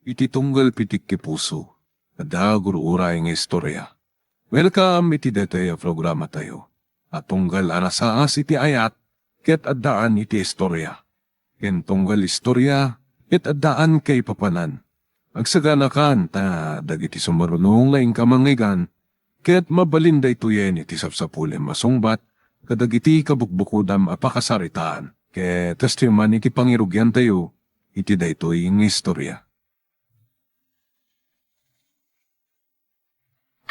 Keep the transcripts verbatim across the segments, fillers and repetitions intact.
Iti tunggal pitik ti puso, adda gur-uray nga istorya. Welcome iti daytoy a programatayo a tunggal a nasaas iti ayat ket addaan iti istorya, ken tunggal istorya ket addaan kaipapanan. Agsaganakan ta dagiti sumarunong nga inka mangngegana ket mabalin daytoyen iti sapsapulem a sungbat kadagiti kabukbukodam a pakasaritaan. Ket kastoy man iti pangirugiantayo iti daytoy nga istorya.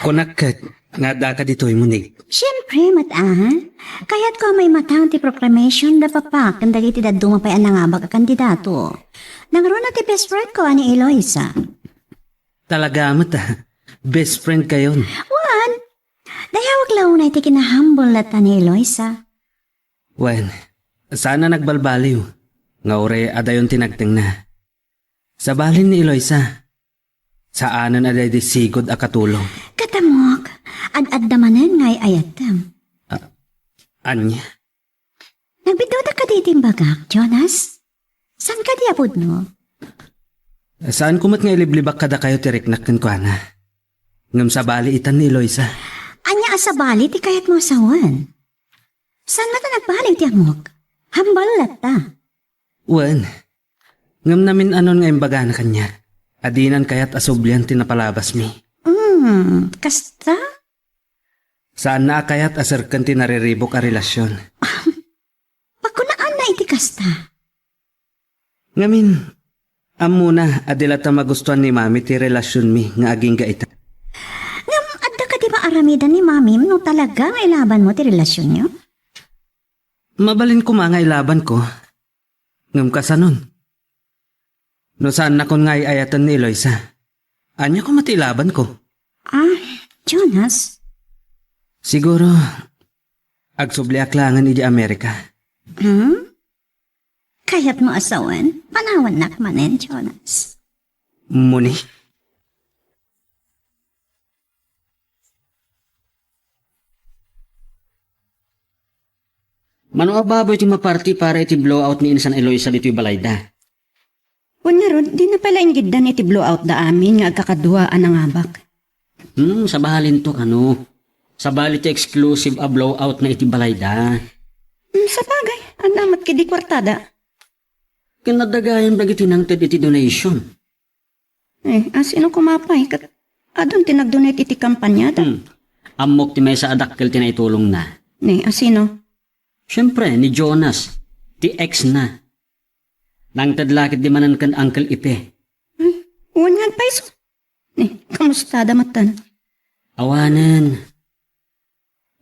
Kunak ket nga addaka ditoy, Monique. Siempre, met, a. Kayatko a maimatang ti proclamation da Papa ken dagiti dadduma pay a nangabak a kandidato. Nangruna ti best friend ko a ni Eloisa. Talaga met, a. Best friend kayon. Wen, dayawek la unay ti kinahambol latta ni Eloisa. Wen, saan a nagbalbaliw nga uray adayon ti nagtengna. Sabalin ni Eloisa. Saanen a daydi sigud a katulong. Ket ammok, ad-adda manen nga ay-ayatem. A-, ania? Nagbiddutaka kadi iti imbagak, Jonas? Saan kadi a pudno? Saanko met nga iliblibak kadakayo ti riknak kenkuana. Ngem sabali itan ni Eloisa. Ania a sabali ti kayatmo a sawen? Saan met a nagbaliw ti ammok? Hambal latta. Wen, ngem namin-anon nga imbagana kaniak a dinan kayat a sublian ti napalabasmi. Hmm, kasta? Saanna a kayat a serken ti nariribuk a relasion. Pakunaanna iti kasta. Ngamin, ammona a di latta magustuan ni Mami ti relasionmi nga agingga ita. Ngem adda kadi maaramidan ni Mami no talaga nga ilabanmo ti relasionyo? Mabalin koma nga ilabanko. Ngem kasanon? No saannakon nga ay-ayaten ni Eloisa, ania koma ti ilabanko? Ah, Jonas? Siguro, agsubliak laengen idi Amerika. Hmm? Kayatmo a sawen? Panawannak manen, Jonas. Moni? Mano a baboy ti maparti para iti blowout ni Insan Eloisa ditoy balayda? Wen ngarud, dina pay la inggiddan iti blowout da amin nga agkakadua a nangabak. Hmm, sabalinto kano. Sabali ti exclusive a blowout na iti balayda. Hmm, sabagay, adda met kadi kuartada. Ken adda gayam dagiti nangted iti donation. Eh, asino koma pay ket adun ti nag-donate iti kampanyada? Hmm. Ammok ti maysa a dakkel ti naitulongna. Ne, asino? Siempre, ni Jonas, ti ex na. Nangted la ketdi manen ken Uncle Ipe. Hmm, wen nga agpayso. Ne, kamustada metten? Awanen.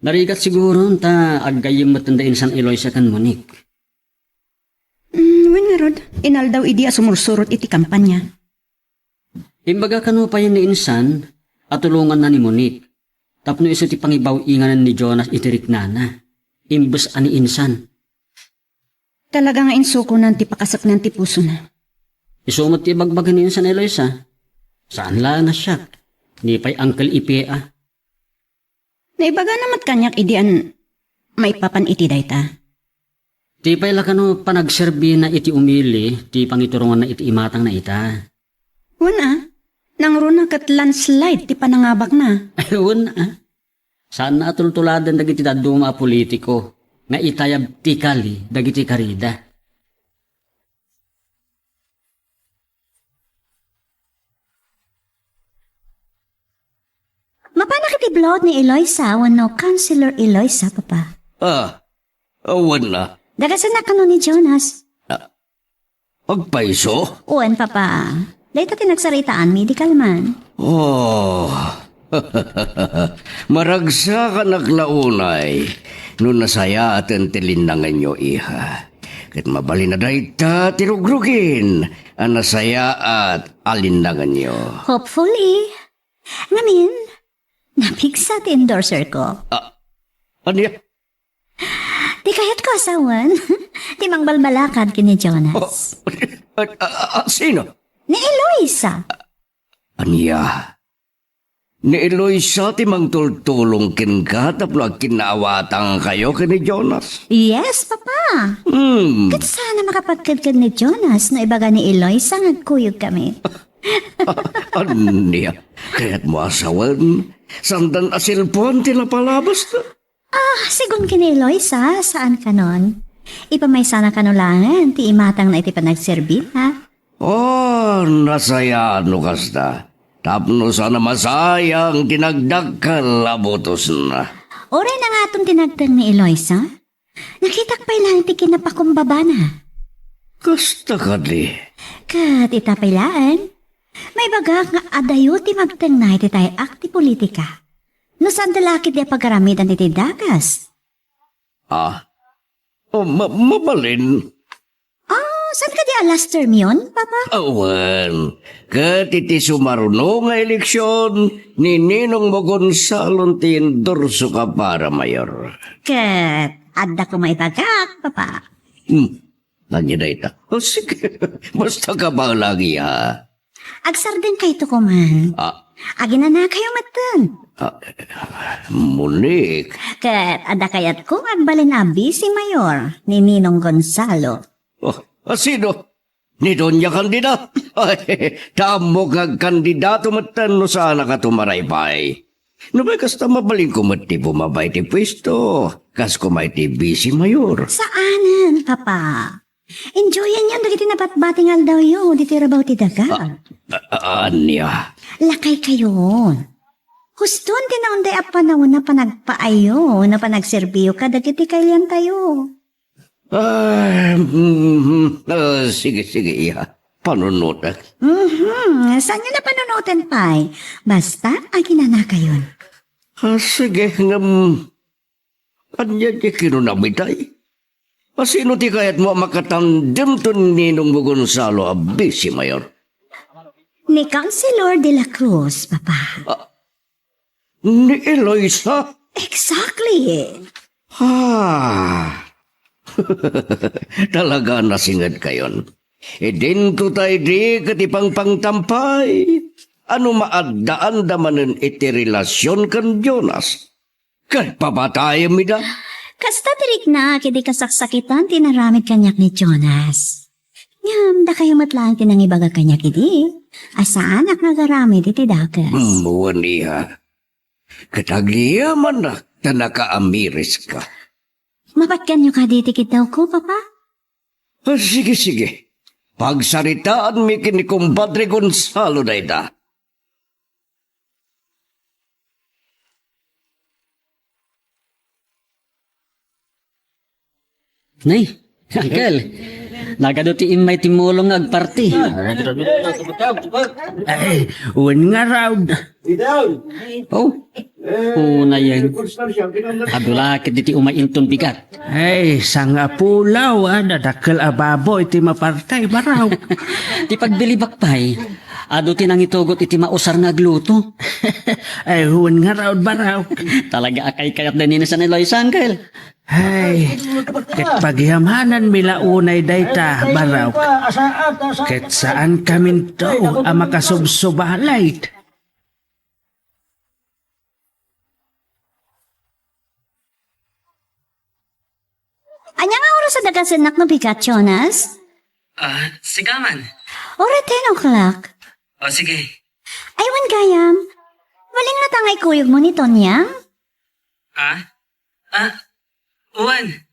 Narigat siguro ta aggayyem metten da Insan Eloisa ken Monique. Mm, wen ngarud, inaldaw idi a sumursurot iti kampanya. Imbaga kano pay ni Insan a tulonganna ni Monique tapno isu ti pangibaw-inganan ni Jonas iti riknana, imbes a ni Insan. Talaga nga insukonan ti pakaseknan ti pusona. Isu met ti ibagbaga ni Insan Eloisa. Saan la nga siak. Ni pay Uncle Ipe a. Naibagana met kaniak idi an maipapan iti dayta. Ti pay la kano panagserbina iti umili ti pangituronganna iti imatangna ita. Wen a, nangruna ket landslide ti panangabakna. Wen a, saanna a tultuladen dagiti dadduma a politiko nga itayab ti kali dagiti karida. Mapanak iti blowout ni Eloisa wenno Councilor Eloisa, Papa? Ah, awan na. Dagasennak kano ni Jonas? Ah, agpayso? Wen, Papa. Dayta ti nagsaritaanmi, di kalman. Oh. Maragsakanak la unay no nasayaaten ti linnangenyo, iha. Ket mabalin a dayta ti rugrugin a nasayaat a linnangenyo. Hopefully. Ngamin, napigsa ti endorser ko. Ah, ania? Ti kayatko a sawen, ti mangbalbalakad ken ni Jonas. Oh, ah, ah, ah, sino? Ni Eloisa. Ania? Ni Eloisa ti mangtultulong kenka tapno agkinnaawatangkayo ken ni Jonas? Yes, Papa. Hmm. Ket saan a makapagkedked ni Jonas no ibaga ni Eloisa nga agkuyogkami. Ania? Kayatmo a sawen? Sandan a selpoan ti napalabasna? Ah, sigun ken ni Eloisa, saan kanon? Ipamaysana kano laengen ti imatangna iti panagserbina. Oh, nasayaan no kasta. Tapno saan a masayang ti nagdakkel a butosna. Uray na ngaton ti nagteng ni Eloisa. Nakitak pay laeng ti kinapakumbabana. Kasta kadi. Ket ita pay laeng, maibagak nga adayo ti magtengna iti tay-ak ti politika. No saan ti lakit di a pagaramidan iti dagas? Ah? Oh, ma-, mabalin? Ah, saan kadi a last term yon, Papa? Awan. Ket iti sumaruno nga eleksyon, ni Ninongmo Gonzalo ti endorsoka para mayor. Ket adda ko maibagak, Papa. Hmm. Ania dayta? Oh, sige. Basta ka bahala, ha. Agsardengkayto koma. Ah. Aginanakayo metten. Ah, Monique. Ket adda kayatko nga agbalin a vice mayor ni Ninong Gonzalo. Oh, a sino? Ni Doña Candida? Ay, ta ammok nga agkandidato metten no saanaka tumaraypay. Nupay kasta, mabalinko met ti bumaba iti puesto, kas koma iti vice mayor. Saanen, Papa. Enjoyanyon dagiti nabatbati nga aldawyo, ditoy rabaw ti daga. Ah, ah, ania? Lakaykayon. Huston ti naunday a panawen a panagpaayyo, no panagserbiyo kadagiti kailantayo. Ah, mhm. Ah, sige, sige, iya. Panunotek. Mhm. Saanyo a panunoten pay? Basta, aginanakayon. Ah, sige, ngem, ania ti kinunam itay? A sino ti kayatmo a makatandem ken Ninongmo Gonzalo a vice mayor? Ni Councilor de la Cruz, Papa. Ah, ni Eloisa? Exactly. Ah. Talaga a nasingedkayon. Idinto ta idi ket ipangpangtam pay. Ania, maaddaanda manen iti relasion ken Jonas? Ket papatayem ida? Kasta ti riknak idi kasaksakitan ti inaramid kaniak ni Jonas. Ngem dakayo met laeng ti nangibaga kaniak idi a saanak nga agaramid iti dakes. Mm, wen, iha. Ket agyamannak ta nakaamiriska. Mapatganyo kadi ti kiddawko, Papa? Ah, sige, sige. Pagsaritaanmi ken ni Compadre Gonzalo dayta. Nay, Uncle, nagadu ti immay ti mulong nga agparti. Ay, wen ngarud. Oh, unay. Adu la ket diti umay inton bigat. Ay, sangapulaw, a, nadakkel a baboy ti maparti, Baraw. Ti pagbilibak pay, adu ti nangitugot iti mausar nga agluto. Ay, wen ngarud, Baraw. Talaga a kaykayatda ni San Eloy, Uncle. Ay, ket pagyamanan mi la unay dayta, Baraw. Ket saan kaminto a makasubsubalit. Ania nga oras a dagasennak no bigat, Jonas? Ah, sika man. Uray ten o'clock. O, sige. Ay, wen gayam. Malingrata nga ikuyogmo ni Tonyang? Ah? Ah, wen.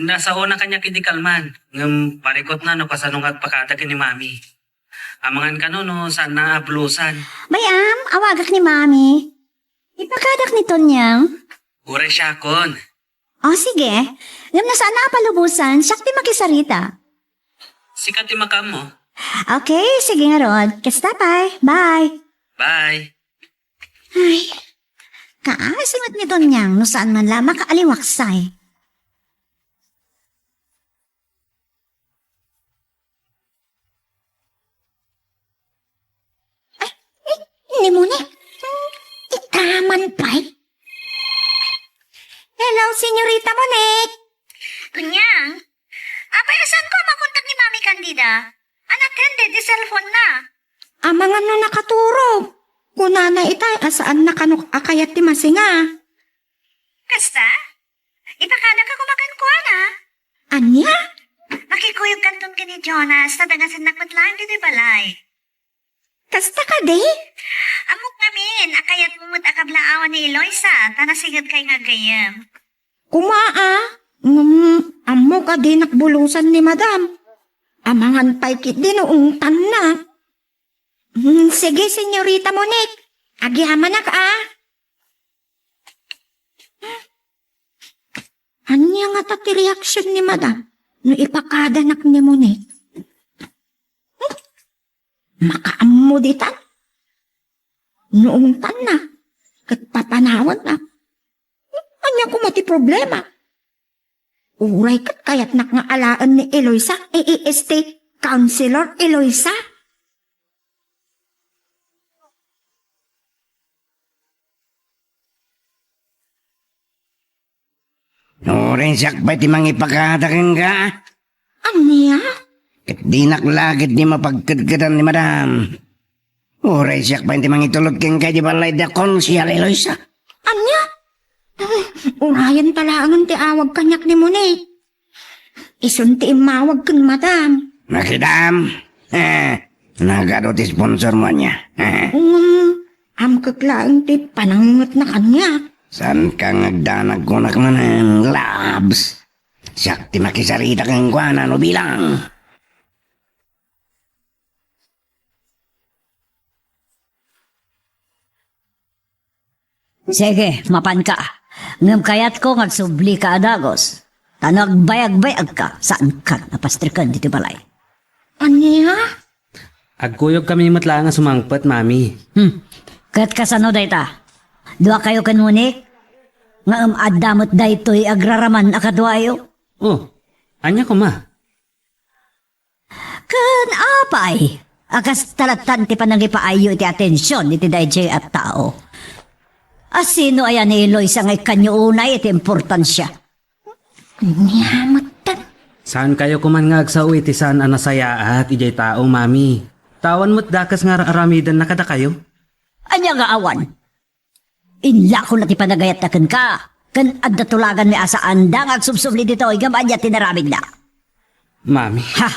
Nasaona kaniak idi kalman, ngem parikutna no kasano nga agpakada ken ni Mami. Amangan kano no saanna a bulusan. Bay-am, awagak ni Mami. Ipakadak ni Tonyang. Uray siakon. O, sige. Ngem no saanna a palubosan, siak ti makisarita. Sika ti makaammo. Okay, sige ngarud. Kasta pay. Bye. Bye. Ay, kaasi met ni Tonyang no saan man la makaaliwaksay. Ay, ni, ni Monique. Ita man pay. Hello, Senyorita Monique. Tonyang, apay a saanko a makontak ni Mami Candida? Unattended ti cellphone na. Amangan no nakaturog. Kunana itay a saanna kano a kayat ti masinga. Kasta? Ipakadaka koma kenkuana. Ania? Makikuyogkanton ken ni Jonas, ta dagasennak met laeng ditoy balay. Kasta kadi? Ammok ngamin a kayatmo met a kablaawan ni Eloisa, ta nasingetkay nga gayyem. Kuma a, ngem ammok a dinak bulusan ni Madam. Amangan pay ketdi no ungtanna. Hmm, sige, Senyorita Monique. Agyamanak a. Ania ngata ti reaksion ni Madam no ipakadanak ni Monique? Hmm? Makaammo ditan? No ungtanna, ket papanawanna. Ania koma ti problema? Uray ket kayatnak nga alaen ni Eloisa, A A S T, Counselor Eloisa. Uray siak pay ti mangipakada kenka. Ania? Ket dinak la ketdi mapagkedkedan ni Madam. Uray siak pay ti mangitulod kenka idiay balay da Konsehal Eloisa. Ania? Urayen ta laengen ti awag kaniak ni Monique. Isun ti immawag ken Madam. Makidam? Eh, nagadu ti sponsormo ania? Eh. Ngem, amkek laeng ti panangngetna kaniak. Saanka nga agdanag kunak manen, Labs. Siak ti makisarita kenkuana no bilang. Sige, mapanka. Ngem kayatko nga agsublika a dagus. Ta no agbayagbayagka, saankan a pastreken ditoy balay. Ania? Agkuyogkami met laeng a sumangpet, Mami. Hmm. Ket kasano dayta? Duakayo ken Monique? Ngem adda met daytoy agraraman a kaduayo? Oh, ania koma? Ken apay a kasta lattan ti panangipaayyo iti atension iti daydiay a tao? A sino aya ni Eloisa nga ikkanyo unay iti importansia? Ania metten? Saankayo koman nga agsao iti saan a nasayaat idiay tao, Mami. Ta awan met dakes nga ar-aramidenna kadakayo. Ania nga awan? Inlakona ti panagayatna kenka, ken adda tulaganmi a saanda nga agsubsubli ditoy ngem ania ti naramidna? Mami. Ha!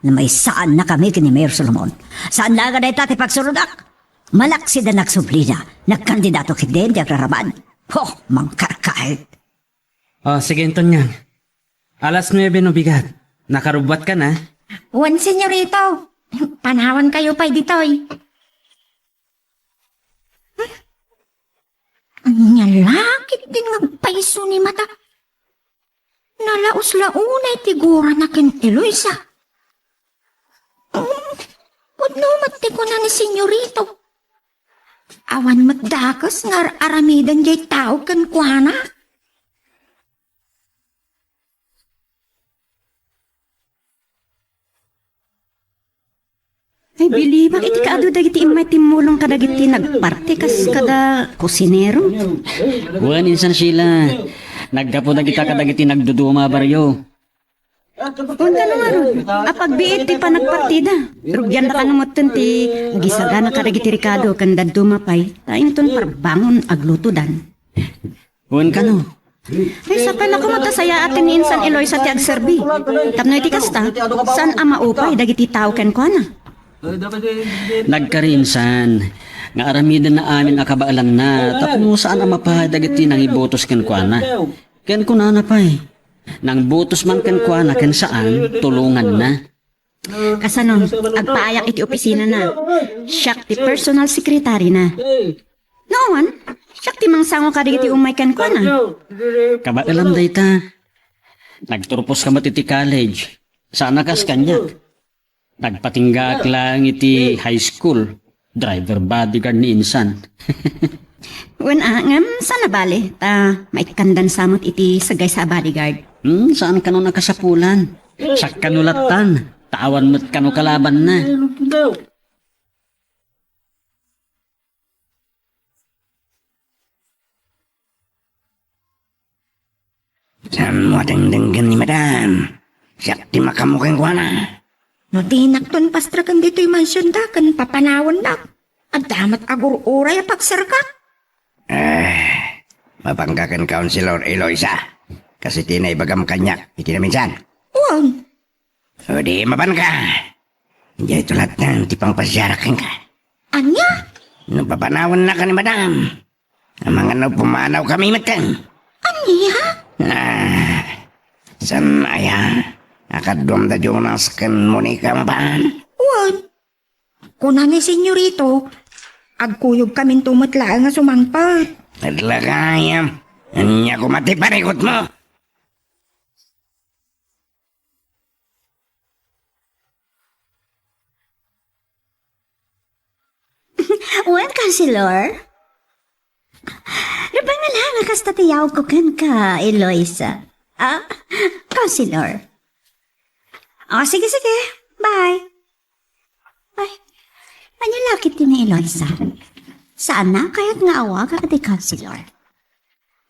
Namaysaannakami ken ni Mayor Solomon. Saan laeng a dayta ti pagsurodak. Malaksid a nagsublina, nagkandidato ketdin ti agraraman. Ho, mangkarkaet. Oh, sige, inton niyan. Alas nuebe no bigat. Nakarubbuatka na? Wen, senyorito. Panawankayo pay ditoy. Ania la ketdin nga agpayso ni Mata? Nalaos la unay ti gurana ken Eloisa. Mm, pudno met ti kuna ni senyorito. Awan met dakes nga ar-aramiden jay tao kenkuana. Ay, bilibak iti kaadu dagiti immay timmulong kadagiti nagparti kas kada kusinero. Wen, insan Sheila, naggapu dagita kadagiti nagduduma a barrio. Wen, kano ngarud, apagbiit ti panagpartida. Rugianda kano metten ti agisagana kadagiti rekado ken dadduma pay, ta inton parbangon aglutodan. Wen kano. Ay, sapay la koma ta sayaaten ni insan Eloisa ti agserbi. Tapno iti kasta, saan a maupay dagiti tao kenkuana. Nagkari insan, nga aramidenna amin a kabaelanna, tapno saan a mapaay dagiti nangibotos kenkuana. Ken kunana pay, nangbotos man kenkuana ken saan, tulonganna. Kasano, agpaayak iti opisinana. Siak ti personal secretary na. No awan, siak ti mangsango kadagiti umay kenkuana. Kabaelam dayta. Nagturpos ka met iti college. Saan a kas kaniak. Nagpatinggaak laeng iti high school. Driver bodyguard ni insan. Wen a, ngem saan a bale, ta maikkandan sa met iti sagaysa a bodyguard. Hmm, saan kano nakasapulan. Siak kano lattan, ta awan met kano kalabanna. Saanmo a dengdenggen ni Madam? Siak ti makaammo kenkuana. No dinakton pastreken ditoy mansionda ken papanawannak, adda met agur-uray a pagserkak. Eh, mapanka ken Councilor Eloisa, kas iti naibagam kaniak iti naminsan. Wen. O di mapanka. Daytoy lattan ti pangpasiarak kenka. Ania? No papanawennaka ni Madam, amangan no pumanawkami metten. Ania? Ah, saan aya a kaduam da Jonas ken Monica mapan? Wen, kuna ni Senyorito, agkuyogkaminto met laeng a sumangpet. Adda gayam, ania koma ti parikutmo? Wen, Councilor. Rabay nga laeng a kasta ti yaogko kenka, Eloisa. Ah, Councilor. Oh, sige, sige. Bye. Ay, ania la ketdi ni Eloisa? Saan a kayat nga awagak ti Councilor?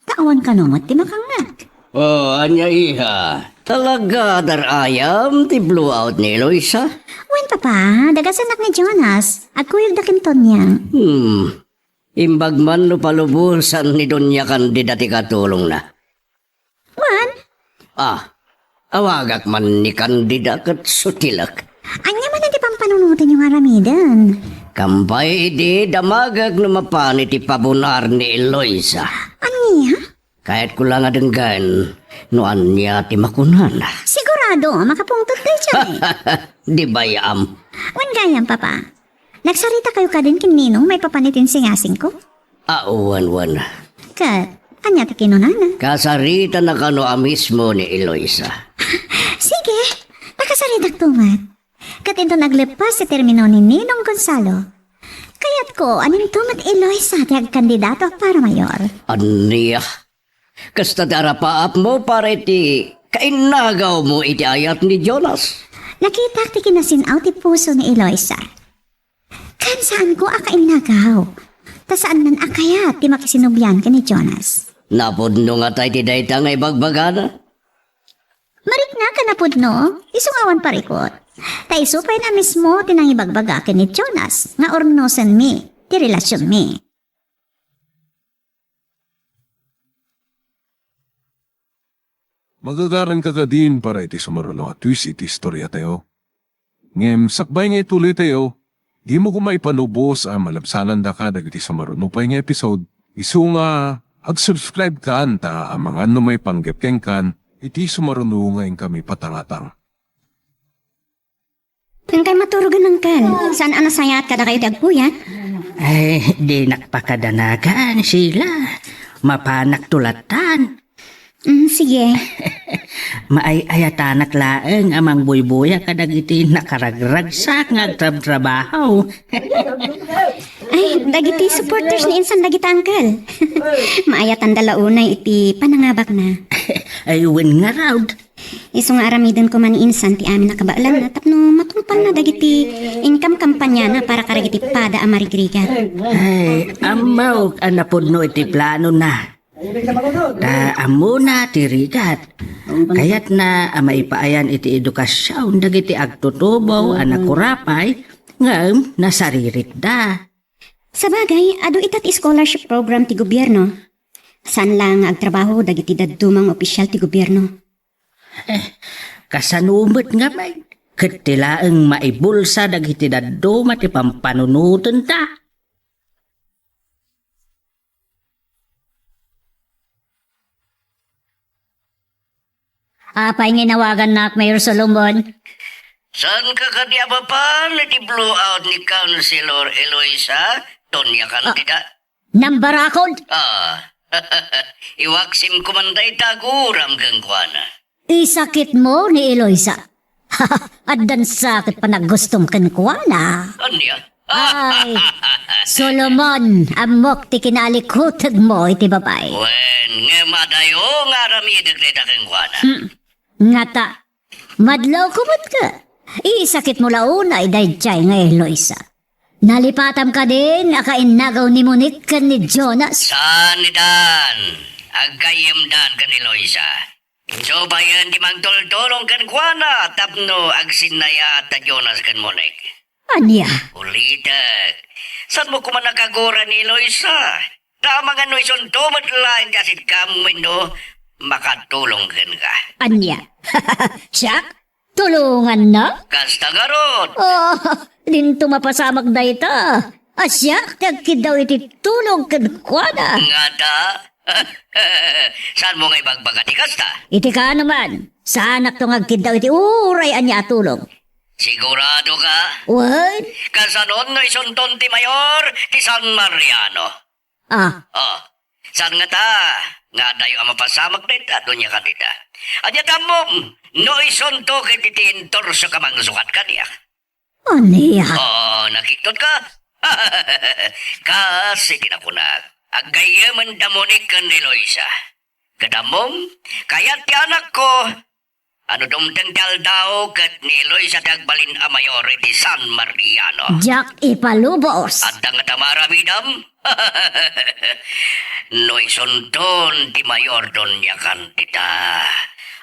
Ta awan kano met ti makangngeg. Oh, ania, iha? Talaga, dar-ayam ti blowout ni Eloisa? Wen, Papa, dagasanak ni Jonas. Agkuyogda ken Tonya. Hmm. Imbag man no palubosan ni Doña Candida ti katulongna. Wen? Ah, awagak man ni Candida ket sutilek. Ania man ti pampanunotenyo nga aramiden? Kampay idi damagek no mapan iti pabunar ni Eloisa. Ania? Kayatko la nga denggen no ania ti makunana. Sigurado, makapungtot daytoy. Di bayam. Wen gayam, Papa. Nagsaritakayo kadin ken Ninong maipapan iti insingasingko? Ah, wen, wen. Ket, ania ti kinunana? Kasaritana kano a mismo ni Eloisa. Sige, nakasaritakto met. Ket inton agleppas ti termino ni Ninong Gonzalo, kayatko a ninto met Eloisa ti agkandidato a para mayor. Ania? Kasta ti arapaapmo para iti kainnagawmo iti ayat ni Jonas? Nakitak ti kinasin-aw ti puso ni Eloisa. Ken saanko a kainnagaw, ta saannan a kayat ti makisinobian ken ni Jonas. Napudno ngata iti dayta nga ibagbagana? Mariknak a napudno, isu nga awan parikut. Ta isu pay a mismo ti nangibagbaga ken ni Jonas nga urnosenmi ti relasionmi. Magagaranka kadin para iti sumaruno a twist iti istoriatayo. Ngem sakbay nga ituloytayo, dimo koma ipalubos a malabsanandaka dagiti sumaruno pay nga episode, isu nga ag-subscribe kan ta amangan no maipanggep kenkan iti sumaruno nga inkami patangatang. Inkay maturogen, Uncle. Saan a nasayaat kadakayo ti agpuyat? Ay, dinak pakadanagan, Sheila. Mapanak tulatan. Mm, sige. Maay-ayatanak laeng a mangbuybuya kadagiti nakaragragsak nga agtrabtrabaho. Ay, dagiti supporters ni insan dagita, Uncle. Maayatanda la unay iti panangabakna. Ay, wen ngarud. Isu nga aramiden koma ni insan ti amin a kabaelanna tapno matungpalna dagiti inkamkampaniyana para kadagiti pada a marigrigat. Ay, ammok a napudno iti planona. Ta ammona ti rigat. Kayatna a maipaayan iti edukasion dagiti agtutubo a nakurapay ngem nasariritda. Sabagay, adu ita ti scholarship program ti gobierno. Saan la nga agtrabaho dagiti dadduma nga opisyal ti gobierno. Eh, kasano met ngamin? Ket ti laeng maibulsa dagiti dadduma ti pampanunotenda. Apay nga inawagannak, Mayor Solomon? Saanka kadi a mapan iti blowout ni Councilor Eloisa, Doña Candida? Nambarakod! Ah, iwaksim koma dayta aguram kenkuana. Isakitmo ni Eloisa. Addan sakit panaggustom kenkuana. Ania? Ay, Solomon, ammok ti kinaalikutegmo iti babai. Wen, ngem adayo nga aramidek dayta kenkuana. Hmm. Ngata, madlawko met ka. Isakitmo la unay daydiay nga Eloisa. Nalipatam kadin a kainnagaw ni Monique ken ni Jonas? Saan itan. Aggayyemdan ken ni Eloisa. Subayen ti mangtultulong kenkuana tapno agsinnayaat da Jonas ken Monique. Ania? Ulitek, saanmo koma nakaguran ni Eloisa? Ta amangan no isunto met laeng ti asitkam wenno makatulong kenka. Ania? Siak? Tulonganna? Kasta ngarud. Oh, dinto mapasamak dayta. A siak ti agkiddaw iti tulong kenkuana. Ngata? Saanmo nga ibagbaga ti kasta? Iti kaano man, saanakto nga agkiddaw iti uray ania a tulong. Sigurado ka? Wen? Kasanon no isunton ti mayor ti San Mariano? Ah. Oh, saan ngata nga adayo a mapasamak dayta, Doña Candida? Ania ti ammom no isunto ket iti endorso ka mangsukat kaniak? Ania? Oh, nakiktot ka? Kas iti nakunak, aggayyemen da Monique ken ni Eloisa. Ket ammom, kayat ti anakko, ano dumteng ti aldaw ket ni Eloisa ti agbalin a mayor iti San Mariano. Diak ipalubos. Adda ngata maaramidam? No isunton ti mayor, Doña Candida,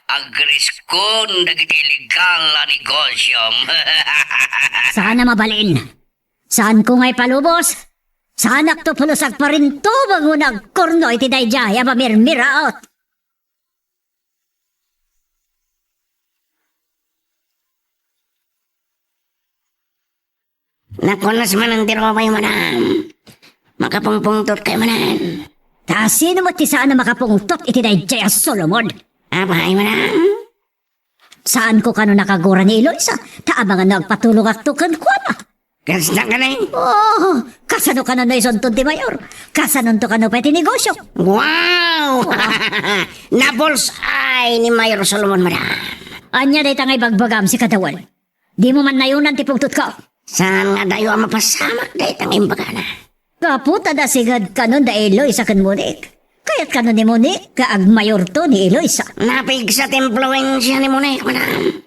agriskon dagiti illegal a negosiom. Saan a mabalin. Saanko nga ipalubos. Saanakto pulos agparintubang wenno agkurno iti daydiay a mamirmiraot. Nakunas manen ti rupayo, madam. Makapungpungtot kayo manen. Ta sino met ti saan a makapungtot iti daydiay a sulumod? Apay, madam? Saanko kano nakagura ni Eloisa, ta amangan no agpatulongakto kenkuana. Kasta kadi? Oh, kasano kano no isunton ti mayor? Kasanonto kano pay ti negosio? Wow! Nabullseye ni Mayor Solomon, madam. Ania dayta nga ibagbagam, sikadawan? Dimo man nayonan ti pungtotko. Saan nga adayo a mapasamak dayta nga imbagana? Gapu ta dasinged kanon da Eloisa ken Monique. Kayat kano ni Monique nga agmayorto ni Eloisa. Napigsa ti impluensia ni Monique, madam.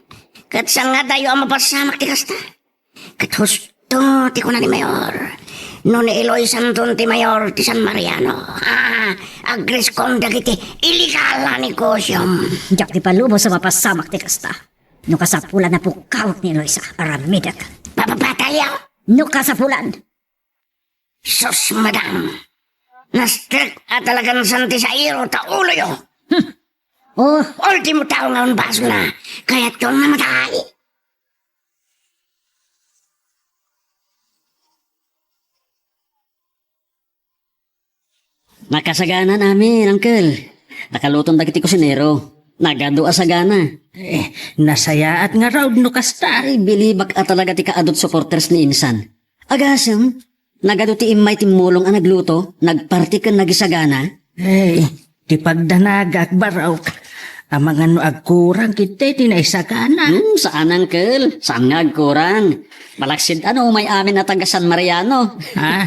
Ket saan nga adayo a mapasamak ti kasta? Ket husto ti kuna ni Mayor. No ni Eloisanton ti mayor ti San Mariano, ah, agriskon dagiti illegal a negosiom. Diak ipalubos a mapasamak ti kasta. No kasapulan a pukkawek ni Eloisa, aramidek. Papapatayo? No kasapulan. Sus, madam. Nastek a talagan san ti sairo ta uloyo. Hmm. Oh. Ultimo tao nga unbasol na. Kayatko nga matay. Nakasaganan amin, Uncle. Nakaluton dagiti kusinero. Nagadu a sagana. Eh, nasayaat nga raod no kasta. Ay, bilibak a talaga ti kaadut supporters ni Insan. Agasem, nagadu ti immay timmulong a nagluto, nagparti ken nagisagana. Eh, ti pagdanagak, Barok. Amangan no agkurang ketdi ti naisagana. Hmm, saan, Uncle. Saan nga agkurang. Malaksid ano, may amin a taga San Mariano. Ah,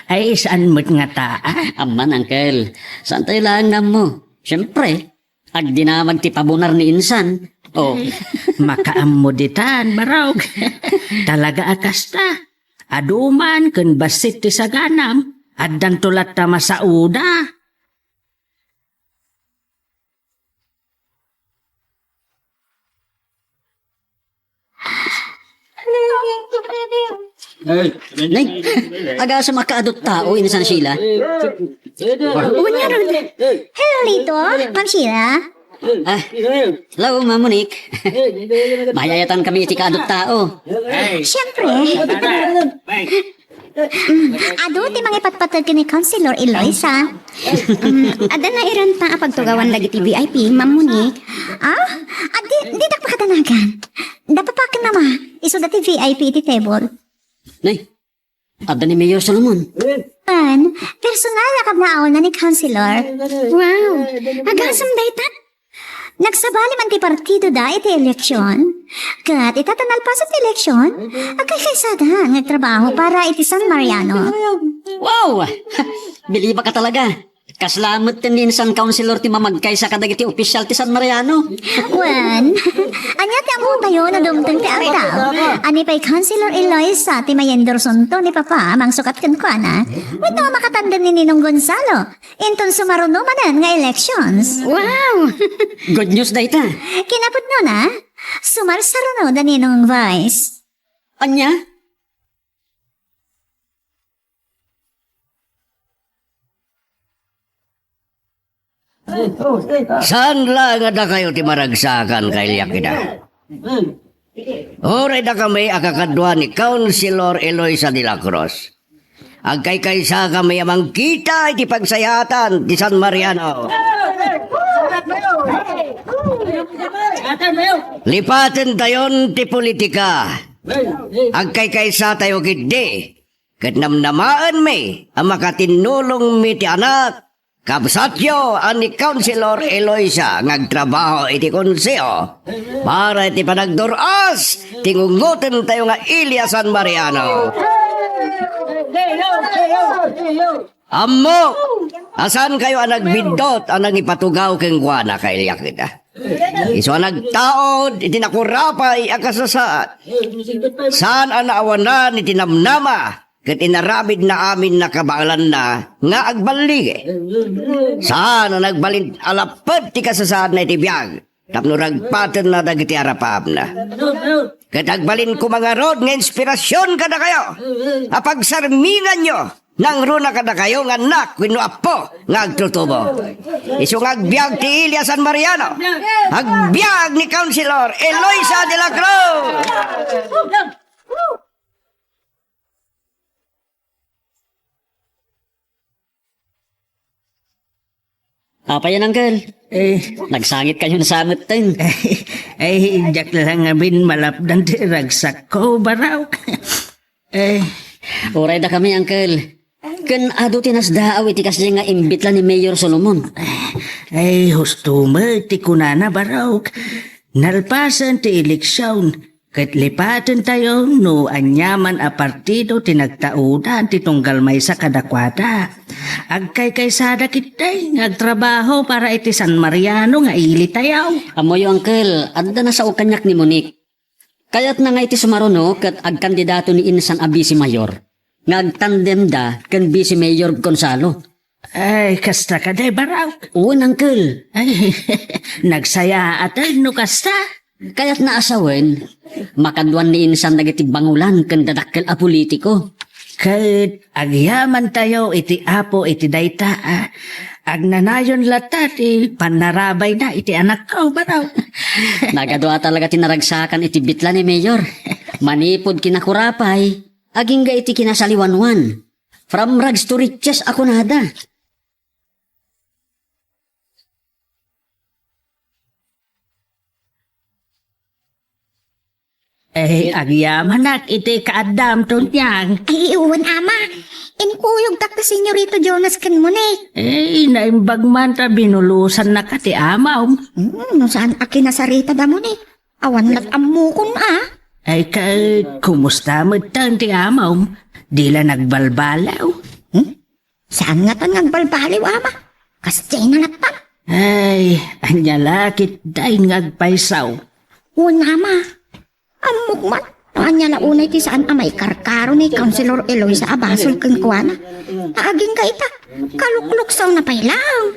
ay, saan met ngata, ah? Amman, Uncle. Saan tayo lang nga mo? Siyempre, agdinamag ti pabunar ni Insan. Oh. Makaammo ditan, Barok. Talaga a kasta. Adu man ken bassit ti saganam, addanto latta masauda. Nay, agasem a kaadut tao, Insan Sheila. Unya, Rod. Hello, Lito. Ma'am Sheila. Ah, hello, Ma'am Monique. Mayayatam kami iti kaadut tao. Siyempre. Mm, adu ti mangipatpateg ken ni Councilor Eloisa. Mm, adda nairanta a pagtugawan dagiti V I P, Ma'am Monique. Ah, addi, didak pakadanagan. Dapapaken nama, isuda ti V I P iti table. Nay, adda ni Mayor Solomon. Wen, personal a kadnaawna ni Councilor. Wow, agasem dayta. Nagsabali man ti partidoda iti eleksion. Ket ita ta nalpasen ti eleksion, agkaykaysada nga agtrabaho para iti San Mariano. Wow! Bilibak a talaga. Kasla met ni Insan Councilor ti mamagkaysa kadagiti official ti San Mariano. Wen, ania ti ammotayo no dumteng ti aldaw? Ania pay Councilor Eloisa ti mayendorsonto ni Papa a mangsukat kenkuana? Wenno a makatandem ni Ninong Gonzalo? Inton sumaruno manen nga elections. Wow! Good news dayta. Kinapudnona, sumarsaruno da Ninong Vice. Ania? Saan la nga dakayo ti maragsakan, kailiak ida? Uray dakami a kakadua ni Councilor Eloisa de la Cruz. Agkaykaysakami a mangkita iti pagsayaatan ti San Mariano. Lipatentayon ti politika. Agkaykaysatayo ketdi, ket namnamaenmi a makatinnulongmi ti anak, kabsatyo a ni Councilor Eloisa nga agtrabaho iti konseho para iti panagdur-as ti ngungotentayo nga Ilia San Mariano. Ammo a saankayo a nagbiddut a nangipatugaw kenkuana, kailiakida. Isu a nagtaud iti nakurapay a kasasaad. Saan a naawanan iti namnama ket inaramidna amin a kabaelanna nga agballigi. Saan a nagbalin a lapped ti kasasaadna iti biag tapno ragpatenna dagiti arapaapna. Ket agbalin koma ngarud nga inspirasion kadakayo a pagsarminganyo nangruna kadakayo nga annak wenno appo nga agtutubo. Isu nga agbiag ti Ilia San Mariano, agbiag ni Councilor Eloisa de la Cruz. Apay, Uncle? Eh. Nagsangit kayo na sa amutten. Ay, diak la ngamin malapdan ti ragsakko, Baraw. Eh. Uray dakami, Uncle. Ken adu ti nasdaaw iti kasdi nga imbitla ni Mayor Solomon. Ay, husto met ti kunana, Baraw. Nalpasen ti eleksion, ket lipatentayo no aniaman a partido ti nagtaudan ti tunggal maysa kadakuada. Agkaykaysada ketdi nga agtrabaho para iti San Mariano nga ilitayo. Ammoyo, Uncle, adda nasao kaniak ni Monique. Kayatna nga iti sumaruno ket agkandidato ni insan a vice mayor nga agtandemda ken vice mayor Gonzalo. Ay, kasta kadi, Baraw? Wen, Uncle. Ay, nagsayaaten no kasta. Kayatna a sawen, makaduan ni insan dagiti bangulan ken dadakkel a politiko. Ket agyamantayo iti Apo iti dayta, a, agnanayon latta ti pannarabayna iti anakko, Baraw. Nagadu a talaga ti naragsakan iti bitla ni Mayor. Manipud kinakurapay, agingga iti kinasaliwanwan. From rags to riches a kunada. Eh, agyamanak iti kaaddam, Tonyang. Ay, wen, Ama. Inkuyogtak ti Senyorito Jonas ken Monique. Eh, naimbag man ta binulusannaka ti amam. Hmm, no saan a kinasarita da Monique? Awan lat ammokon a. Ay, ka, kumusta met ti amam? Di la nagbalbaliw? Hmm? Saan ngatan nga agbalbaliw, Ama? Kas diay nanatpan? Ay, ania la ketdin nga agpaysaw? Wen, Ama. Ammok met no ania la unay ti saan a maikarkaro ni Councilor Eloisa a basol kenkuana. Agingga ita, kalukluksawna pay laeng.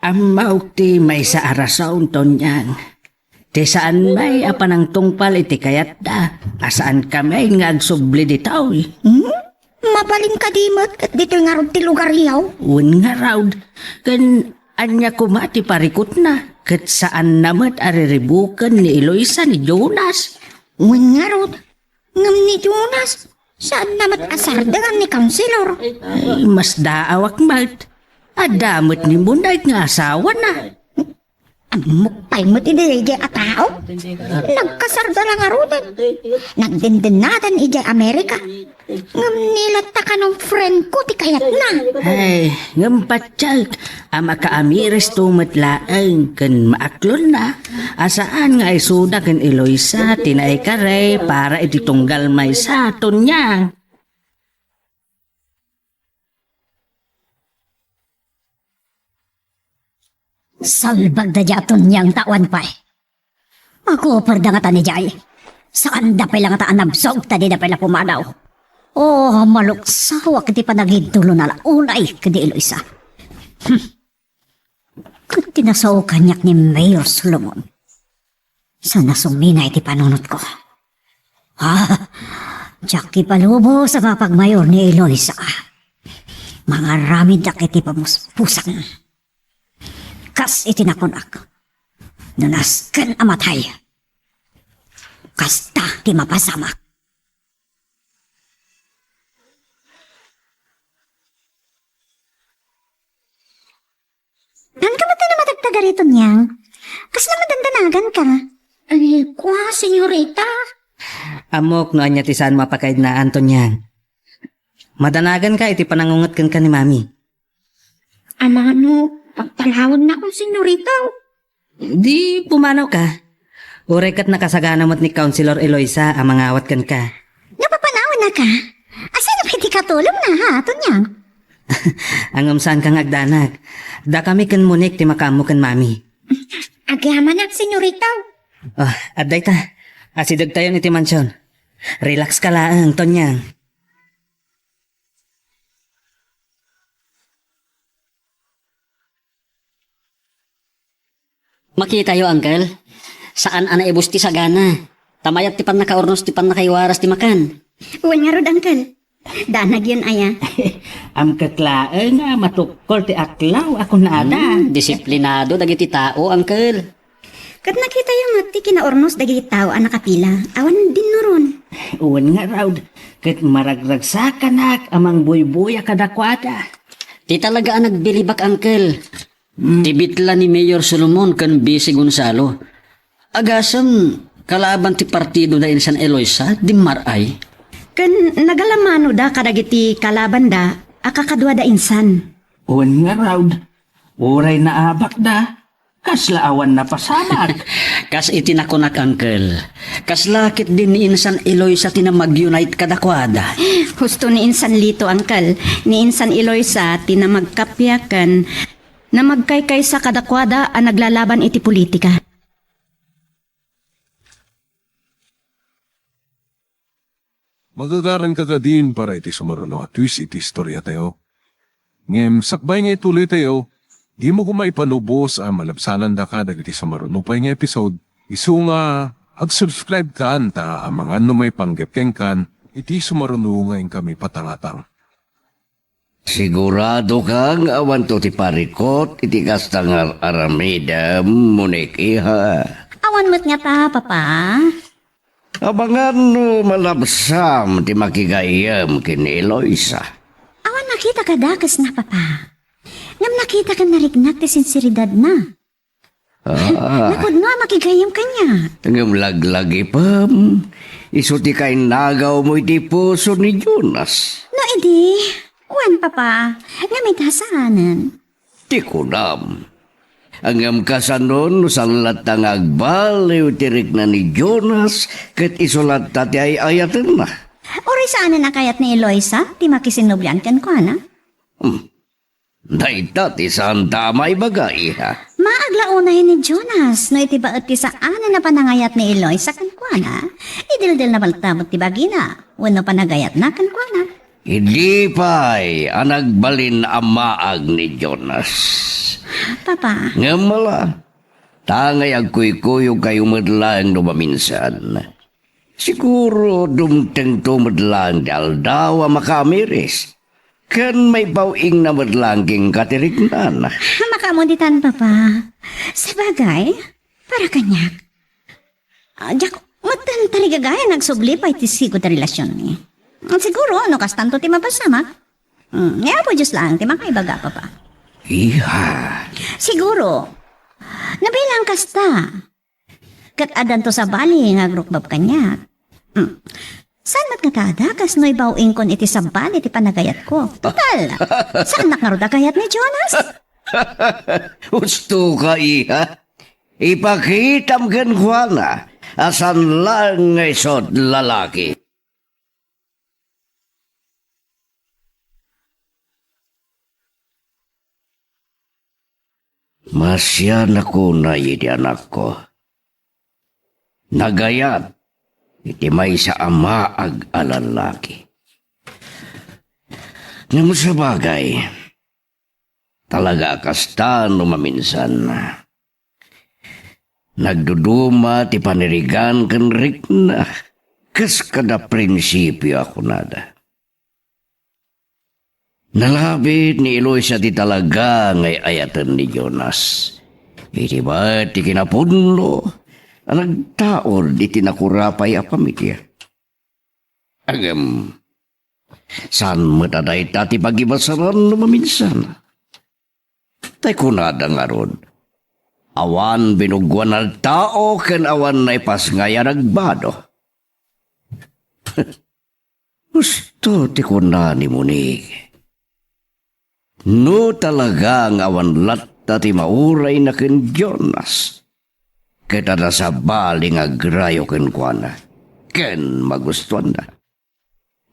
Ammok ti maysa a rason, Tonyang. Ti saan met a panangtungpal iti kayatda, a saankami nga agsubli ditoy. Hmm? Mabalin kadi met ket ditoy ngarud ti lugaryo? Wen ngarud, ken ania koma ti parikutna, ket saanna met a riribuken ni Eloisa ni Jonas. Wen ngarud, ngem ni Jonas, saanna met a sardengan ni Councilor. Ay, masdaawak met. Adda met ni Monique nga asawana. Ammok pay met idi daydiay a tao. Nagkasarda la ngaruden. Nagdendennada idiay Amerika. Ngem ni latta kano friend ko ti kayatna. Ay, ngem patiek a makaamiristo met laeng ken maaklonna a saan nga isuda ken Eloisa ti naikari para iti tunggal maysa, Tonyang. Salbag daydiay a Tonyang ta awan pay. Aguperda ngata idiay. Saanda pay la ngata a nabsog ta dida pay la pumanaw. Oh, maluksawak iti panagidulona la unay ken ni Eloisa. Hmm. Ket ti nasao kaniak ni Mayor Solomon. Saan a sumina iti panunotko. Ah, diak ipalubos a mapagmayor ni Eloisa. Mangaramiddak iti pamuspusan. Kas iti nakunak, no nasken a matay, kasta ti mapasamak. Ah, senyorita? Ammok no ania ti saanmo a pakaidnaan, Tonyang. Madanaganka iti panangunget kenka ni Mami. Amano, pagpanawannak, senyorita. Di pumanawka. Uray ket nakasagana met ni Councilor Eloisa a mangawat kenka. Napapanawannaka? Asino pay ti katulongna, ha, Tonyang? Ngem saanka nga agdanag. Dakami ken Monique ti makaammo ken Mami. Agyamanak, senyorita. Oh, adda ita. Asidegtayon iti mansion. Relax ka laeng, Tonyang. Makitayo, Uncle. Saan a naibus ti sagana. Ta mayat ti pannakaurnos ti pannakaiwaras ti makan. Wen ngarud, Uncle. Danagyon aya. Amkek laeng a matukkol ti aklaw a kunada. Hmm, disiplinado dagiti tao, Uncle. Ket nakitayo met ti kinaurnos dagiti tao a nakapila. Awan dinnuron. Wen ngarud, ket maragragsakanak a mangbuybuya kadakuada. Ti talaga a nagbilibak, Uncle. Hmm. Ti bitla ni Mayor Solomon ken Vice Gonzalo. Agasem, kalaban ti partido da insan Eloisa, dimmar-ay. Ken nagalamano da kadagiti kalabanda a kakadua da insan. Wen ngarud, uray naabak da, kasla awan napasamak. Kas iti nakunak, Uncle. Kasla ket din ni insan Eloisa ti na mag-unite kadakuada. Husto ni insan Lito, Uncle. Ni insan Eloisa ti na magkappia ken na magkaykaysa kadakuada a naglalaban iti politika. Magagaranka kadin para iti sumaruno a twist iti istoriatayo. Ngem sakbay nga ituloytayo, dimo koma ipanubos a malabsanandaka dagiti sumaruno pay nga episode, isu nga ag-subscribe kan ta amangan no maipanggep kenkan iti sumaruno nga inkami patangatang. Sigurado ka nga awanto ti parikot iti kasta nga ar-aramidem, Monique, iha? Awan met ngata, Papa. Amangan no malabsam ti makigayyem ken ni Eloisa. Awan nakita kadakesna, Papa. Ngem nakita ken nariknak ti sinseridadna. Ah. Napudno a makigayyem kaniak. Ngem laglagipem, isu ti kainnagawmo iti puso ni Jonas. No idi, wen, Papa, ngem ita saanen. Ti kunam. Ngem kasanon no saan latta nga agbaliw ti rikna ni Jonas ket isu latta ti ay-ayatenna? Uray saanen a kayat ni Eloisa ti makisinnublian kenkuana? Hmm. Dayta ti saanta a maibaga, iha. Maag la unay ni Jonas no iti baet ti saanen a panangayat ni Eloisa kenkuana, idildilna met ti bagina wenno panagayatna kenkuana. Idi pay a nagbalin a maag ni Jonas. Papa. Ngem ala, tangay agkuykuyogkayo met laeng no maminsan. Siguro, dumtengto met laeng ti aldaw a makaamiris, ken maibaw-ingna met laeng kenka ti riknana. Makaammo ditan, Papa. Sabagay, para kaniak. Ah, diak metten tarigagayan nga agsubli pay ti sigud a relasionmi. Siguro, no kastanto ti mapasamak, mm, ni Apo Dios laeng ti makaibaga, Papa. Iha. Siguro, nabilang kasta. Ket addanto sabali nga agrukbab kaniak. Hmm. Saan met nga ta adda kas no ibaw-ingkon iti sabali ti panagayatko? Total, saannak ngarud a kayat ni Jonas? Husto ka, iha. Ipakitam kenkuana a saan laeng nga isu ti lalaki. Masianakon iti anakko. Nagayat iti maysa a maag a lallaki. Ngem sabagay, talaga a kasta no maminsan. Nagduduma ti panirigan ken rikna, kas kada prinsipio a kunada. Nalabit ni Eloisa ti talaga nga ay-ayaten ni Jonas. Iti baet ti kinapudno a nagtaud iti nakurapay a pamilia. Ngem, saan met a dayta ti pagibasaran no maminsan? Tay kunada ngarud, Awan binugoan a tao ken awan naipasngay a nagbado. Husto ti kuna ni Monique. No talaga nga awan latta ti maurayna ken Jonas, ket adda sabali nga agrayo kenkuana, ken magustuanna.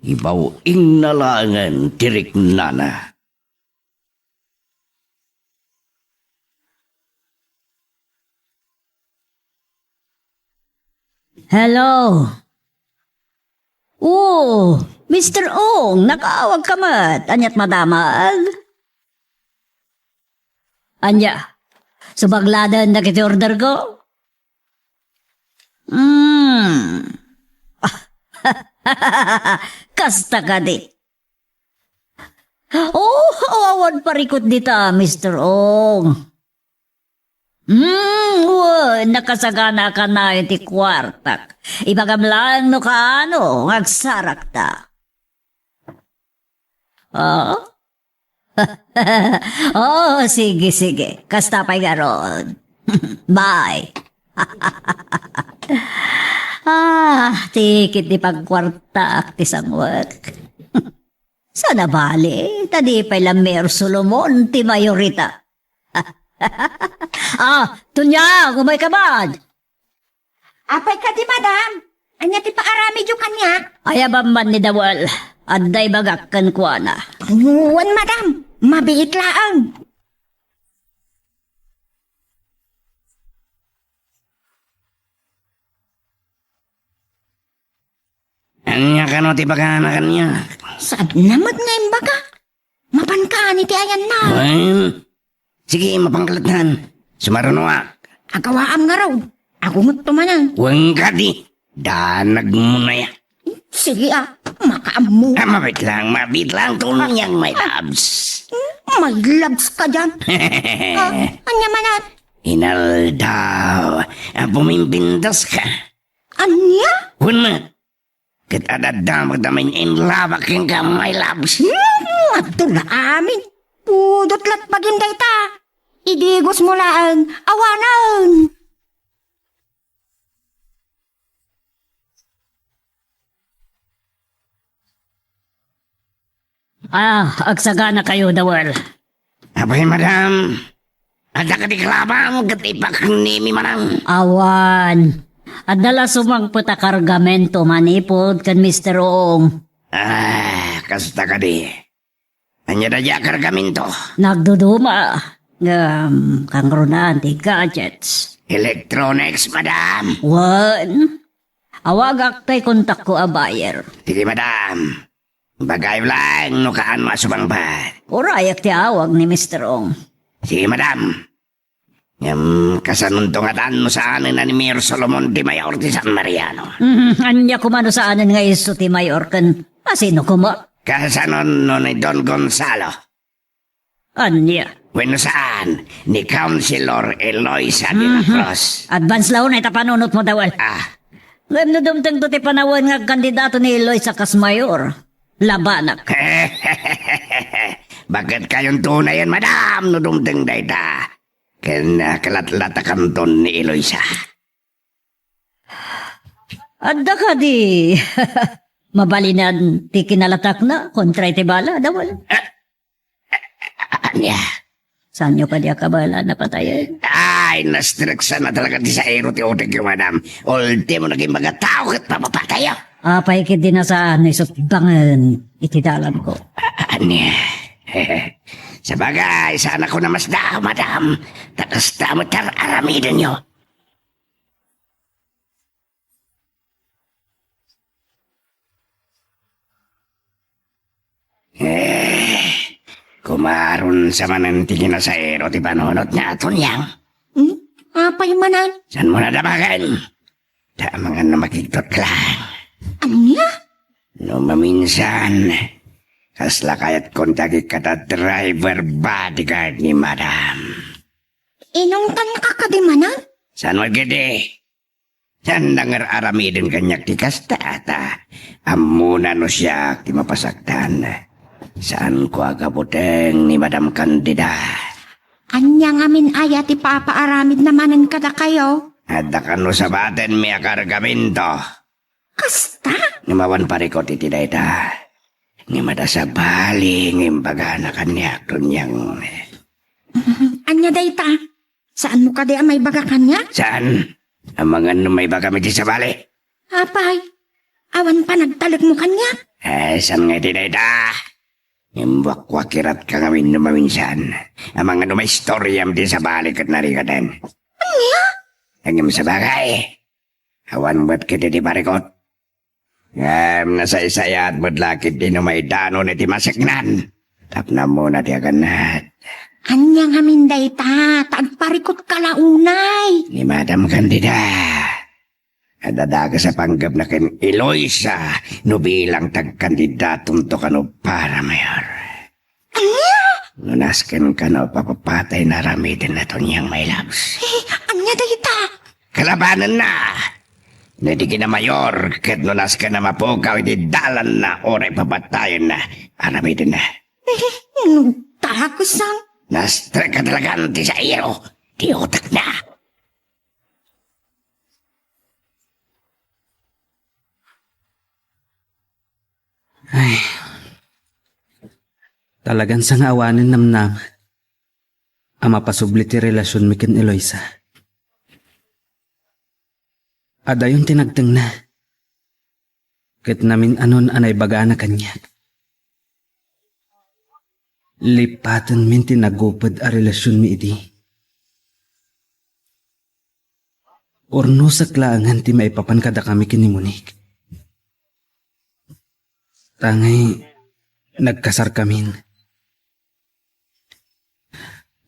Ibaw-ingna laengen ti riknana. Hello? Oh, Mister Ong, nakaawag ka met. Aniat madamag? Ania, subagladen dagiti order ko? Hmm. Kasta kadi. Oh, awan parikut dita, Mister Ong. Hmm, wen, nakasagana ka na iti kuartak. Ibagam laeng no kaano nga agsarakta. Ah? Oh, sige, sige. Kasta pay garud. Bye. Ah, tikit ti pagkuartak ti sangwek. Sana bali, ta di pay la Mayor Solomon ti mayorita. Ah, Tunyang, umay ka man! Apay kadi, madam? Ania ti paaramidyo kaniak? Ayabam man ni Dawel. Adda ibagak kenkuana. Wen, madam. Mabiit laeng. Ania kano ti bagana kaniak? Saanna met nga imbagak. Mapan kaani ti ayanna. Wen, sige, mapan ka latta. Sumarunoak. Agawaam ngarud. Agungetto manen. Wen kadi. Danagmo na ya. Sige, ah. Makaammo. Ah, mabit lang, mabit lang. Tunyang, my loves. Hmm, my loves ka diay. Ah, ania manen? Inaldaw. Ah, pumimpintas ka. Ania? Wen met. Ket adda met amin inlabak kenka, my loves. Hmm, adto la amin. Pudot lat bagim dayta. Idigos mo laeng, awanen. Ah, agsagana kayo, Dawel. Apay, madam, adda kadi kalabam ket ipaknimi manen? Awan. Adda la sumangpet a kargamento manipud ken Mister Ong. Ah, kasta kadi. Ania dayta a kargamento? Nagduduma. Ngem, kangrunaan ti gadgets. Electronics, madam. Wen, awagak tay kontakko a buyer. Sige, madam. Ibagayo laeng no kaano a sumangpet. Urayak ti awag ni Mister Ong. Sige, madam. Ngem, kasanonto ngatan no saanen a ni Mayor Solomon ti mayor ti San Mariano? Mhm, ania koma no saanen nga isu ti mayor ken asino koma? Kasanon no ni Don Gonzalo? Ania? Wenno saan, ni Councilor Eloisa de la Mhm. Cruz. Advance la unay ta panunot mo, Dawel. Ah. Ngem no dumtengto ti panawen nga agkandidato ni Eloisa kas mayor, labanak. Baket kayon tunayen, madam, no dumteng dayta. Ken, ah, kalatlatakanton ni Eloisa. Adda kadi mabalinan ti kinalatakna kontra iti bala, Dawel? Ania? Saanyo kadi a kabala napatayen? Ay, nastreksan na talaga ti saero ti utekyo, madam. Ultimo naging mga tao ket mapapatayo. Apay ket di na saan isutbangen iti dalanko? Ania? Sabagay, saan ako namasda, madam. Ta kasta met ti ar-aramidenyo. Eh, kumarunsa manen ti kinasaero ti panunot nga aton, Yang? Hmm? Apay manen? Saan mo nadabagan? Ta amangan no makigtot ka lang. Ania? No maminsan, kasla kayatkon dagiti kada driver bodyguard ni Madam. Inungtan ka kadi manen? Saan mo gidi? Saan nangar-aramiden kaniak ti kasta, ta ammona no siak ti mapasaktan. Saanko a kabuteng ni Madam Candida. Ania ngamin aya ti papaaramidna manen kadakayo? Adda kano sabatenmi a kargamento. Kasta? Ngem awan parikut iti dayta. Ngem adda sabali nga imbagana kaniak, Tonyang. Ania dayta? Saanmo kadi a maibaga kaniak? Saan? Amangan no maibagam iti sabali. Apay, awan panagtalekmo kaniak? Eh, saan nga iti dayta? Ngem wakwakiratka ngamin no maminsan. Amangan no maistoriam ti sabali ket narigaden. Ania? Ngem sabagay, awan met ketdi ti parikut. Ngem nasaysayaat met la ketdi no maidanon iti maseknan tapno ammona ti agannad. Ania ngamin dayta? Ta agparikutka la unay. Ni Madam Candida, adda dakes a panggepna ken Eloisa no bilang ti agkandidatonto kano para mayor. Ania? No nasken kano papapatayna aramiden, Tonyang, my loves. Eh, ania dayta? Kalabanenna! No di kinamayor, ket no nasken a mapukaw iti dalanna, uray papatayenna, aramidenna. Eh, no dakesan? Nastrek a talagan ti sairo, ti utekna. Ay. Talagan sa nga awanen namnama a mapasubli ti relasionmi ken Eloisa. Adayon ti nagtengna. Ket namin-anon a naibagana kaniak. Lipatenmin ti naguped a relasionmi idi. Urnosek laengen ti maipapan kadakami ken ni Monique. Tangay nagkasarkamin.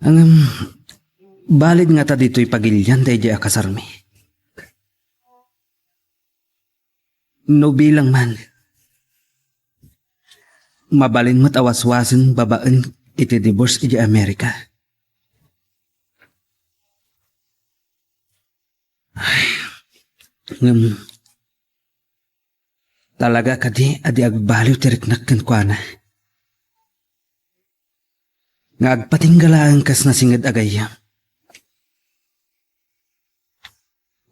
Ngem, balid ngata ditoy pagilian daydiay a kasarmi? No bilang man, mabalin met a waswasen babaen iti divorce idiay Amerika. Ay, ngem, talaga kadi a di agbaliw ti riknak kenkuana? Nga agpatingga laeng kas nasinged a gayyem.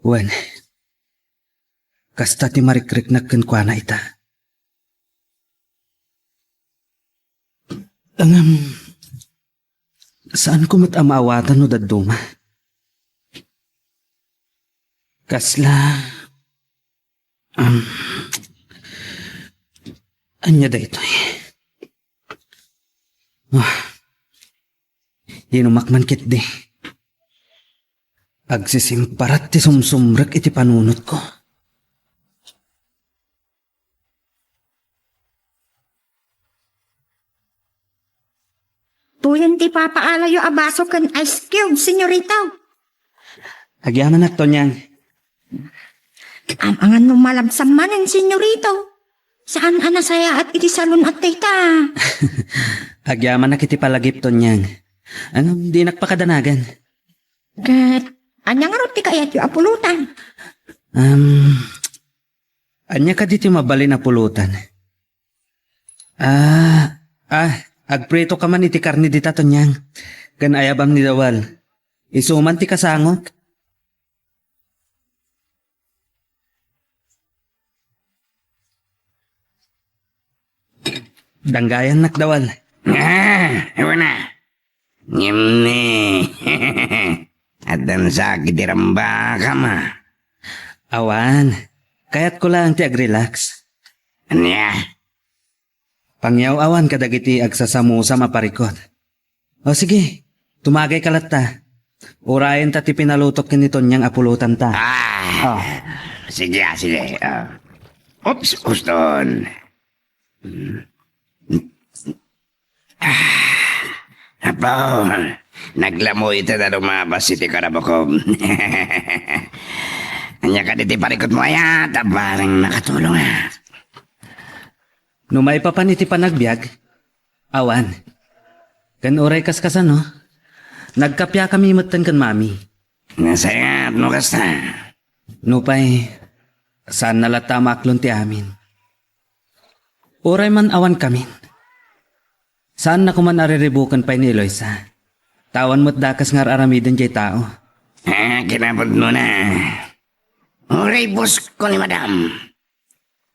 Wen, kasta ti marikriknak kenkuana ita. Ngem, saanko met a maawatan no dadduma. Kasla, um, ania daytoy? Ah, inumak man ketdi. Agsisimparat ti sumsumrek iti panunotko. Tuyen ti papaalayo a baso ken ice cube, senyorito. Agyamanak, Tonyang. Am-angan no malabsam manen, senyorito. Saan a nasayaat iti salon a dayta. Agyamanak iti palagip, Tonyang. Ngem dinak pakadanagan. Ket ania ngarud ti kayatyo a pulutan? Um, ania kadi ti mabalin a pulutan? Ah, ah, agprito ka man iti karne dita, Tonyang. Ken ayabam ni Dawal. Isu man ti kasangot. Danggayannak, Dawal. Ah, awan a. Ngem ni, addan sakit ti rambakam a. Awan, kayatko laeng ti agrelax. Ania? Pangyaw-awan kadagiti agsasamusam a parikut. O sige, tumagayka latta. Urayenta ti pinalutok ken ni Tonyang a pulotanta. Ah, oh. Sige, ah, sige. Ah. Oops, uston. Hmm. Ah, apo, naglamoy ita da lumabas iti karabukom. Ania kadi ti parikutmo aya, ta bareng makatulong a. No maipapan iti panagbiag, awan. Ken uray kaskasano, nagkapiakami metten ken mami. Nasayaat no kasta. Nupay, saanna latta a maaklon ti amin. Uray man awankamin, saanna koman a riribuken pay ni Eloisa. Ta awan met dakas nga ar-aramiden jay tao. Ah, kinapudnona. Uray bosko ni Madam.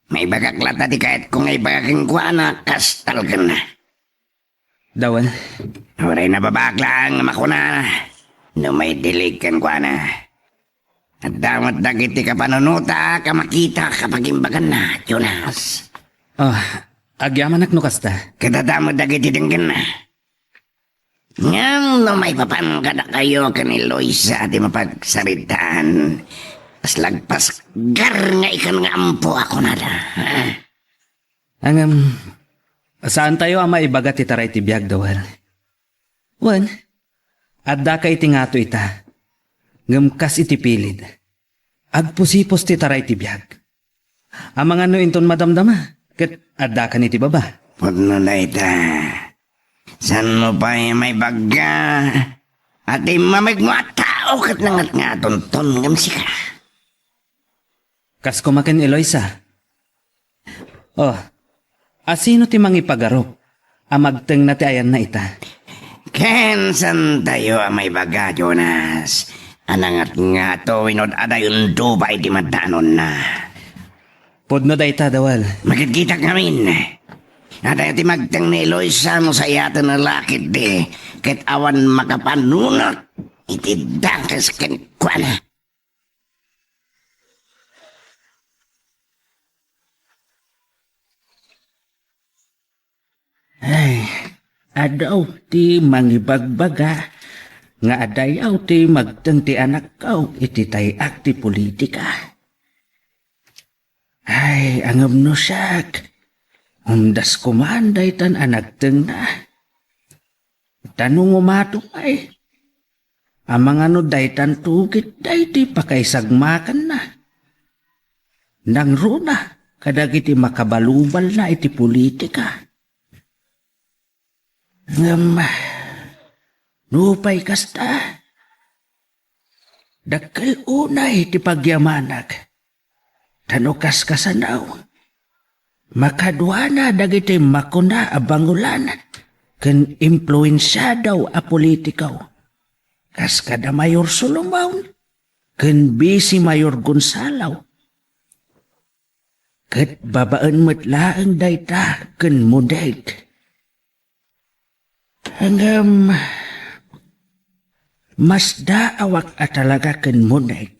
Maibagak latta ti kayatko nga ibaga kenkuana kas talgenna. Dawel. Uray nababaak laeng nga makunana no maidilig kenkuana. Adda met dagiti kapanunotak a makita a pagimbaganna, Jonas. Ah, agyamanak no kasta. Ket adda met dagiti denggenna. Ngem no maipapan kadakayo ken ni Luisa ti mapagsaritaan, kas lagpas gar nga ikan nga ampo a kunada, ha? Ngem, saantayo a maibaga ti taray ti biag, Dawel. Wen, addaka iti ngato ita. Ngem kas iti pilid, agpusipos ti taray ti biag. Amangan no inton madamdama, ket addaka iti baba. Pudno dayta. Saanmo pay maibaga a ti mamegmo a tao ket nangngatngatonton ngem sika? Kas koma ken Eloisa. Oh, asino ti mangipagarup a magtengna ti ayanna ita? Ken saantayo a maibaga, Jonas, a nangngatngato wenno adayonto pay ti madanonna. Pudno dayta, Dawel. Makitkitak ngamin. Adayo ti magteng ni Eloisa no sayaten a laki di, ket awan makapanunot iti dakes kenkuana. Ay, adu ti mangibagbaga nga adayaw ti magteng ti anakko iti tay-ak ti politika. Ay, ngem no siak, umdas koman daytan a nagtengna. Ta no ngumato pay, amangan no daytan tugit daydi pakaisagmakanna. Nangruna kadagiti makabalubalna iti politika. Ngem, nupay kasta, dakkel unay ti pagyamanak. Ta no kaskasano, makaduana dagiti makuna a bangolan ken impluensiado a politiko, kas kada Mayor Solomon ken Vice Mayor Gonzalo. Ket babaen met laeng dayta ken Monig. Ngem, masdaawak a talaga ken Monig.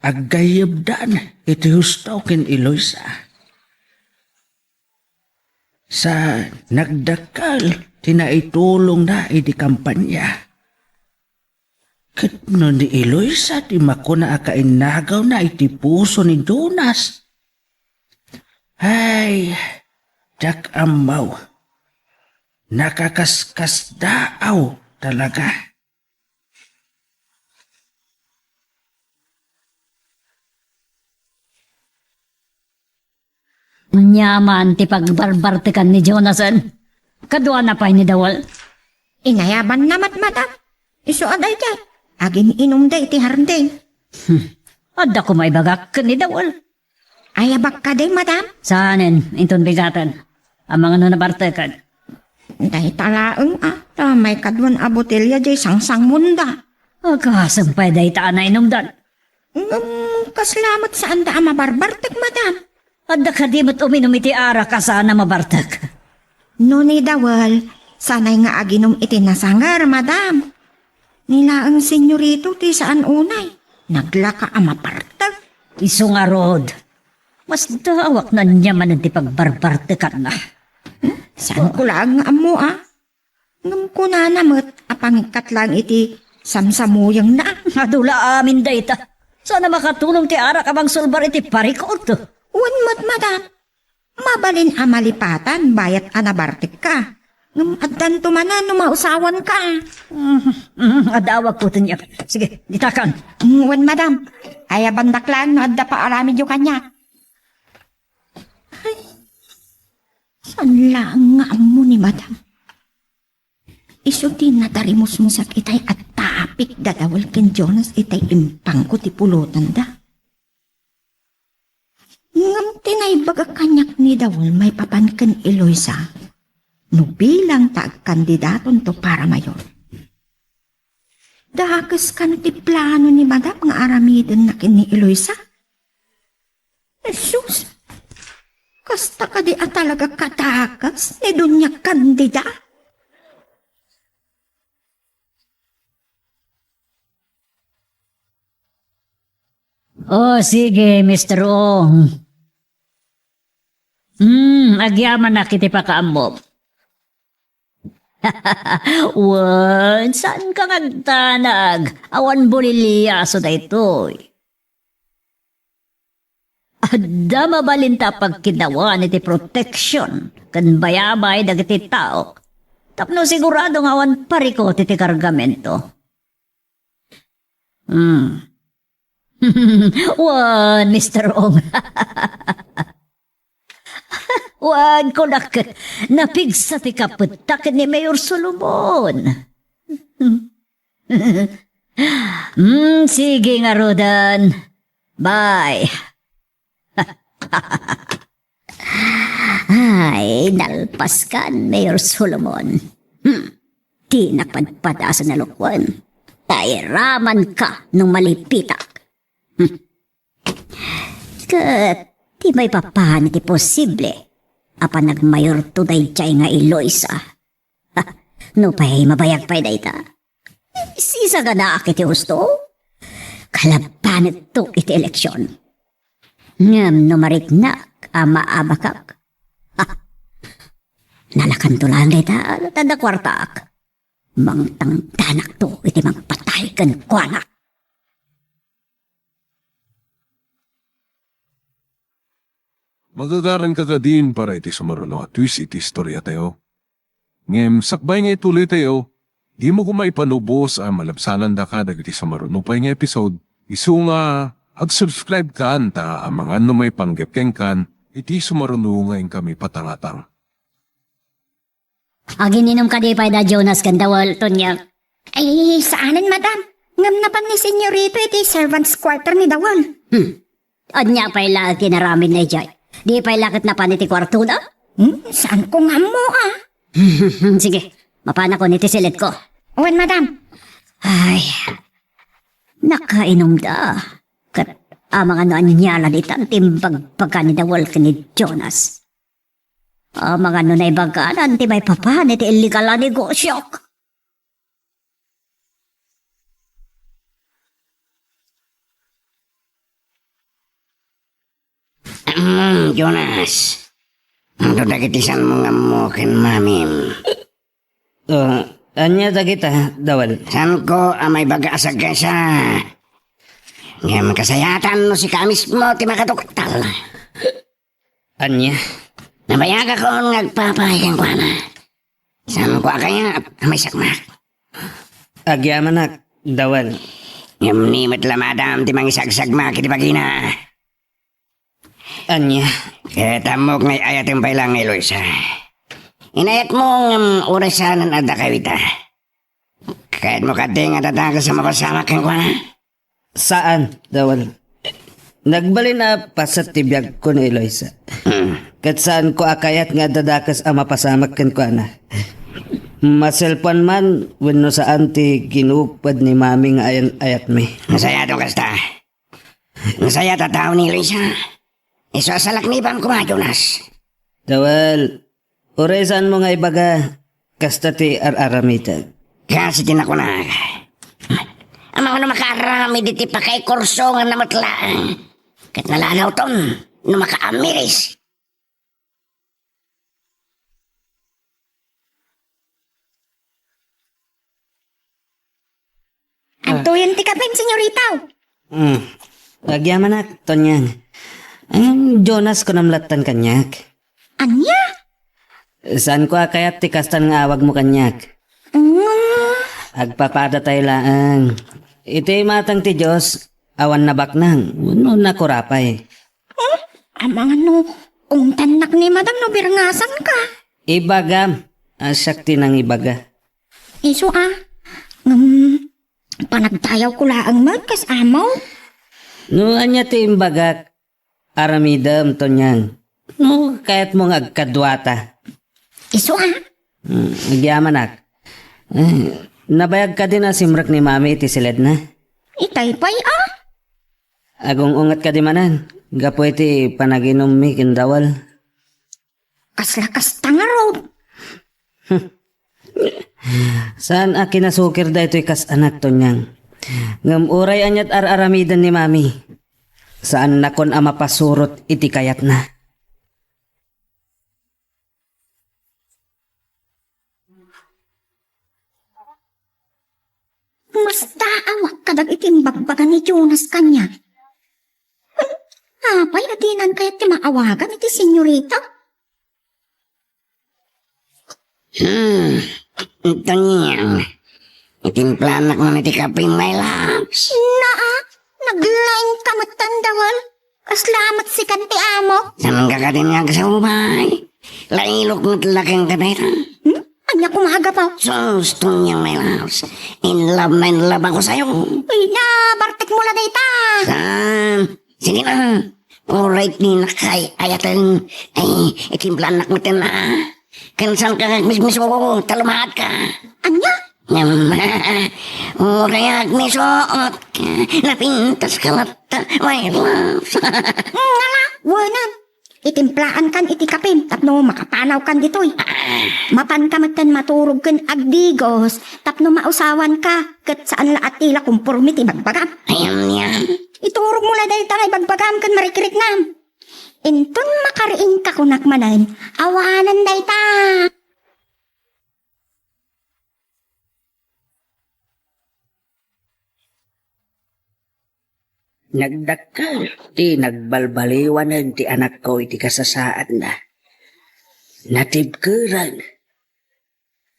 Aggayyebdan iti husto ken Eloisa. Sa nagdakkel ti naitulongna idi kampanya. Ket no ni Eloisa ti makuna a kainnagawna iti puso ni Jonas, ay, diak ammo. Nakakaskasdaaw talaga. Ania man ti pagbarbartekan ni Jonasen? Kaduana pay ni Dawel. Inayabanna met, madam. Isu a daydiay, agin-inumda iti hardin. Hmm. Adda koma ibagak ken ni Dawel. Ayabak kadi, madam? Saanen, inton bigaten. Amangan no nabarteken. Dayta laeng a, ta maikaduan a botelya diay sangsangmonda. Agasem pay dayta a nainumdan. Ngem kasla met saanda a mabarbartek, madam. Adda kadi met uminum iti arak a saan a mabartek? No ni Dawel, sanay nga aginum iti nasanger, madam. Ni laeng senyorito ti saan unay. Naglaka a mabartek. Isu ngarud, masdaawak no ania manen ti pagbarbartekanna. Saanko laeng nga ammo, a. Ngem kunana met a pangikkat laeng iti samsamuyengna. Adu la amin dayta. Saan a makatulong ti arak a mangsulbar iti parikut. Wen met, madam. Mabalin a malipatan bayat a nabartekka. Ngem addanto manen no mausawanka. Mm, mm, adawagko tenyak. Sige, ditakan. Mm, wen, madam. Ayabandak laeng no adda paaramidyo kaniak. Ay, saan laeng nga ammo ni madam? Isu ti natarimusmusak itay a tapik da Dawel ken Jonas itay impangko ti pulotanda. Ngem ti naibaga kaniak ni Dawel maipapan ken Eloisa, no bilang ta agkandidatonto para mayor. Dakes kano ti plano ni Madam nga aramidenna ken ni Eloisa? Jesus! Kasta kadi a talaga kadakes ni Doña Candida? Oh, sige, Mister Ong. Hmm, agyamanak iti pakaammom. Wen, saan ka nga agdanag? Awan buliliaso daytoy. Adda mabalinta a pagkiddawan iti protection ken bayabay dagiti taok tapno sigurado nga awan parikut iti kargamento. Hmm. Wen, Mister Ong. Wen, kunak, napigsa ti kaputta ken ni Mayor Solomon. Hmm, sige ngaruden. Bye. Ay, nalpaskan, Mayor Solomon. Hmm, dinak padpadasen a lukwen. Ta iramanka no malipitak. Hmm. Ket di maipapan iti posible a panagmayorto daydiay nga Eloisa. Ha, nupay mabayag pay dayta, sisaganaak iti husto. Kalabanekto iti eleksion. Ngem no mariknak a maabakak, ha, nalakanto laeng dayta, ta adda kuartaak. Mangtangdanakto iti mangpatay kenkuana. Magagaranka kadin para iti sumaruno a twist iti istoriatayo. Ngem sakbay nga ituloytayo, dimo koma ipanubos a malabsanandaka dagiti sumaruno pay nga episode, isu nga ag-subscribe kan ta amangan no maipanggep kenkan iti sumaruno nga inkami patangatang. Agininum kadi pay da Jonas ken Dawel, Tonyang? Ay, saanen, madam. Ngem napan ni Senyorito iti servants' quarter ni Dawel. Hmm. Ania pay la ti inaramidna idiay? Di pay la ket napan iti kuartona? Hmm, saanko nga ammo, ah. Sige, mapanakon iti silitko. Wen, madam. Ay, nakainumda. Ket amangan no ania la ditan ti imbagbaga ni Dawel ken ni Jonas. Amangan no naibaganan ti maipapan iti illegal a negosiok. Mm, Jonas. Adu dagiti saanmo nga ammo ken mamim. Oh, ania dagita, Dawel? Saanko a maibaga a sagasa. Ngem kasayatan no sika mismo ti makatuktal. Ania? Nabayagakon nga agpapay kenkuana. Saanko a kayat a maisakmak? Agyamanak, Dawel. Ngem ni met la madam ti mangisagsagmak iti bagina. Ania? Ket ammok nga ay-ayatem pay laeng ni Eloisa. Inayatmo ngem uray saanen a adda kawita. Kayatmo kadi nga adda dakes a mapasamak kenkuana? Saan, Dawel. Nagbalin a paset ti biagko ni Eloisa. Hmm. Ket saanko a kayat nga adda dakes a mapasamak kenkuana. Maselpoan man wenno saan ti ginupod ni Mami nga ayan-ayatmi. Nasayaat no kasta. Nasayaat a tao ni Eloisa. Isu a salaknibam koma, Jonas. Dawel, uray saanmo nga ibaga, kasta ti ar-aramidek. Kas iti nakunak. Amangan no makaaramid iti pakaikurso nga nametlaeng. Ket nalalawton no makaamiris. Adtoyen ti kapem, senyorita. Hmm. Agyamanak, Tonyang. Ngem Jonas, kunam lattan kaniak. Ania? Saanko a kayat ti kastan nga awagmo kaniak. Mm. Agpapadatayo laeng. Iti imatang ti Dios, awan nabaknang, wenno nakurapay. Hmm? Amangan no, ungtannak ni madam no birngasanka. Ibagam, a siak ti nangibaga. Isu a, ngem, panagdayawko laeng met kas amok. No ania ti imbagak, aramidem, Tonyang. No kayatmo nga agkaduata. Isu a, Mm, agyamanak. Eh, nabayag kadin a simrek ni Mami iti siledna? Itay pay, a? Agung-unget kadi manen, gapu iti panaginummi ken Dawel. Kasla kasta ngarud. Saan a kinasukir daytoy kas anak, Tonyang. Ngem uray ania't ar-aramiden ni Mami, saannakon a mapasurot iti kayatna. Masdaawak kadagiti imbagbaga ni Jonas kaniak. Apay a dinan kayat ti maawagan iti senyorita? Hmm. Tanyang, itimplanak man iti kape, my loves. Naa, naglaing ka met, Dawel. Kasla met sikan ti amo. Saan ka kadin nga agsubay? Lailok met la kenka dayta. Hmm? Ania koma a gapu? Sus, Tonyang, my loves. In love na in love ako sayo. Ay na, bartek mo la dayta. Saan? Sige na. Uray ti nakay-ayaten. Ay, itimplanak met na. Ken saan ka agmismiso, ta lumaat ka. Ania? Ngem, uray agmisuot ka, napintas ka latta, my loves. Ngala, wenan. Itimplaankan iti kapim tapno makapanawkan ditoy. Mapanka metten maturog ken agdigos tapno mausawanka, ket saan la a ti la komporme ti ibagbagam. Ayan, yan. Iturogmo la dayta nga ibagbagam ken marikiriknam. Inton makariingka kunak manen, awanen dayta. Nagdakkel ti nagbalbaliwanen ti anakko iti kasasaadna. Natibkerek.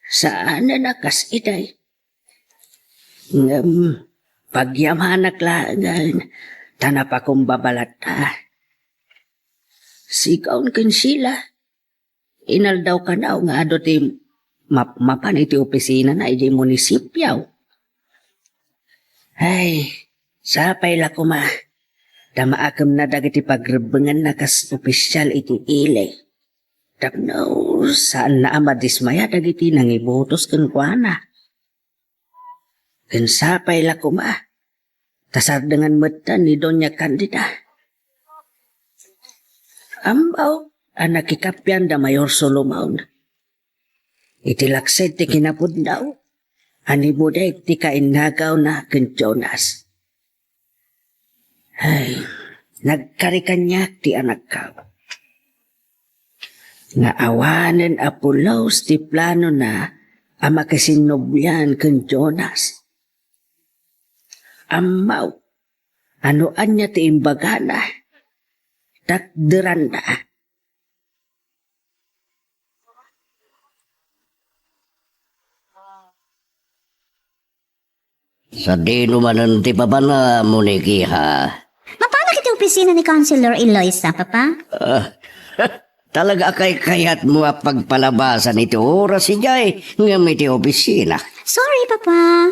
Saanen a kas itay. Ngem pagyamanak laengen ta napakumbaba latta. Sikaon ken Sheila, inaldaw kanaw nga adu ti mapmapan iti opisinana idiay munisipio. Ay, sapay la koma ta maakemna dagiti pagrebbenganna kas opisial iti ili. Tapno saanna a madismaya dagiti nangibotos kenkuana. Ken sapay la koma ta sardengan metten ni Doña Candida. Ammo a nakikappien da Mayor Solomon iti laksid ti kinapudno a nimudek ti kainnagawna ken Jonas. Ay, nagkari kaniak ti anakko nga awanen a pulos ti planona a makisinnublian ken Jonas. Ammo a no ania ti imbagana, takderanda. Sadino manen ti papana, Monique, iha? Mapanak iti opisina ni Councilor Eloisa, Papa? Ah, talaga a kaykayatmo a pagpalabasan iti oras idiay ngem iti opisina. Sorry, Papa.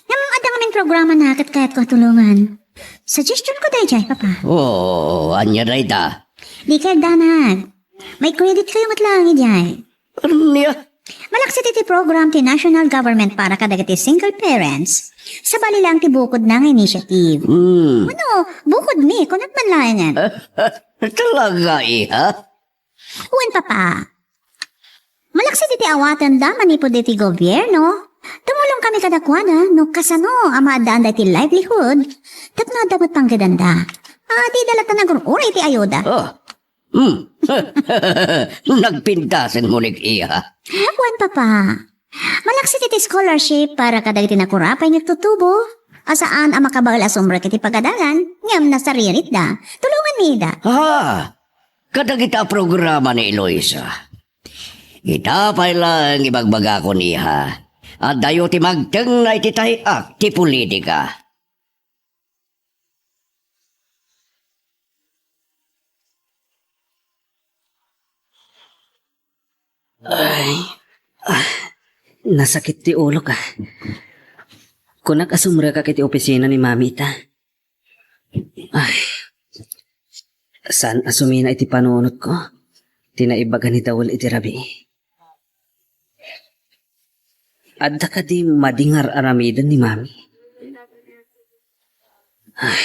Ngem adda ngamin programana ket kayatko a tulongan. Suggestionko daydiay, Papa. Oo, ania dayta? Dika agdanag. Maikreditkayo met laeng idiay. Ania? Malaksid iti program ti national government para kadagiti single parents, sabali laeng ti bukodna nga initiative. Hmm. Ano, bukodmi, kunak man laengen. Talaga, iha? Wen, Papa. Malaksid iti awatenda manipud iti gobierno, tumulongkami kadakuada no kasano a maaddaanda iti livelihood tapno adda met panggedanda. Ah, dida latta nagur-uray iti ayuda. Ah. Hmm. Nagpintasen, Monique, iha. Wen, Papa. Malaksid iti scholarship para kadagiti nakurapay nga agtutubo, a saan a makabael a sumrek iti pagadalan, ngem nasariritda. Tulonganmi ida. Ah, kadagita a programa ni Eloisa. Ita pay laeng ibagbagakon, iha. Adayo ti magtengna iti tay-ak ti politika. Ay, ah, nasakit ti ulok, ah. Kunak a sumrekak iti opisina ni Mami ita. Ay, saan a sumina iti panunotko ti naibaga ni Dawel iti rabii. Adda kadi madi nga ar-aramiden ni Mami? Ay,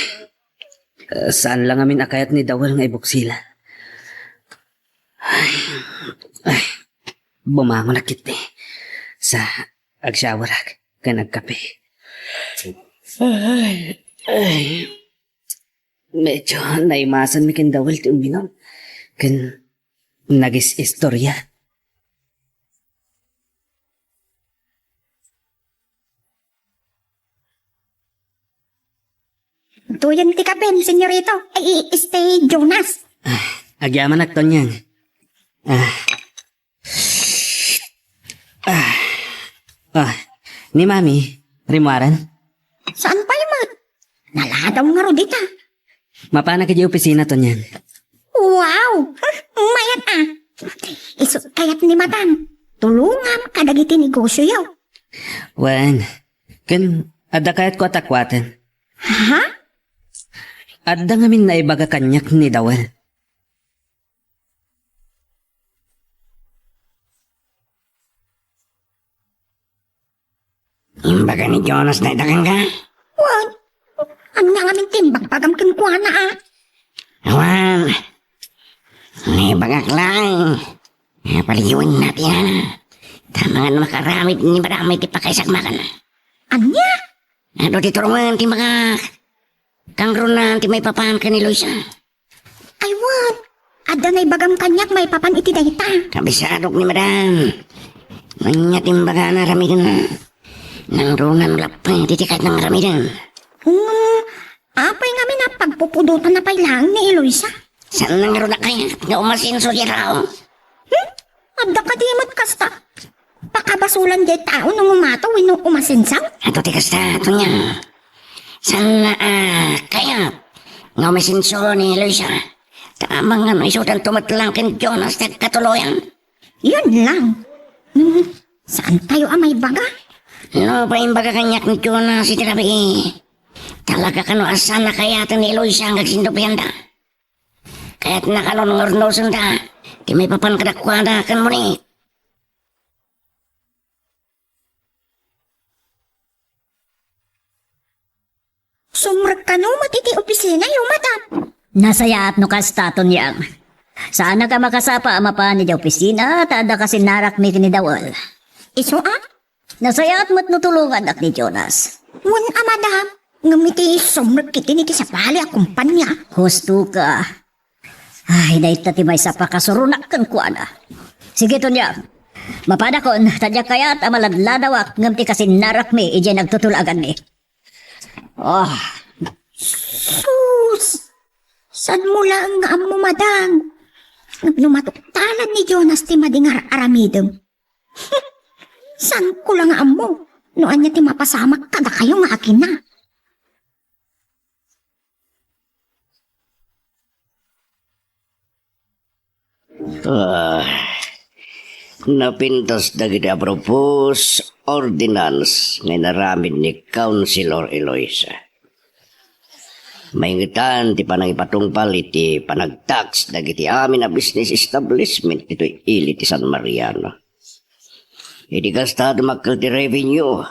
saan la ngamin a kayat ni Dawel nga ibuksilan. Ay, ay, bumangonak iti sa agshowerak ken agkape. Ay, ay. Medyo naimasanmi ken Dawel ti uminum. Ken nagis-istorya. Tuyen ti kapen, senyorito. Ay, i-, este, Jonas. Ah, agyamanak, Tonyang. Ah. Ah. Ah. Ni Mami, rimmuaren? Saan pay met? Naladaw ngarud ita. Mapanak idiay opisina, Tonyang. Wow! Mayat a. Isu kayat ni Madam, tulongam kadagiti negosioyo. Wen, ken adda kayatko a takuaten. Ha? Adda ngamin naibaga kaniak ni Dawel. Imbaga ni Jonas dayta kenka? Wen, ania ngamin ti imbagbagam kenkuana a? Awan, naibagak laeng. Napaliwanna ti ina. Ta amangan makaramid ni Madam iti pakaisagmakan. Ania? Adu ti turungan ti imbagak. Kangruna ti maipapan ken ni Luisa. Ay wen, adda naibagam kaniak maipapan iti dayta. Kabisadok ni Madam. Ania ti imbagana aramiden? Nangruna no lappeng iti kayatna nga aramiden. Ngem, apay ngamin a pagpupudotanna pay laeng ni Eloisa? Saan ngarud a kayat nga umasenso diay tao? Hmm? Adda kadi met kasta? Pakabasolan diay tao no ngumataw wenno umasenso? Adu ti kasta, Tonyang. Saan a kayat nga umasenso ni Eloisa? Ta amangan no isudanto met laeng ken Jonas ti agkatuloyan. Yun lang. Hmm, saantayo a maibaga? No paimbaga kaniak ni Jonas iti rabii, talaga kano a saan a kayaten ni Eloisa nga agsindupianda. Kayatna kanon nga urnosenda ti maipapan kadakuada ken Monique. Sumrek kano met iti opisinayo, madam. Nasayaat no kasta, Tonyang. Saanak a makasapa a mapan idiay opisina, ta adda kasinnarakmi ken ni Dawel. Isu a? Nasayaat met no tulongannak ni Jonas. Wen a, madam, ngem iti sumrek iti sabali a kumpanya. Husto ka. Ay, dayta ti maysa a pakasuronak kenkuana. Sige, Tonyang. Mapadakon, ta diak kayat a maladladawak ngem ti kasinnarakmi idiay nagtutulaganmi. Ah. Sus! Saanmo laeng nga ammo, madam? Ngem no matuktalan ni Jonas ti madi nga ar-aramidem, saanko la nga ammo no ania ti mapasamak kadakayo nga agina. Ah, napintas dagiti a propose ordinance nga inaramid ni Councilor Eloisa. Maingetan ti panangipatungpal iti panagtax dagiti amin a business establishment ditoy ili ti San Mariano. Iti kasta, dumakkel ti revenue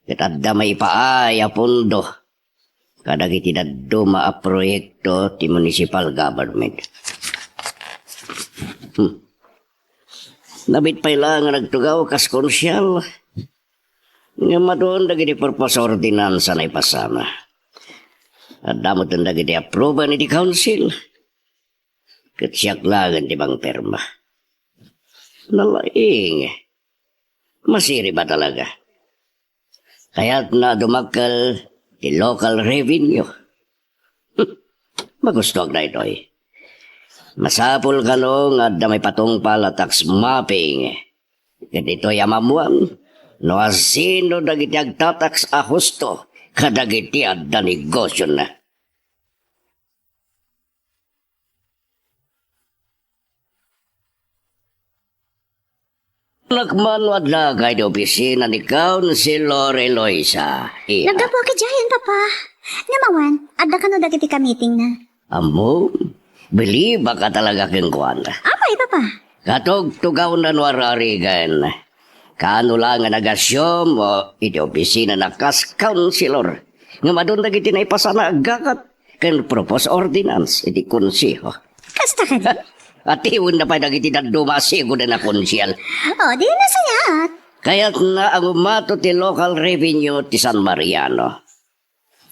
ket adda maipaay a pondo kadagiti dadduma a proyekto ti municipal government. Hmm. Nabit pay la nga nagtugaw kas konsyal, ngem adun dagiti purpose ordinance a naipasana. Adda metten dagiti approval iti council. Ket siak laeng ti mangpirma. Nalaing. Masirib a talaga. Kayatna a dumakkel ti local revenue. Magustoak daytoy. Masapul kano nga adda maipatungpal a tax mapping. Ket ditoy a maammuan no asino dagiti agtatax a husto kadagiti adda negosiona. Nakman no adda ka iti opisina ni Councilor Eloisa. Iya. Naggapuak idiayen, Papa. Ngem awan, adda kano dagiti kamitingna? Ammom, bilibak a talaga kenkuana. Apay, Papa? Katugtugawna no ar-arigan. Kaano la nga nag-assume iti opisina na kas councilor? Ngem adun dagiti naipasana a gakat ken proposed ordinance iti konseho. Kasta kadi? Atiwenna pay dagiti dadduma a sigud a nakonsial. O, di nasayaat. Kayatna a ngumato ti local revenue ti San Mariano.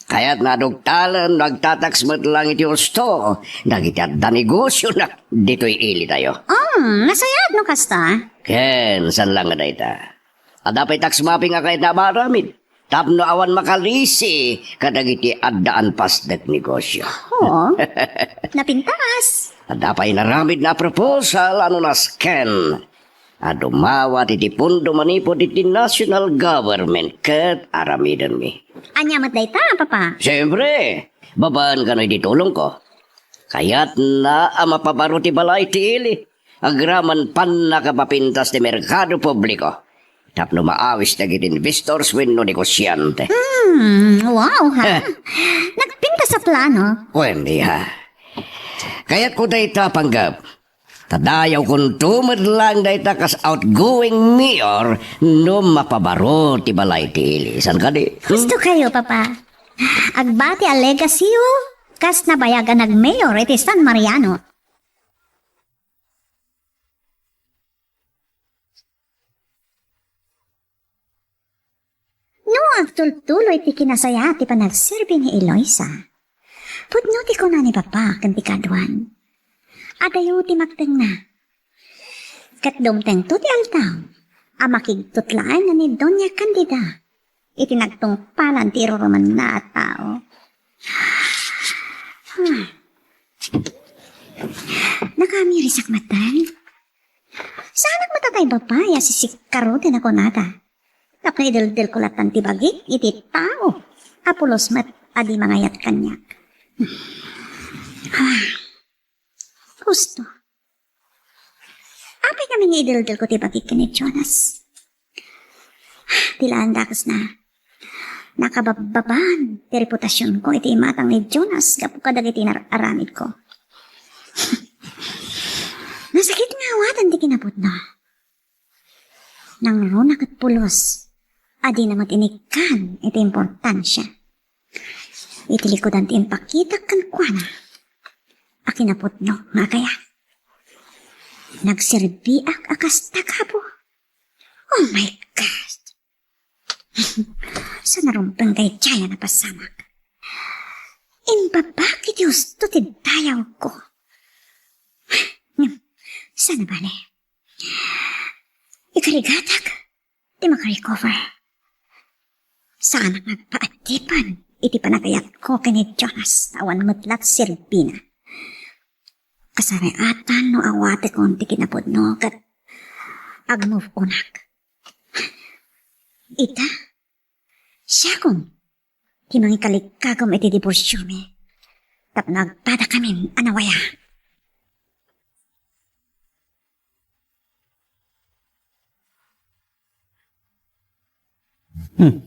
Kayatna a dugtalen no agtatax met lang iti husto dagiti adda negosiona ditoy ilitayo. Um, nasayaat no kasta. Ken saan lang nga dayta. Adda pay tax mapping a kayatna a maaramid tapno awan makalisi kadagiti addaan pasdek negosio. Oo. Napintas. Adda pay inaramidna a proposal a no nasken a dumawat iti pondo manipud iti national government ket aramidenmi. Ania met dayta, Papa? Siyempre, babaen kano iti tulongko. Kayatna a mapabaro ti balay ti ili agraman pannakapapintas ti merkado publiko tapno maawis dagiti investors wenno negosiante. Hmm, wow, ha? Eh. Nagpintas a plano. Wen, iya. Kayatko dayta, panggep. Ta dayawkonto met lang dayta kas outgoing mayor no mapabaro ti balay ti ili. Saan kadi? Hmm? Husto kayo, Papa. Agbati a legacy-yo kas nabayag a nagmayor iti San Mariano. No agtultuloy ti kinasayaat ti panagserbi ni Eloisa, pudno ti kuna ni Papa ken ti kaduan. Adayo ti magtengna. Ket dumtengto ti aldaw a makigtut laeng ni Doña Candida iti nagtungpalan ti irurumanna a tao. Hmm. Nakamirisak met. Saanak met a tay babai a sisikkaruti a kunada. Tapno ideldelko latta ti bagik iti tao a pulos met a di mangayat kaniak. Ah, husto. Apay ngamin nga ideldelko ti bagik ken ni Jonas? Ti laan dakesna. Nakababbaban ti reputasionko iti imatang ni Jonas gapu kadagiti nar-aramidko. Nasakit nga awaten ti kinapudno. Nangruna ket pulos a dina met inikkan iti importansia. Iti likudan ti impakitak kenkuana a kinapudno nga agayat. Nagserbiak a kas tagabu. Oh my God! Saan a rumbeng daydiay a napasamak? Imbabak iti husto ti dayawko. Ngem, saan a bale? Ikarigatak ti makarecover. Saanak nga agpaadipen iti panagayatko ken ni Jonas ta awan met la ti serbina. Kasariatan no awatekon ti kinapudno ket agmove onak. Ita, siakon ti mangikalikagum iti diborsiomi tapno agpadakamin a nawaya. Hmm.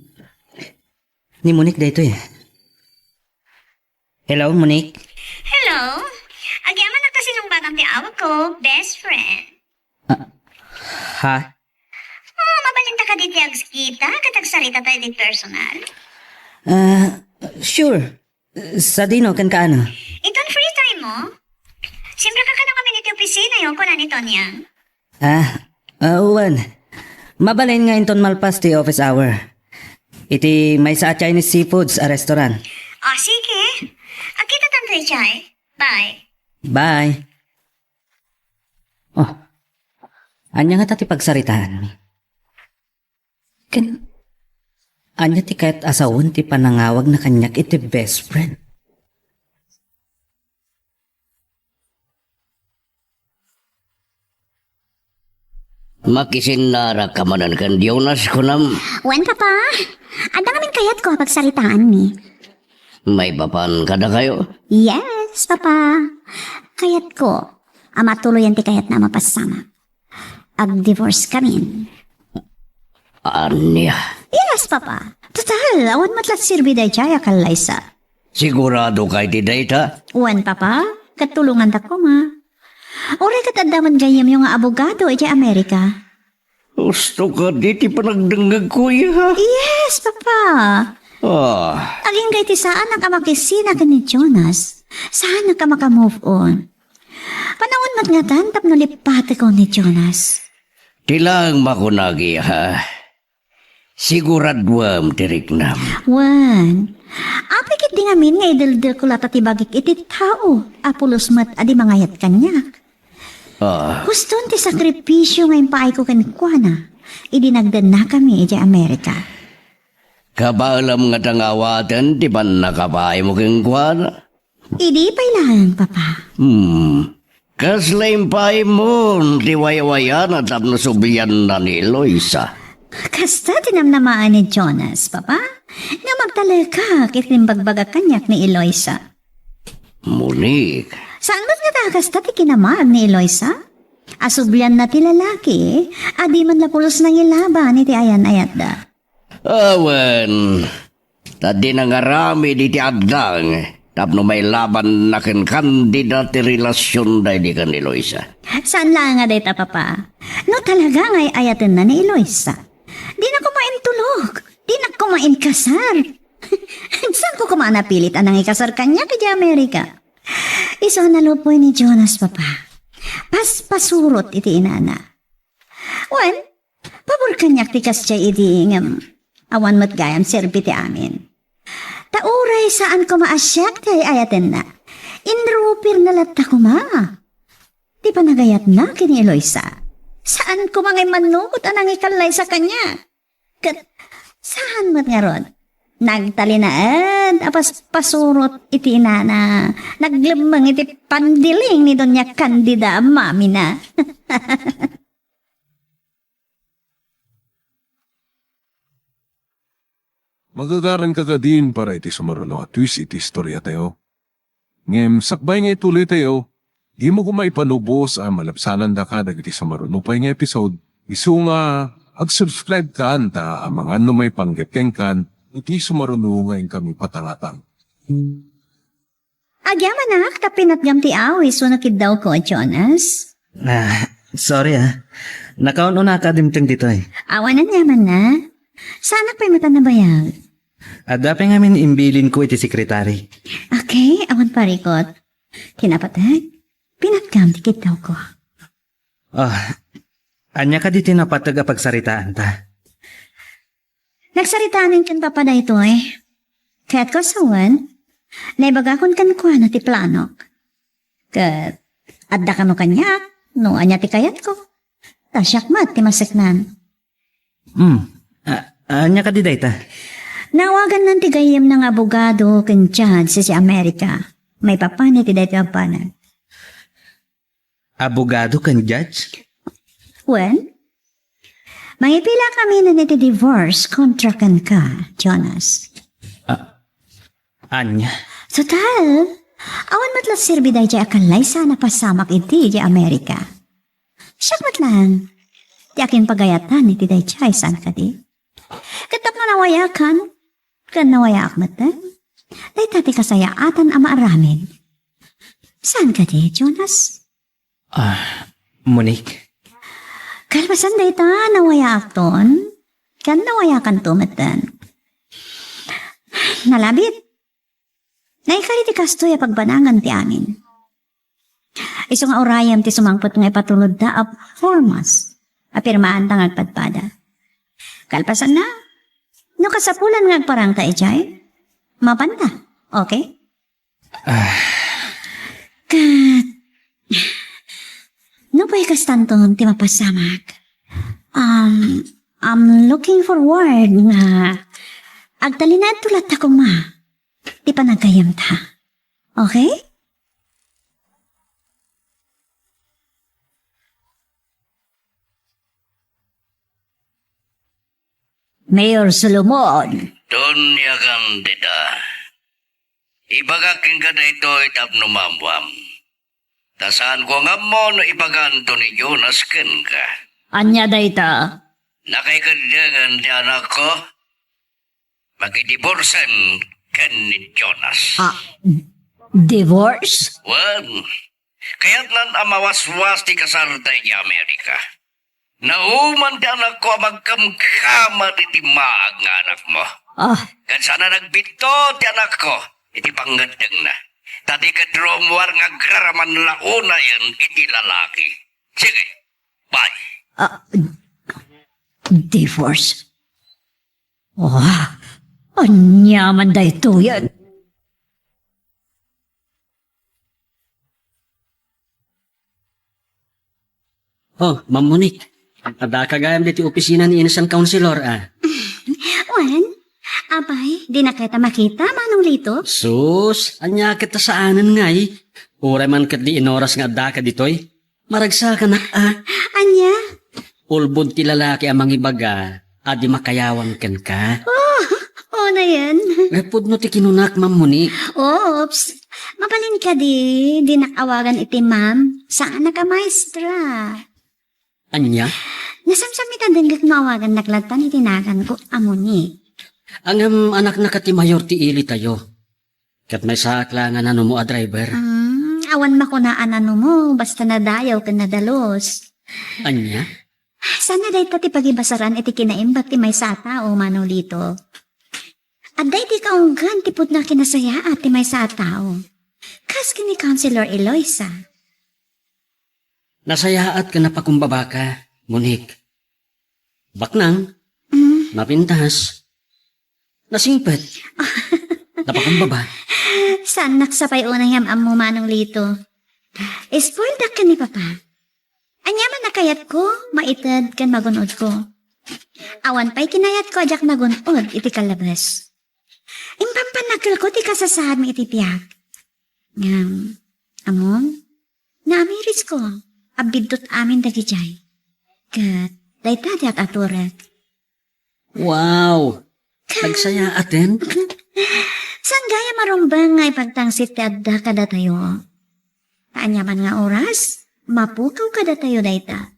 Ni Monique daytoy. Hello, Monique. Hello. Agyamanak ta sinungbatam ti awagko, best friend. Ah, ha? Oh, mabalinta kadi ti agkita ket agsarita tayo ti personal? Ah, sure. Sadino ken kaano? Iton free time mo? Simreka kano ngamin iti opisinayo, kuna ni Tonyang. Ah, ah, wen. Mabalin nga inton malpas ti office hour. Iti maysa a Chinese seafoods a restaurant. Ah, sige. Agkitatanto idiay. Bye. Bye. Oh. Ania ngata ti pagsaritaanmi? Ken ania ti kayat a sawen ti panangawagna kaniak iti best friend? Makisinnarak ka manen ken Jonas, kunam? Wen, Papa. Adda ngamin kayatko a pagsaritaanmi. Maipapan kadakayo? Yes, Papa. Kayatko a matuloyan ti kayatna a mapasama. Ag-divorce kamin. Ania? Yes, Papa. Total, awan met la serbi daydiay a kallaysa. Sigurado ka iti dayta? Wen, Papa. Ket tulongantak koma. Uray ket adda met gayyemyo nga abogado iti Amerika. Husto kadi ti panagdengngegko, iya. Yes, Papa. Ah. Agingga iti saanak a makisina ken ni Jonas, saanak a maka-move on. Panawen met ngatan tapno lippatekon ni Jonas. Ti laeng makunak, iya. Siguraduem ti riknam. Wen, apay ketdi ngamin nga ideldek ko latta ti bagik iti tao a pulos met a di mangayat kaniak. Ah. Huston ti sakripisio nga impaayko kenkuana idi nagdennakami idiay Amerika. Kabaelam ngata nga awaten ti pannakabaaymo kenkuana? Idi pay laeng, Papa. Hmm. Kasla impaaymo ti waywayana tapno sublianna ni Eloisa? Kasta ti namnamaen ni Jonas, Papa, nga magtalekak iti imbagbagak kaniak ni Eloisa. Monique. Saan met ngata a kasta ti kinamag ni Eloisa? A sublianna ti lalaki a di man la pulos nangilaban iti ayan-ayatda. Awan, ta di nangaramid iti addang tapno mailabanna ken Candida ti relasionda idi ken ni Eloisa. Saan laeng a dayta, Papa. No talaga nga ay-ayatenna ni Eloisa, dina koma intulok. Dina koma inkasar. Saanko koma a napilit a nangikasar kaniak idiay Amerika. Isu a nalupoy ni Jonas, Papa. Paspasurot iti inana. Wen, pabor kaniak ti kasdiay idi ngem awan met gayam serbi ti amin. Ta uray saan koma a siak ti ay-ayatenna, inrupirna latta koma. Ti panagayatna ken ni Eloisa, saan koma nga immanugot a nangikallaysa kaniak. Ket saan met ngarud, nagtalinaed a pas-, pasurot iti inana, naglemmeng iti pandiling ni Doña Candida a mamina. Magagaranka kadin para iti sumaruno a twist iti istoriatayo. Ngem sakbay nga itulitayo, dimo koma ipanubos a malabsanandaka dagiti sumaruno pay nga episode. Isu nga ag-subscribe kan ta amangan no maipanggep kenkan iti sumaruno nga inkami patangatang. Agyamanak, ta pinatgam ti awis wenno kiddawko, Jonas. Ah, sorry, ah. Nakaun-unaka dimteng ditoy. Awan aniamanna. Saanak pay met a nabayag. Adda pay ngamin imbilinko iti sekretari. Okay, awan parikot. Ti napateg, pinatgam ti kiddawko. Ah, ania kadi ti napateg a pagsaritaanta? Nagsaritaanmi ken Papa daytoy. Kayatko a sawen, naibagakon kenkuana ti planok. Ket adda kano kaniak no ania ti kayatko. Ta siak met ti maseknan. Hmm. A-, ania kadi dayta? Naawagannan ti gayyemna nga abogado ken judge idiay Amerika maipapan iti daytoy a banag. Abogado ken judge? Wen, mangipilak aminen iti divorce kontra kenka, Jonas. Ah, ania? Total, awan met la serbi daydiay a kallaysa a napasamak idi idiay Amerika. Siak met laeng ti akinpagayatan iti daydiay, saan kadi? Ket tapno nawayakan, ken nawayaak metten, dayta ti kasayaatan a maaramid. Saan kadi, Jonas? Ah, Monique. Kalpasan dayta, nawayaakton, ken nawayakanto metten. Nalabit. Naikari ti kastoy a pagbanangan ti amin. Isu nga urayem ti sumangpet nga ipatulodda a formas a pirmaanta nga agpadpada. Kalpasanna, no kasapulan nga agparangta idiay, mapanta. Okay? Ah. Ket, no pay kastanton ti mapasamak, um, I'm looking forward nga agtalinaedto latta koma ti panagayamta. Okay? Mayor Solomon. Doña Candida, ibagak kenka daytoy tapno maammuam. Ta saanko nga ammo no ibaganto ni Jonas kenka. Ania dayta? Nakaikaddengen ti anakko. Makidiborsem ken ni Jonas. Ah, divorce? Wen, kayatnan a mawaswas ti kasarda idiay Amerika. Nauman ti anakko a magkamkamad iti maag nga anakmo. Ah. Ket saan a nagbidto ti anakko iti pangngeddengna. Ta di ket rummuar nga agraraman la unayen iti lalaki. Sige, bye. Ah, divorce? Oh, aniaman daytoyen? Oh, Ma'am Monique. Addaka gayam ditoy opisina ni Innocent Counselor, ah. Wen, apay, dina kayta makita, Manong Lito? Sus, ania ket ta saanen ngay? Uray man ket di inoras nga addaka ditoy. Maragsakanak, ah. Ania? Ulbod ti lalaki a mangibaga a di makayawan kenka. Oh, unayen. Pudno ti kinunak, Ma'am Monique. Oops. Mabalin kadi, dinak awagan iti ma'am. Saanak a maestra. Ania? Nasamsam ita dengngek no awagannak lattan iti naganko a Monique. Ngem anaknak ti mayor ti ilitayo. Ket maysaak la nga nanumo a driver. Hmm, awan makuna a nanumo, basta nadayaw ken nadalus. Ania? Saan a dayta ti pagibasaran iti kinaimbag ti maysa a tao, Manong Lito? Adda iti kaunggan ti pudno a kinasayaat ti maysa a tao. Kas ken ni Councilor Eloisa. Nasayaat ken napakumbabaka, Monique. Baknang, Mm. napintas, nasingpet, napakumbaba. Saannak sa pay unay nga ammo, Manong Lito. Spoiled ken ni Papa. Ania man a kayatko, maited ken magun-odko. Awan pay kinayatko a diak nagun-od iti kalabes. Impampanagkelko ti kasasaadmi iti biag. Ngem, ammom, naamirisko a biddut amin dagidiay. Ket dayta diak aturek. Wow! Nagsayaaten? Saan gayam a rumbeng nga ipagtangsit ti adda kadatayo? Ta aniaman nga oras, mapukaw kadatayo dayta.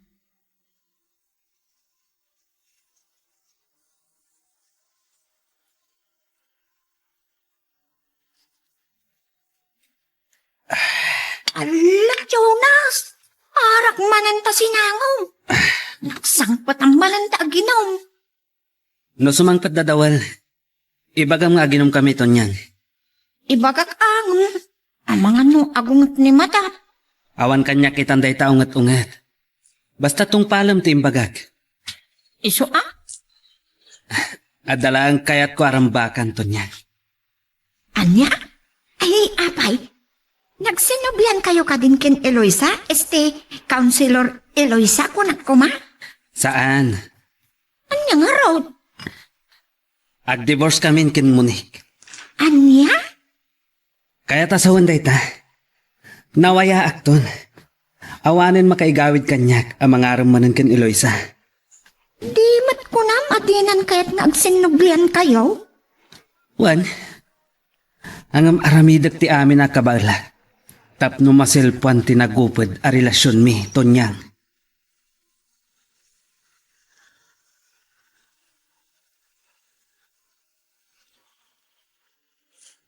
Ala, Jonas! Arak manen ta sinangom. Nagsangpet manen ta aginom. No sumangpet dadawel, ibagam nga aginomkami, Tonyang. Ibagak angem, amangan no agunget ni Madam. Awan kaniak itan dayta unget-unget. Basta tungpalem ti imbagak. Isu a? Adda laeng kayatko a rambakan, Tonyang. Ania? Ay, apay. Nagsinnublian kayo kadin ken Eloisa? Este, Councilor Eloisa, kunak koma? Saan. Ania ngarud? Agdivorce kamin ken Monique. Ania? Kayat a sawen dayta. Nawayaakton. Awanen makaigawid kaniak a mangarem manen ken Eloisa. Di met kunam a dinan kayat nga agsinnublian kayo? Wen, ngem aramidek ti amin a kabaelak tapno maselpoan ti naguped a relasionmi, Tonyang.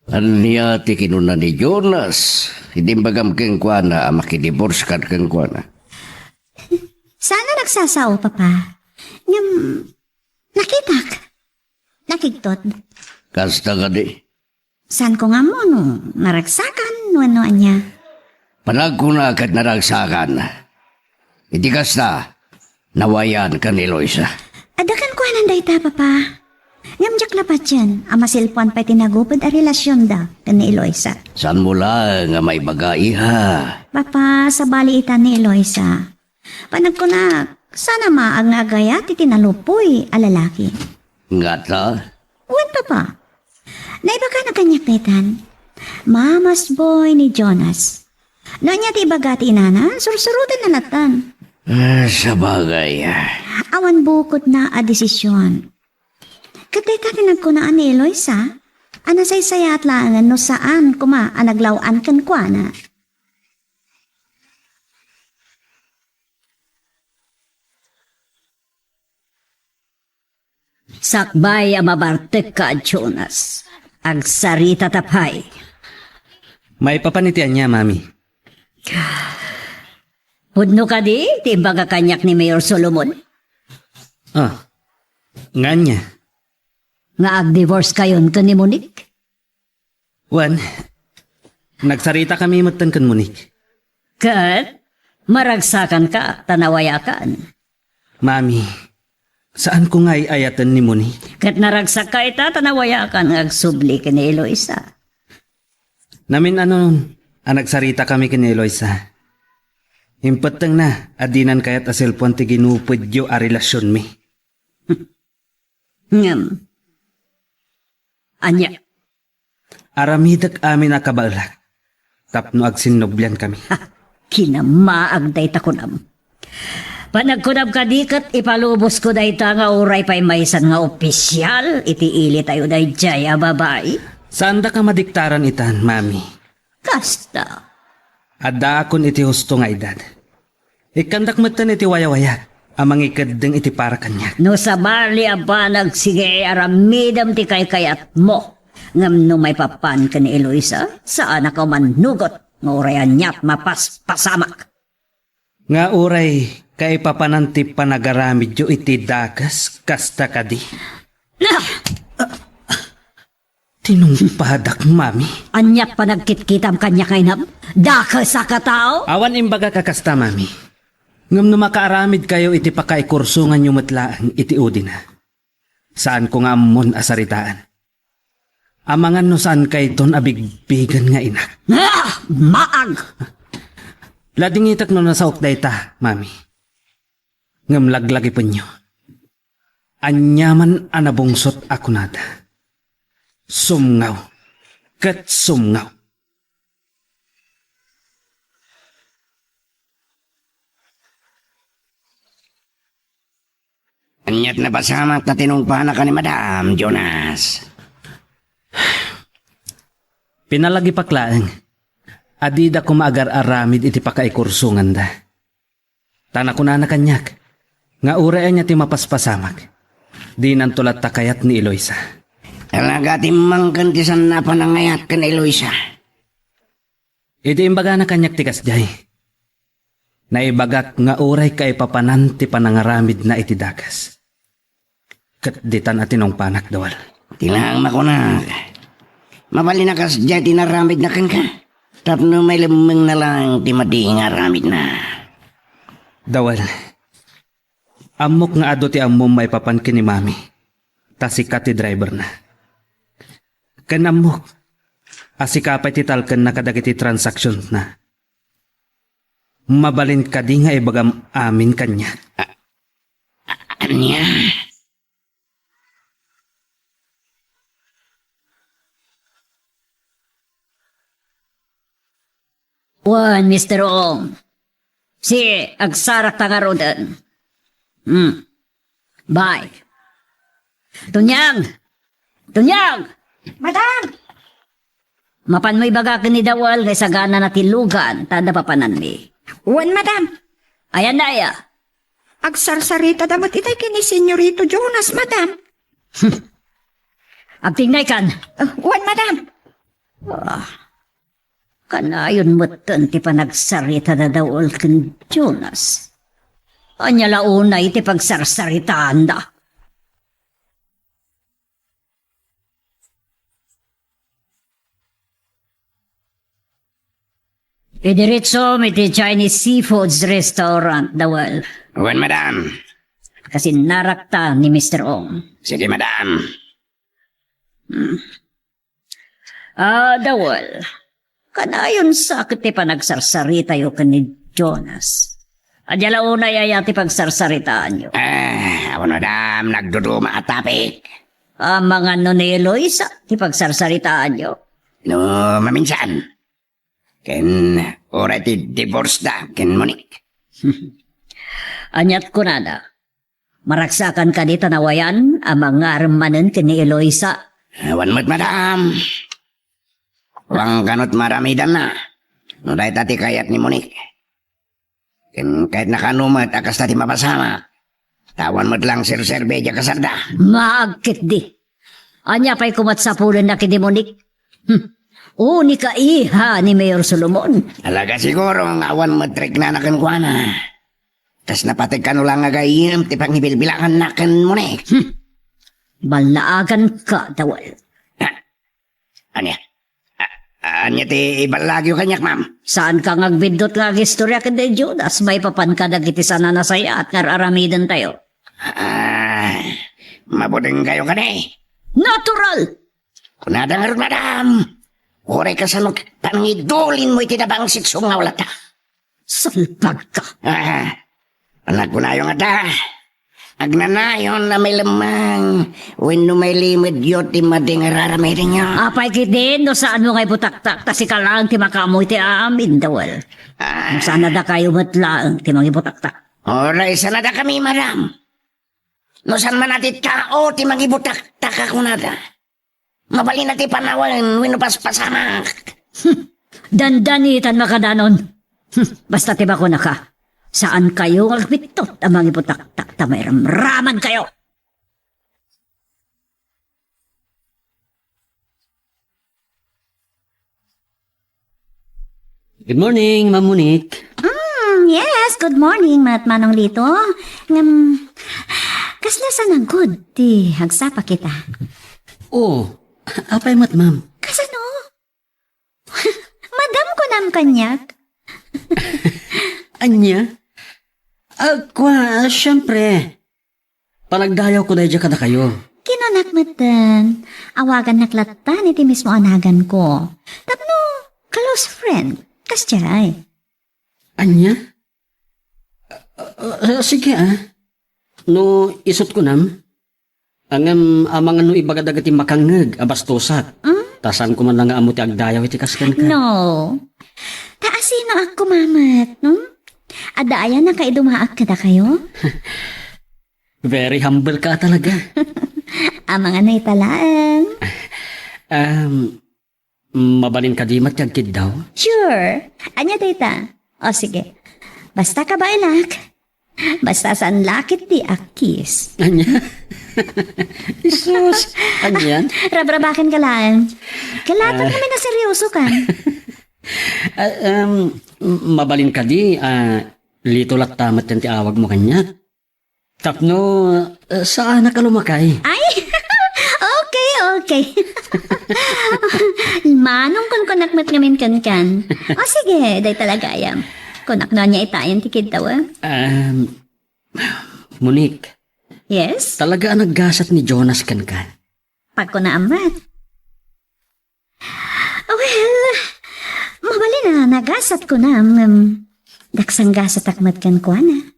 Ania ti kinuna ni Jonas idi imbagam kenkuana a makidivorce kad kenkuana? Saan a nagsasao, Papa. Ngem, nakitak. Nakigtot. Kasta kadi? Saanko nga ammo no naragsakan wenno ania. Panagkuna ket naragsakan. Iti kasta, nawayan ken ni Eloisa. Adda kenkuanan dayta, Papa. Ngem diak la patien a maselpoan pay ti naguped a relasionda ken ni Eloisa. Saanmo laeng a maibaga, iha? Papa, sabali ita ni Eloisa. Panagkunak, saan a maag nga agayat iti naluppoy a lalaki. Ngata? Wen, Papa. Naibagana kaniak daytan. Mama's boy ni Jonas. No ania ti ibaga ti inana, sursurotenna lattan. Ah, sabagay. Awan bukodna a desisyon. Ket dayta ti nagkunaan ni Eloisa, a nasaysayaat laengen no saan koma a naglaw-an kenkuana. Sakbay a mabartekka a Jonas, agsarita ta pay. Maipapan iti ania, Mami? Pudno kadi ti ibaga kaniak ni Mayor Solomon? Ah, nga ania? Nga agdivorce kayon ken ni Monique? Wen, nagsaritakami metten ken Monique. Ket maragsakanka ta nawayakan. Mami, saanko nga ay-ayaten ni Monique. Ket naragsakka ita ta nawayakan nga agsubli ken ni Eloisa. Namin-anon a nagsaritakami ken ni Eloisa. Impettengna a dinan kayat a selpoan ti ginupedyo a relasionmi. Ngem, ania? Aramidek amin a kabaelak tapno agsinnobliankami. Ha, kinamaag dayta kunam. Panagkunam kadi ket ipalubosko dayta nga uray pay maysan nga opisial iti ilitayo daydiay a babai? Saandak a madiktaran itan, Mami. Kasta. Addaakon iti husto nga edad. Ikkandak metten iti wayawayat a mangikeddeng iti para kaniak. No sabali a banag, sige, aramidem ti kaykayatmo. Ngem no maipapan ken ni Eloisa, saanak a manugot nga uray aniat mapaspasamak. Nga uray kaipapanan ti panagaramidyo iti dakes, kasta kadi? Ah! Tinungpadak, Mami. Aniat panagkitkitam kaniak nga inam? Dakes a katao? Awan imbagak a kasta, Mami. Ngem no makaaramidkayo iti pakaikursonganyo met laeng iti udina, saanko nga ammon a saritaan. Amangan no saankayton a bigbigen nga inak. Ah! Maag! Ladingitek no nasaok dayta, Mami. Ngem laglagipenyo. Aniaman a nabungsot a kunada, sumngaw ket sumngaw. Aniat napasamak ta tinungpanak a ni Madam, Jonas? Pinalagipak laeng a dida koma agar-aramid iti pakaikursonganda. Ta nakunana kaniak nga uray ania ti mapaspasamak, dinanto latta kayat ni Eloisa. Talaga, timmangken ti saan a panangayat ken Eloisa. Idi imbagana kaniak ti kasdiay, naibagak nga uray kaipapanan ti panangaramidna iti dakes. Ket ditan a tinungpanak, Dawel. Ti laeng makunak, mabalin a kasdiay ti inaramidna kenka, tapno mailemmengna laeng ti madi nga aramidna. Dawel, ammok nga adu ti ammom maipapan ken ni Mami, ta sika ti driverna. Ken ammok a sika pay ti talkenna kadagiti transactionsna. Mabalin kadi nga ibagam amin kaniak? Ania? Wen, Mister Ong. Si, agsarakta ngaruden. Hmm. Bye. Tunyang! Tunyang! Madam! Mapanmo ibaga ken ni Dawel nga isaganana ti lugan ta adda papananmi. Wen, madam. Ayan na aya? Agsarsaritada met itay ken ni Senyorito Jonas, madam. Agtignaykan. Ah, wen, madam. Ah, kanayon metten ti panagsaritada Dawel ken Jonas. Ania la unay ti pagsarsaritaanda? Idiretsom iti Chinese Seafoods Restaurant, Dawel. Wen, madam. Kasinnarakta ni Mister Ong. Sige, madam. Hmm. Ah, Dawel. Kanayon sa ket ti panagsarsaritayo ken ni Jonas. Ania la unay aya ti pagsarsaritaanyo? Eh, awan, madam, nagduduma a topic. Amangan no ni Eloisa ti pagsarsaritaanyo? No, maminsan. Ken uray ti divorce da ken Monique. Aniat kunada? Maragsakan kadi ta nawayan a mangarem manen ken ni Eloisa? Awan met, madam. Wen, kanut maramidanna no dayta ti kayat ni Monique. Ken kayatna kano met a kasta ti mapasamak. Ta awan met laeng serserbi idiay kasarda. Maagketdi. Ania pay koma ti sapulenna ken ni Monique? Hmm. Unika iha ni Mayor Solomon. Talaga siguro nga awan met riknana kenkuana. Kas napateg kano la nga gayyem ti pangibilbilanganna ken Monique. Hmm. Ballaaganka, Dawel. Ah, ania? Ah, ania ti iballagyo kaniak, ma'am? Saanka nga agbiddut nga agistorya ken ni Jonas maipapan kadagiti saan a nasayaat nga ar-aramidentayo? Ah, mabudengkayo kadi? Natural! Kunada ngarud, madam, uray kasano panangidulinmo iti nabangsit sumngaw latta. Salbagka! Ah, nagkunayo ngata, agnanayon a mailemmeng wenno mailimedyo ti madi nga ar-aramidenyo. Apay ketdin no saanmo nga ibutaktak ta sika laeng ti makaammo iti amin, Dawel. Ah. No saan a dakayo met laeng ti mangibutaktak. Uray saan a dakami, madam. No saan man a ti tao ti mangibutaktak a kunada, mabalin a ti panawen wenno paspasamak. Hmm. Dandanitan makadanon. Hmm. Basta ti bakonaka, saankayo nga agbiddut a mangibutaktak ta mairamramankayo. Good morning, Ma'am Monique. Mm, yes, good morning, Manong Lito. Ngem, kasla saan a gud ti agsapa kita? Oh, apay met, ma'am? Kasano? Madam kunam kaniak? Ania? Agkua, siempre. Panagdayawko daydiay kadakayo. Kinunak metten, awagannak lattan iti mismo a naganko. Tapno close friend, kasdiay. Ania? Ah, ah, ah, sige, ah. No isut' kunam, ngem amangan no ibaga dagiti makangngeg a bastosak. Hmm? Ta saanko man la nga ammo ti agdayaw iti kas kenka. No. Ta asinoak koma met, no? Adda aya nakaidumaak kadakayo? Very humble ka talaga. Amangan no ita laeng. Um, mabalin kadi met ti agkiddaw? Sure. Ania dayta? O, sige. Basta kabaelak. Basta saan la ketdi a kiss. Ania? Jesus! Anian? Rabrabaken ka laeng. Kalaton Ah. kami na seryoso ka. Ah, um, mabalin kadi, ah, Lito latta met ti awagmo kaniak. Tapno, eh, saanak a lumakay. Ay! Okay, okay. Manong kunkunak met ngamin kenkan. O sige, dayta la gayam. Kunak no ania itayen ti kiddaw, ah. Um, Monique. Yes? Talaga a naggasat ni Jonas kenka? Pagkunaam met. Well, mabalin a nagasat kunam, ngem daksang gasatak met kenkuana.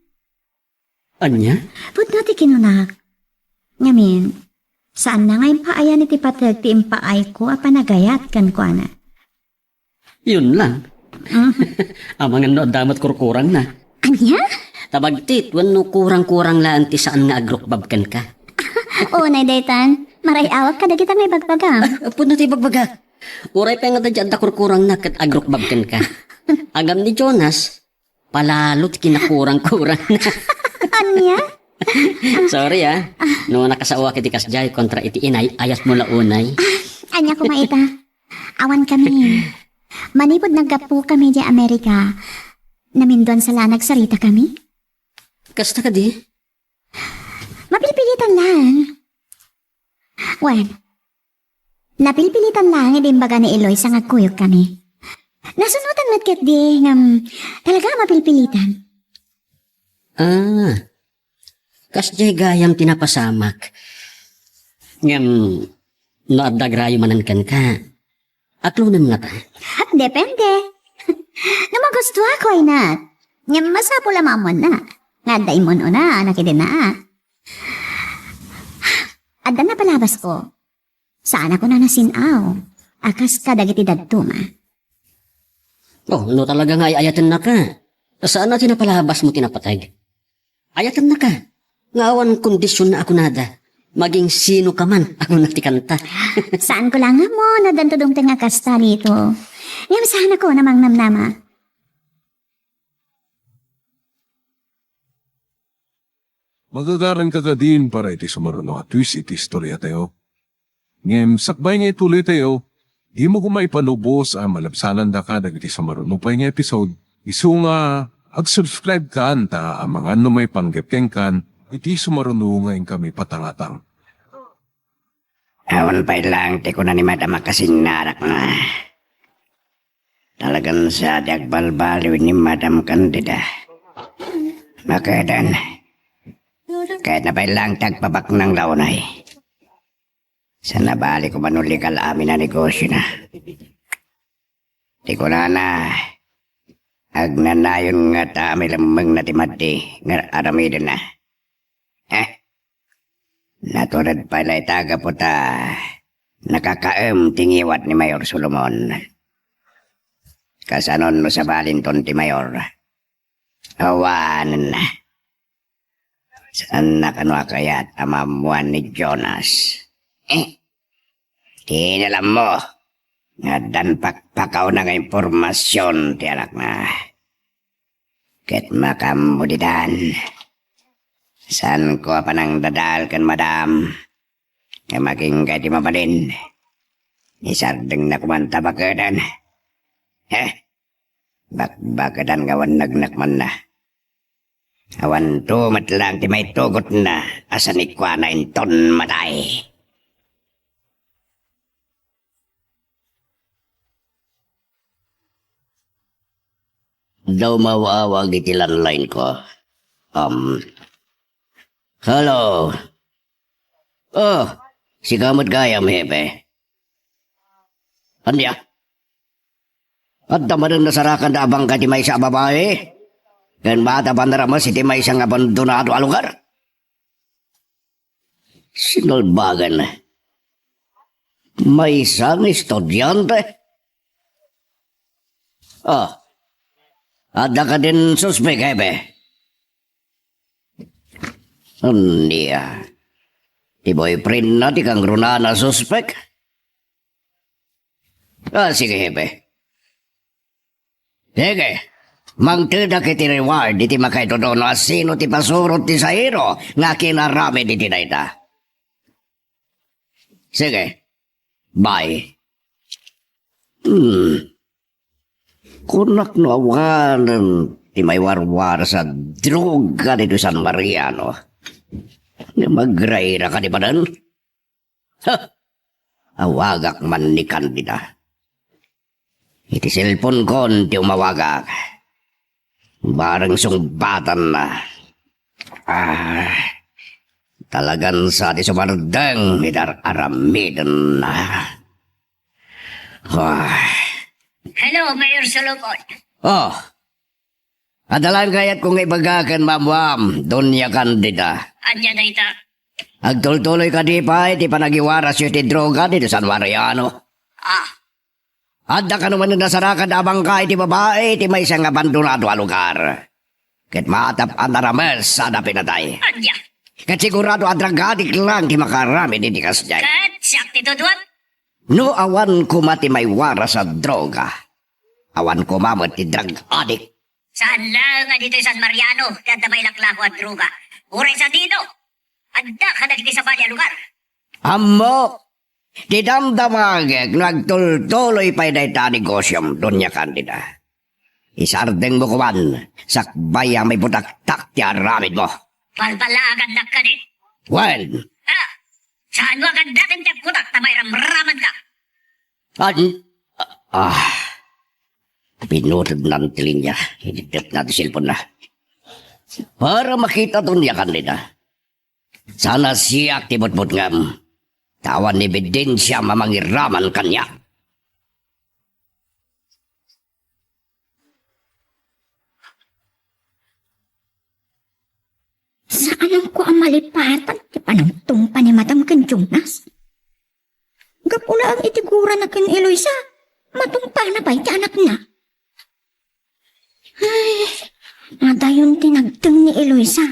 Ania? Pudno ti kinunak. Ngamin, saanna nga impaayan iti pateg ti impaayko a panagayat kenkuana. Yun lang. Mm. Amangan no adda met kurkurangna. Ania? Tabagtit, wenno kurang-kurang laeng ti saan nga agrukbab kenka. Unay daytan, maray-awak kadagita nga ibagbagam. Ah, pudno ti ibagbagak. Uray pay nga adda kurkurangna ket agrukbab kenka. Agam ni Jonas, palalo ti kinakurang-kurang. Ania? Sorry, ah. No nakasaoak iti kasdiay kontra iti inay-ayatmo la unay. Ah, ania koma ita? Awan kami. Manipud naggapu kami di Amerika, naminduan sa la nagsarita kami. Kasta kadi? Mapilpilitan lang. Wen, napilpilitan laeng idi imbaga ni Eloisa nga agkuyog kami. Nasunotan met ketdi ngem talaga a mapilpilitan. Ah, kasdiay gayam ti napasamak. Ngem, no adda agrayo manen kenka, aklonem ngata? Depende. No magustuak, why not? Ngem masapul a maammoanna nga adda immun-una a nakidennaak. Adda napalabasko. Saanak unana sin-aw a kas kadagiti dadduma. Oh, no talaga nga ay-ayatennaka, saan a ti napalabasmo ti napateg. Ayatennaka, nga awan kondisionna a kunada, maging sino ka man a kuna ti kanta. Saanko la nga ammo no addanto dumteng a kasta, Lito. Ngem saanak a mangnamnama. Magagaranka kadin para iti sumaruno a twist iti istoriatayo. Ngem sakbay nga ituloytayo, dimo koma ipalubos a malabsanandaka dagiti sumaruno pay nga episode, isu nga Ag-subscribe kan ta amangan no maipanggep kenkan iti sumaruno nga inkami patangatang. Awan pay laeng ti kuna ni Madam a kasinnarakna. Talagan sa ti agbalbaliw ni Madam Candida. Makeden. Kayatna pay laeng ti agpabaknang la unay. Sa nabali ko man no legal amin a negosiona. Ti kunana, agnanayon ngata a milemmengna ti madi nga ar-aramidenna. Eh? Natured pay la ita gapu ta nakakaem ti ngiwat ni Mayor Solomon. Kasanon no sabalinton ti Mayor? Awanenna. Saanna kano a kayat a maammoan ni Jonas? Eh? Ti inalammo nga addan pakpakauna nga impormasion ti anakna. Ket makaammo ditan. Saanko a panangdadael ken Madam nga makinkay ti mabalin. Isardengna koman ta bakeden. Heh! Bakbakedan nga awan nagnakmanna. Awanto met laeng ti maitugotna a sanikuana inton matay. Daw maawawag iti landline ko. Um, hello. Oh, sika met gayam, Hepe. Ania? Adda manen nasarakanda a bangkay ti maysa a babai ken maatap a narames iti maysa nga abandonado a lugar. Sinalbagan. Maysa nga estudiante. Ah, adda kadin suspek, Hepe? Ania? Ti boyfriendna ti kangrunana a suspek? Ah, sige, Hepe. Sige, mangtedak iti reward iti makaitudo no asino ti pasurot ti sairo nga kinaramid iti dayta. Sige, bye. Hmm. Kunak no awanen ti maiwarwaras a droga ditoy San Mariano. Nga magrayra kadi manen? Ha! Awagak man ni Candida. Iti cellphone-kon ti umawagak. Bareng sungbatanna. Ah, talagan sa ti sumardeng iti ar-aramidenna. Ah. Hello, Mayor Solomon. Oh, adda laeng kayatko nga ibaga ken maammoam, Doña Candida. Ania dayta? Agtultuloy kadi pay ti panagiwarasyo iti droga ditoy San Mariano? Ah. Adda kano manen nasarakanda a bangkay iti babai iti maysa nga abandonado a lugar. Ket maatap a narames a napinatay. Ania? Ket sigurado a drug addict laeng ti makaaramid iti kasdiay. Ket siak ti tuduan? No awan koma ti maiwaras a droga, awan koma met ti drug addict. Saan laeng a ditoy San Mariano ti adda mailaklako a droga. Uray sadino, adda kadagiti sabali a lugar. Ammok, ti damdamagek no agtultuloy pay dayta a negosiom, Doña Candida. Isardengmo koman, sakbay a maibutaktak ti aramidmo. Balbalagannak kadi. Wen. Ah, saan mo agandaken ti agkutak ta mairamramanka? An-, ah, pinutodnan ti linya. Ididdetna ti cellphone-na. Para makita Doña Candida. Saan a siak ti butbutngem. Ta awan ni ebidensiam a mangiraman kaniak. Saanko a malipatan ti panangtungpa ni Madam ken Jonas. Gapu laeng iti gurana ken Eloisa, matungpana pay ti anakna. Ay, adayon ti nagteng ni Eloisa.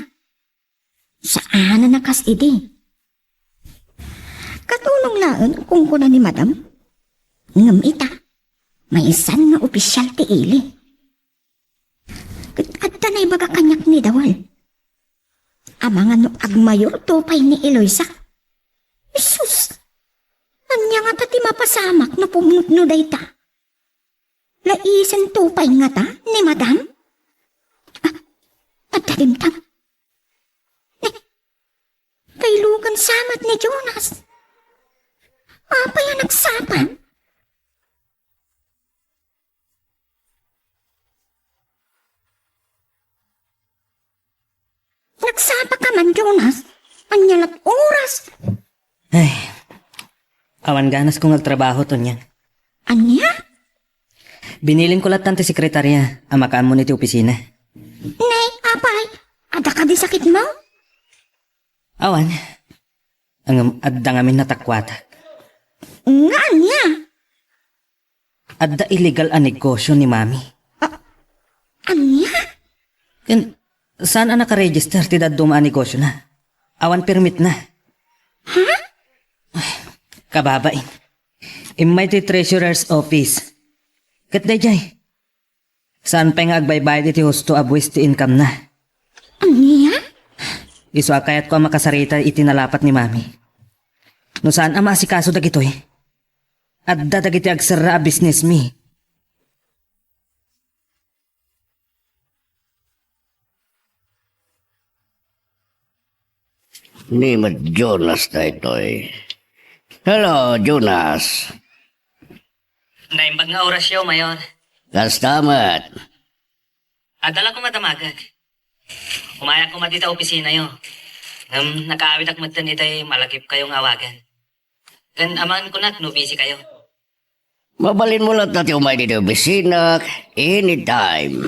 Saan a nakas idi. Katulong laeng kunkuna ni Madam. Ngem ita, maysan nga opisial ti ili. Ket adda naibaga kaniak ni Dawel. Amangan no agmayorto pay ni Eloisa. Jesus! Ania ngata ti mapasamak no pumutno dayta? Laisento pay ngata ni Madam? Dimtang. Ni, kailugan sa met ni Jonas. Apay a nagsapa? Nagsapa ka man, Jonas? Ania lat oras? Ay, awan ganasko nga agtrabaho, Tonyang. Ania? Binilinko lattan ti sekretaria a makaammon iti opisina. Nay, apay, adda kadi sakitmo? Awan. Ngem adda ngamin natakuatak. Nga ania? Adda illegal a negosyo ni Mami. A-, ania? Ken, saan a nakaregister ti dadduma a negosiona? Awan permitna. Ha? Kababain. Immay ti treasurer's office. Ket daydiay, saan pay nga agbaybayad iti husto a buwis ti income-na. Ania? Isu a kayatko a makasarita iti nalapat ni Mami. No saan a maasikaso dagitoy, adda dagiti agserra a businessmi. Ni met Jonas daytoy. Hello, Jonas. Naimbag nga orasyo, Mayor. Kasta met. Adda la koma damagek. Umayak koma dita opisinayo. Ngem nakaawit ak metten itay malagipkayo nga awagan. Ken amangan kunak no busy kayo. Mabalinmo latta ti umay ditoy opisina anytime.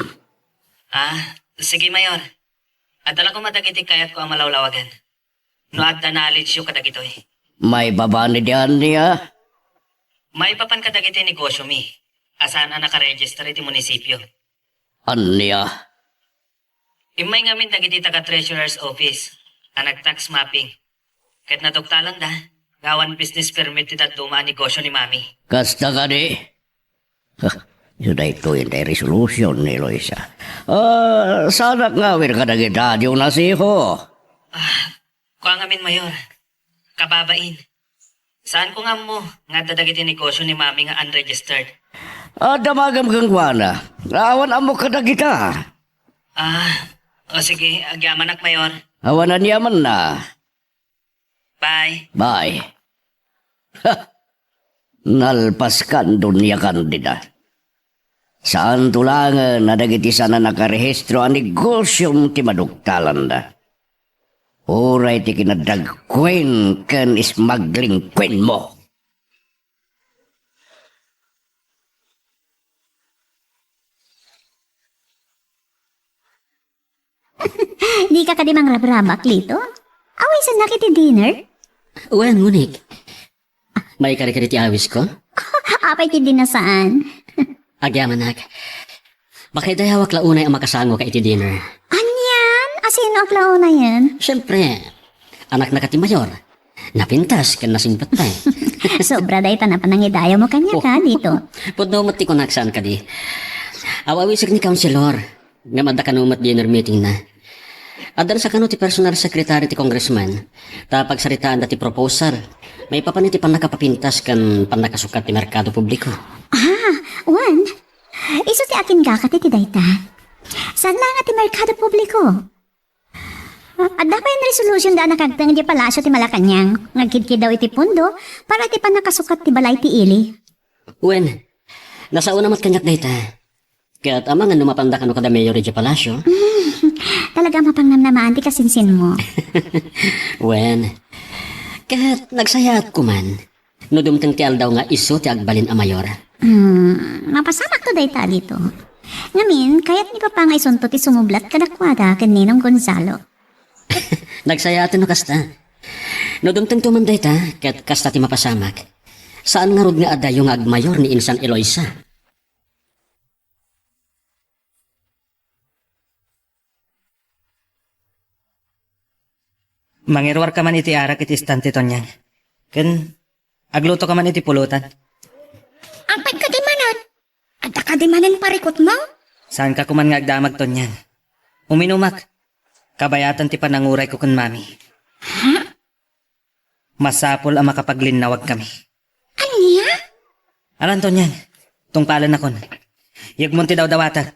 Ah, sige, Mayor. Adda la koma dagiti kayatko a malawlawagan. No adda knowledge-yo kadagitoy. Maipapan iti ania? Maipapan kadagiti negosyomi a saan a nakaregister iti munisipio. Ania? Immay ngamin dagiti taga-treasurer's office a nag-tax mapping ket naduktalanda nga awan business permit ti dadduma a negosyo ni Mami. Kasta kadi? Ha, isu daytoy ti resolution ni Eloisa. Ah, saanak nga awir kadagita, Jonas, iho. Ah, kua ngamin, Mayor. Kababain. Saanko nga ammo nga adda dagiti negosyo ni Mami nga unregistered. Adda magam kenkuana. Awan ammo kadagita. Ah, o sige, agyamanak, Mayor. Awan aniamanna. Bye. Bye. Ha! Nalpaskan, Doña Candida. Saanto laengen a dagiti saan a nakarehistro a negosiom ti maduktalanda. Uray ti kinadagkuen ken smuggling-kuenmo. Dika kadi mangrabrabak, Lito? Awisennak iti dinner? Wen, Monique. Maikari kadi ti awisko? Apay ti dinner saan? Agyamanak. Makaidayawak la unay a makasangoka iti dinner. Anian? Asino ak la unayen? Siempre, anaknaka ti mayor. Napintas ken nasingpet pay. Sobra dayta a panangidayawmo kaniaka, Lito. Pudno met ti kunak saan kadi. Aw-awisek ni Councilor. Ngem adda kano met dinner meetingna. Adda sa kano ti personal secretary ti congressman. Ta pagsaritaanda ti proposal. Maipapan iti pannakapapintas ken pannakasukat ti merkado publiko. Ah, wen. Isu ti akin kakati ti dayta. Saan la nga ti merkado publiko? Adda pay resolution da a nakagteng idiay Palasio ti Malacañang nga agkidkidaw iti pondo para iti pannakasukat ti balay ti ili. Wen, nasaona met kaniak dayta. Ket amangan no mapanda kano kada mayor idiay Palasio? Talaga mapangnamnamaan ti kasinsinmo. Wen, ket nagsayaat koman. No dumteng ti aldaw nga isu ti agbalin a mayor. Hmm, mapasamak to dayta, Lito. Ngamin, kayat ni Papa nga isunto ti sumublat kadakuada ken Ninong Gonzalo. Nagsayaaten no kasta. No dumtengto man dayta, ket kasta ti mapasamak. Saan ngarud nga adayo nga agmayor ni Insan Eloisa? Mangiruarka man iti arak iti istante, Tonyang. Ken aglutoka man iti pulutan. Apay kadi manen? Adda kadi manen parikutmo? Saanka koman nga agdamag, Tonyang. Uminumak. Kabayatan ti panangurayko ken Mami. Ha? Masapul a makapaglinnawagkami. Ania? Alan, Tonyang. Tungpalennakon. Yegmon ti dawdawatak.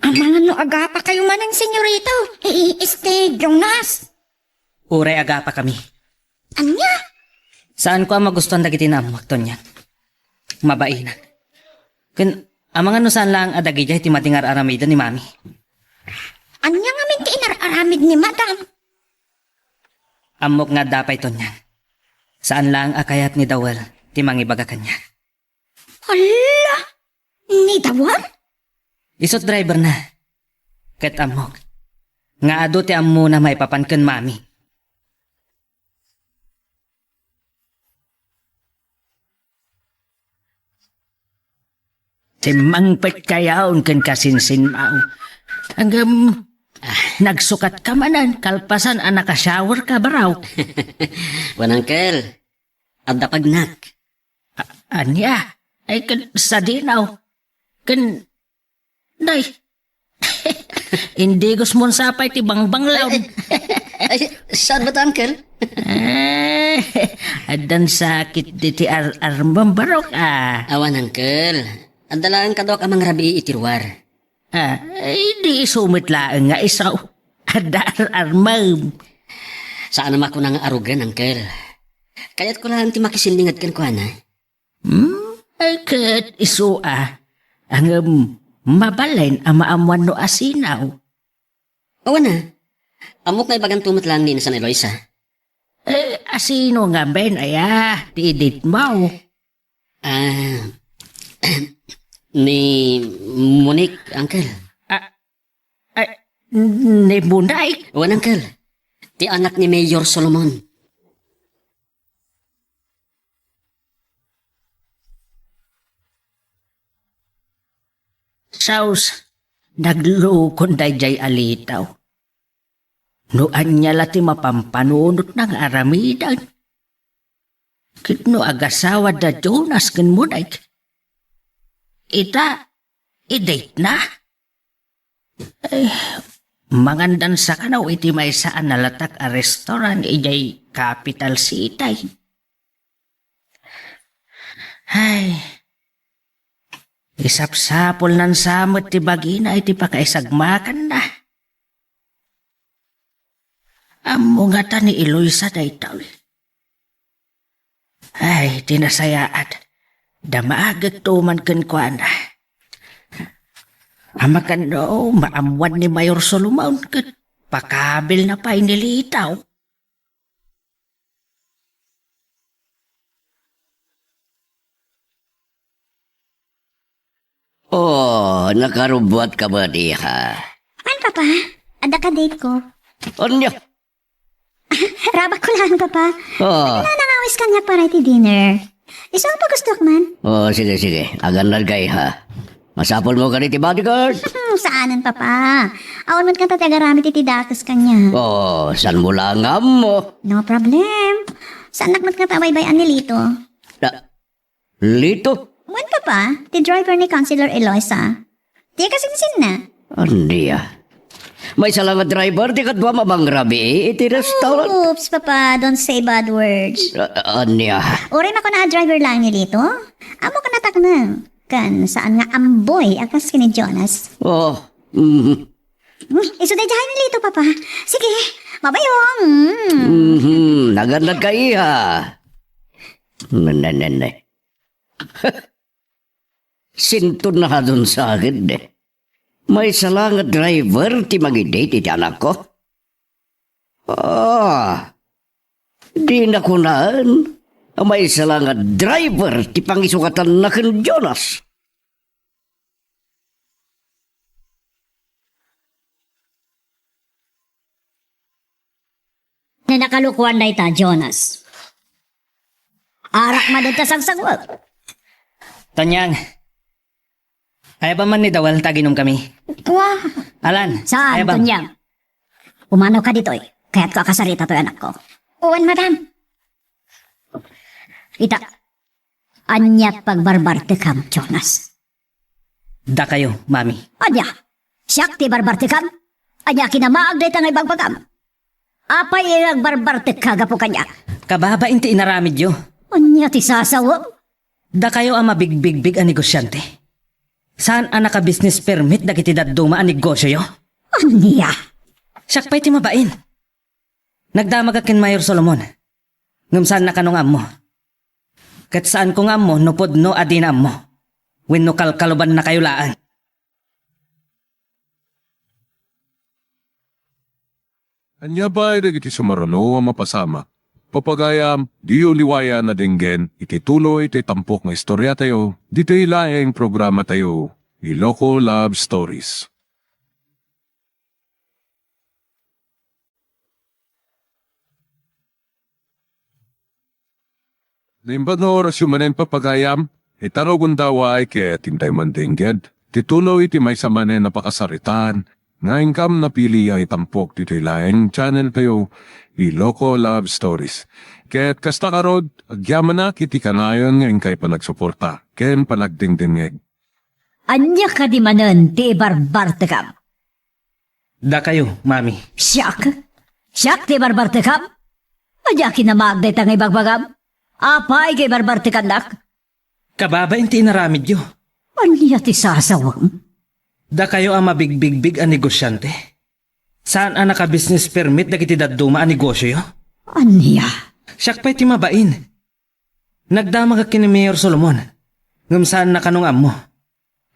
Amangan no agapakayo manen, senyorito. I-, este, Jonas. Uray agapakami. Ania? Saanko a magustuan dagiti naammoak, Tonyang. Mabainak. Ken, amangan no saan laeng a dagidiay ti madi nga ar-aramiden ni Mami. Ania ngamin ti inar-aramid ni Madam? Ammok nga adda pay, Tonyang. Saan laeng a kayat ni Dawel ti mangibaga kaniak. Hala! Ni Dawel? Isu ti driverna. Ket ammok nga adu ti ammona maipapan ken Mami. Simmangpetka yaon ken kasinsinmaw. Ngem, ah, nagsukatka manen kalpasan a nakashowerka, baro. Wen, Uncle, adda pagnak. A-, ania? Ay, ken sadinaw. Ken, nay, indigos mon sapay ti bangbanglaw. Ay, ay, saan ba ta, Uncle? Eh, addan sakit diti ar-armem, barok, ah. Awan, Uncle. Adda laeng kaduak a mangrabii iti ruar. Ah, eh, di isu met laeng nga isu. Adda ar-armem. Saan a makuna nga arugen, Uncle. Kayatko laeng ti makisinninged kenkuana. Hmm? Ay, ket isu a. Ngem, mabalin a maammuan no asino. Awan a. Ammok nga ibaganto met laeng ni San Eloisa. Eh, asino ngamin aya ti iditmo? Ah, ni Monique, Uncle. Ah, ay, ni Monique? Wen, Uncle. Ti anak ni Mayor Solomon. Sus, naglukon daydiay a litaw. No ania la ti mapampanunotna nga aramiden? Ket no agasawa da Jonas ken Monique, ita, i-date na? Ay, mangandan sa kano iti maysa a nalatak a restaurant idiay capital city. Ay, isapsapulnan sa met ti bagina iti pakaisagmakanna. Ammo ngata ni Eloisa daytoy. Ay, ti nasayaat, damagekto man kenkuana. Amangan no maammuan ni Mayor Solomon ket pakabilna pay ni Lito. Oh, nakarubbuatka met, iha? Wen, Papa. Adda ka date ko. Ania? Rabakko laeng, Papa. Oh. Ania nangawis kaniak para iti dinner? Isu a pagustuak man. Oh, sige, sige. Agannadka, iha. Masapulmo kadi ti bodyguard? Saanen, Papa. Awan met kanta ti agaramid iti dakes kaniak. Oh, saanmo la nga ammo? No problem. Saannak met kanta a baybay-an ni Lito. Ah, Lito? Wen, Papa, ti driver ni Councilor Eloisa. Ti kasinsinna. Ania? Maysa la nga driver ti kaduam a mangrabii iti restaurant. Oops, Papa, don't say bad words. Ah, ania? Uray makuna a driver laeng ni Lito. Ammok a natakneng. Ken saan nga amboy a kas ken ni Jonas. Oh, mm. Hmm, isu daydiay ni Lito, Papa. Sige, mabayo. Mm. Mhm, agannadka, iha. Ne, ne, ne, ne. Sintonadon sa akin, eh. Maysa la nga driver ti mangidate iti anakko. Ah, di nakunaen a maysa la nga driver ti pangisukatanna ken Jonas. Nakalukuan dayta, Jonas. Arak man dita sagsagwak. Tonyang, ayaban man ni Dawel ta aginomkami. Wa. Alan, saan, ayaban. Tonyang? Pumanawka ditoy. Kayatko a kasarita toy anakko. Wen, madam. Ita, ania ti pagbarbartekam, Jonas? Dakayo, Mami. Ania? Siak ti barbartekam? Ania kinamaag dayta nga ibagbagam? Apay nga agbarbartekka gapu kaniak? Kababain ti inaramidyo. Ania ti sasawem? Dakayo a mabigbigbig a negosiante. Saan a naka-business permit dagiti dadduma a negosioyo? Ania? Siak pay ti mabain. Nagdamagak ken Mayor Solomon. Ngem saan na kano nga ammo. Ket saanko nga ammo no pudno a dina ammo. Wenno kalkalubannakayo laeng. Ania pay dagiti sumaruno a mapasamak? Papagayam, diyo liwayan a denggen iti tuloy ti tampok nga istoriatayo, ditoy laeng programatayo, Iloko Love Stories. Naimbag nga orasyo manen, papagayam, ita nga gundaway ket intay mandengged ti tuloy iti maysa manen a pakasaritaan nga inkam napili a itampok ditoy laeng channeltayo, Iloko Love Stories. Ket kasta ngarud, agyamanak iti kanayon nga inkay panagsuporta ken panagdengdengngeg. Ania kadi manen ti ibarbartekam? Dakayo, Mami. Siak? Siak ti ibarbartekam? Ania kinamag dayta nga ibagbagam? Apay nga ibarbartekannak? Kababain ti inaramidyo. Ania ti sasawem? Dakayo a mabigbigbig a negosiante. Saan a naka-business permit dagiti dadduma a negosioyo? Ania? Siak pay ti mabain. Nagdamagak ken ni Mayor Solomon, ngem saan na kano nga ammo.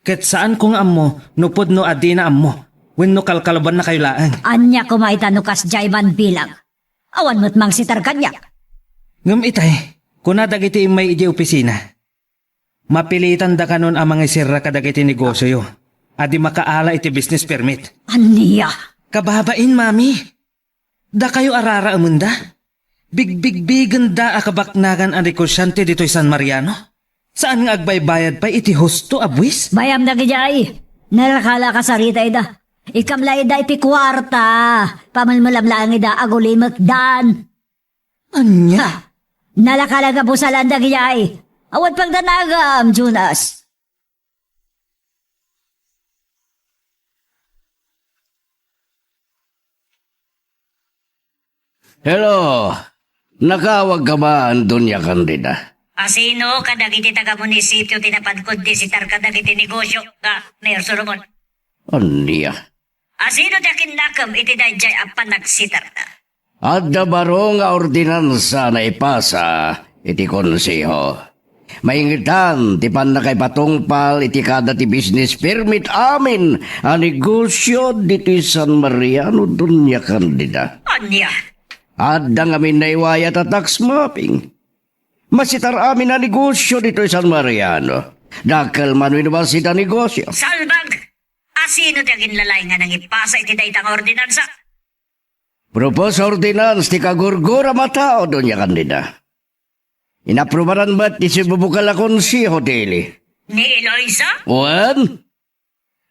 Ket saanko nga ammo no pudno a dina ammo wenno kalkalubannakayo laeng. Ania koma ita no kasdiay man bilang? Awan met mangsitar kaniak. Ngem itay, kuna dagiti immay idiay opisina, mapilitanda kanon a mangisirra kadagiti negosioyo a di makaala iti business permit. Ania? Kababain, Mami. Dakayo a raraemenda? Bigbigbigenda a kabaknagan a negosiante ditoy San Mariano? Saan nga agbaybayad pay iti husto a buis? Bayam dagidiay. Nalakala a kasarita ida. Ikam la ida iti kuarta. Pamelmelam laeng ida, agulimekdan. Ania? Ha! Nalakala nga busalan dagidiay. Awan pagdanagam, Jonas. Hello! Nakaawagka man, Doña Candida? Asino kadagiti taga-munisipio ti napanko a disitar kadagiti negosio nga, Mayor Solomon? Ania? Asino ti akinnakem iti daydiay a panagsitarda? Adda baro nga ordinansa a naipasa iti Konseho. Maingetan ti pannakaipatungpal iti kada ti business permit amin a negosio ditoy San Mariano, Doña Candida. Ania? Adda ngamin naiwayat a tax mapping. Masitar amin a negosio ditoy San Mariano. Dakkel man wenno bassit a negosio. Salbag! Asino ti aginlalay nga nangipasa iti dayta nga ordinansa? Proposed ordinance ti kagurguram a tao, Doña Candida. Inaprubaran met ti sibubukel a konseho ti ili. Ni Eloisa? Wen,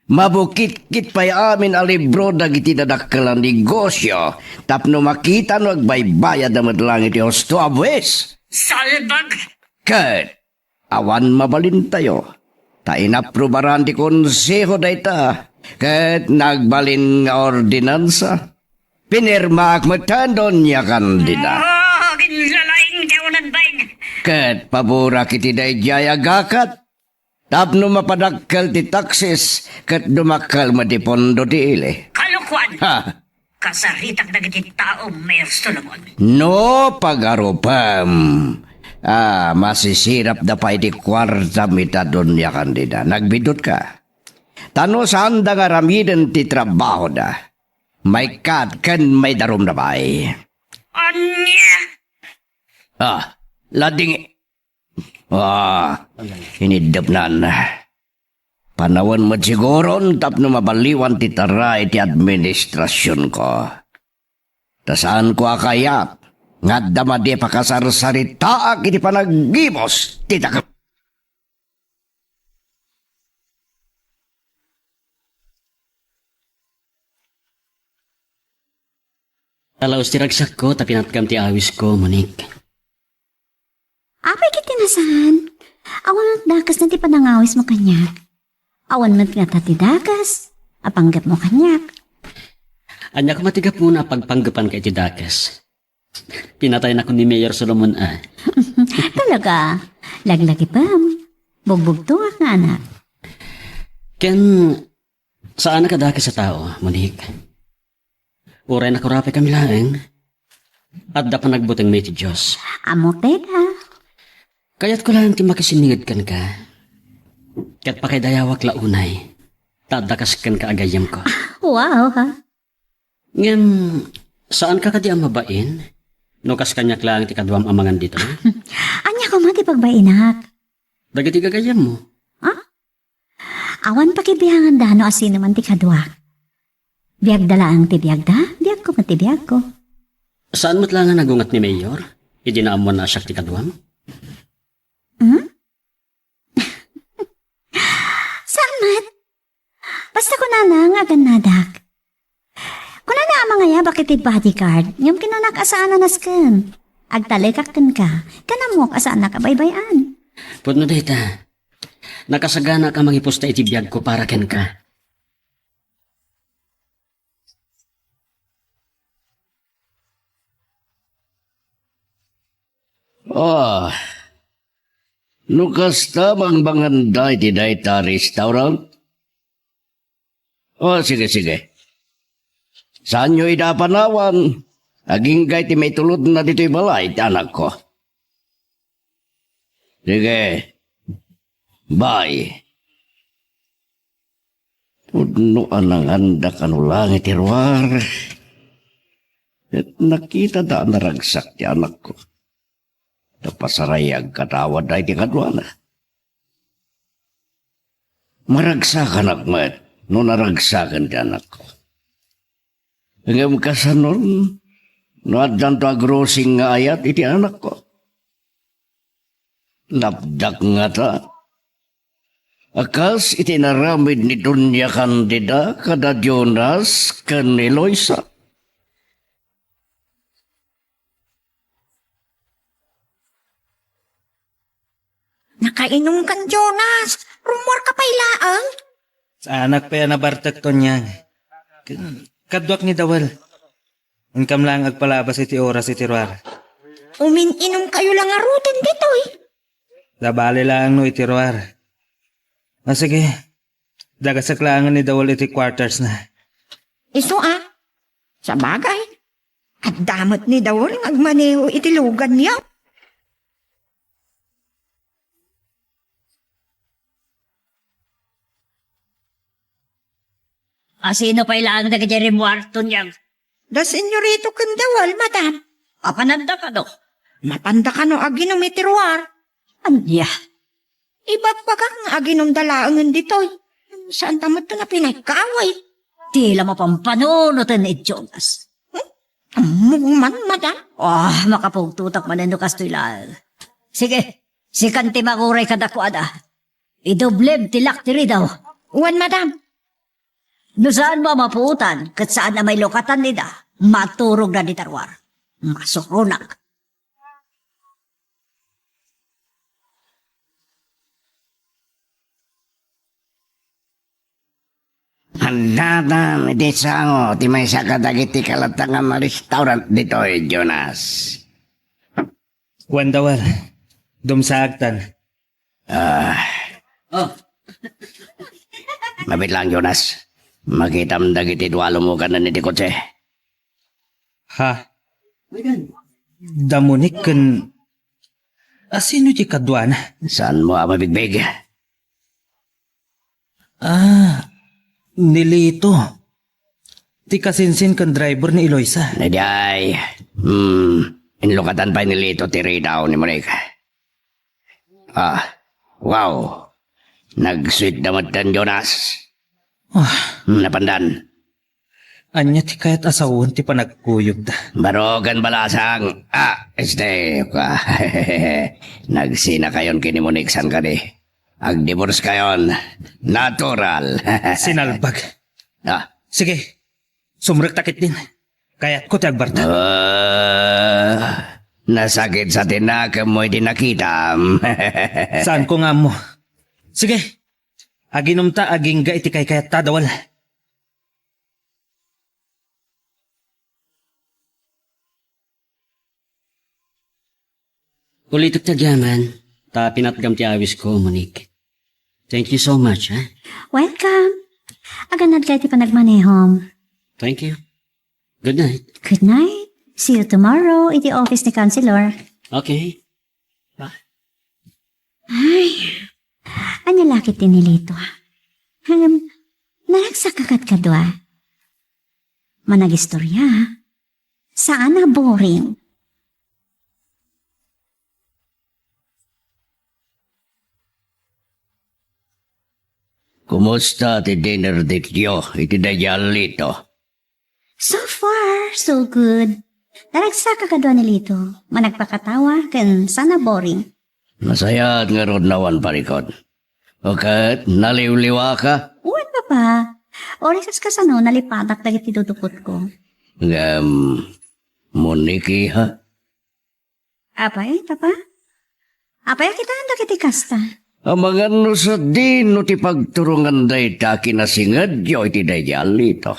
mabukitkit pay amin a libro dagiti dadakkel a negosio tapno makita no agbaybayadda met laeng iti husto a buis. Salbag! Ket awan mabalintayo, ta inaprubaran ti konseho dayta ket nagbalin nga ordinansa. Pinirmaak metten, Doña Candida. Ah, aginlalaing ti awanan bain. Ket paborak iti daydiay a gakat tapno mapadakkel ti taxes ket dumakkel met ti pondo ti ili. Kalokoan! Ha! Kasaritak dagiti tao, Mayor Solomon. No pagarupem, ah, masisirapda pay ti kuartam ita, Doña Candida. Nagbidutka. Ta no saanda nga aramiden ti trabahoda, maikkat ken maidarumda pay. Ania? Ah, lading. Ah, iniddepnan. Panawen met siguron tapno mabaliwan ti tara iti administrasionko. Ta saanko a kayat nga adda madi a pakasarsaritaak iti panaggimus ti daga-, Talaos ti ragsakko, ta pinatkam ti awisko, Monique. Apay ket ti nasaan? Awan met dakes na ti panangawismo kaniak. Awan met ngata ti dakes a panggepmo kaniak. Ania koma ti gapuna a pagpanggepanka iti dakes? Pinataynak ni Mayor Solomon a. Talaga, laglagipem. Bugbugtoak nga anak. Ken saan a kadakes a tao, Monique. Uray nakurapay kami laeng, adda panagbutengmi iti Dios. Ammok dayta. Kayatko laeng ti makisinniged kenka. Ket pakaidayawak la unay, ta adda kas kenka a gayyemko. Wow, ha? Ngem, saanka kadi a mabain? No kas kaniak laeng ti kaduam a mangan ditoy? Ania koma ti pagbainak? Dagiti gagayyemmo. Ha? Awan pakibianganda no asino man ti kaduak. Biagda laeng ti biagda, biagko met ti biagko. Saan met la nga nagunget ni Mayor? Idi naammoanna a siak ti kaduam? Hmm? Saan met? Basta kunana nga agannadak. Kunana a mangayabak iti bodyguard, ngem kinanak a saan a nasken. Agtalekak kenka, ken ammok a saannak a baybay-an. Pudno dayta. Nakasaganaak a mangipusta iti biagko para kenka. Ah, no kasta, mangmanganda iti dayta a restaurant? Oh, sige, sige. Saanyo ida a panawan. Agingga iti maitulodna ditoy balay ti anakko. Sige. Bye. Pudno a nanganda kano laeng iti ruar. Ket nakitada a naragsak ti anakko. Ta pasarayag kadawa daydi kaduana. Maragsakanak met no naragsaken ti anakko. Ngem kasanon no addanto a grosing nga ayat iti anakko? Lapdak ngata a kas iti inaramid ni Doña Candida kada Jonas ken ni Loisa. Nakainumkan, Jonas. Rummuarka pay laeng. Saanak pay a nabartek, Tonyang. K-, kaduak ni Dawel. Inkam laeng agpalabas iti oras iti ruar. Umin-inumkayo la ngaruden ditoy. Sabali laeng no iti ruar. Ah, sige. Dagasek laengen ni Dawel iti quarters na. Isu a? Sabagay. Adda met ni Dawel nga agmaneho iti lugan niya. Asino pay laeng dagiti rimmuar, Tonyang? Da Senyorito ken Dawel, madam. Apananda kano? Mapanda kano aginum iti ruar? Ania? Ibagbagak nga aginumda laengen ditoy. Saanta met a pinaikkaaway. Ti la mapampanunoten ni Jonas. Hmm? Ammok man, madam. Ah, makapugtotak manen no kastoy laeng. Sige, sikan ti manguray kadakuada. Idoblem ti lakti ridaw. Wen, madam. No saanmo a mapuotan, ket saan a mailukatan ida, maturogda dita ruar. Masuronak. Haddatan iti sango ti maysa kadagiti kalatangan a restaurant ditoy, Jonas. Wen, Dawel, dumsaagtan. Ah. Oh. Mabit lang, Jonas. Makitam dagiti dua a lumukanen iti kotse. Ha? Da Monique ken asino ti kaduana? Saanmo a mabigbig? Ah, ni Lito. Ti kasinsin ken driver ni Eloisa. Idiay. Hmm, inlukatan pay ni Lito ti ridaw ni Monique. Ah, wow. Nagsuitda metten, Jonas. Ah. Hmm, napandan. Ania ti kayat a sawen ti panagkuyogda? Baro ken balasang. Ah, este, ka. Nagsinakayon ken ni Monique san kadi. Agdivorce kayon. Natural. Sinalbag. Ah. Sige. Sumrekta ketdin. Kayatko ti agbarta. Ah, nasakit sa tinakemmo iti nakitam. Saanko nga ammo. Sige. Aginumta agingga iti kaykayatta, Dawel. Ulitek ti agyaman, ta pinatgam ti awisko, Monique. Thank you so much, ha? Welcome. Agannad ka iti panagmanehom. Thank you. Good night. Good night. See you tomorrow iti office ni Counselor. Okay. Bye. Ay, ania la ket ti ni Lito? Ngem, naragsak a kadkadua. Managistorya. Saan a boring. Kumusta ti dinner dateyo iti daydiay a Lito? So far, so good. Naragsak a kadua ni Lito. Managpakatawa ken saan a boring. Nasayaat ngarud no awan parikut. O ket, naliwliwaka? Wen, Papa. Uray kas-, kasano nalipatak dagiti dudukotko. Ngem, Monique, ha? Apay, Papa? Apay a kitaen dagiti kasta? Amangan no sadino ti pagturongan dayta a kinasingedyo iti daydiay a Lito.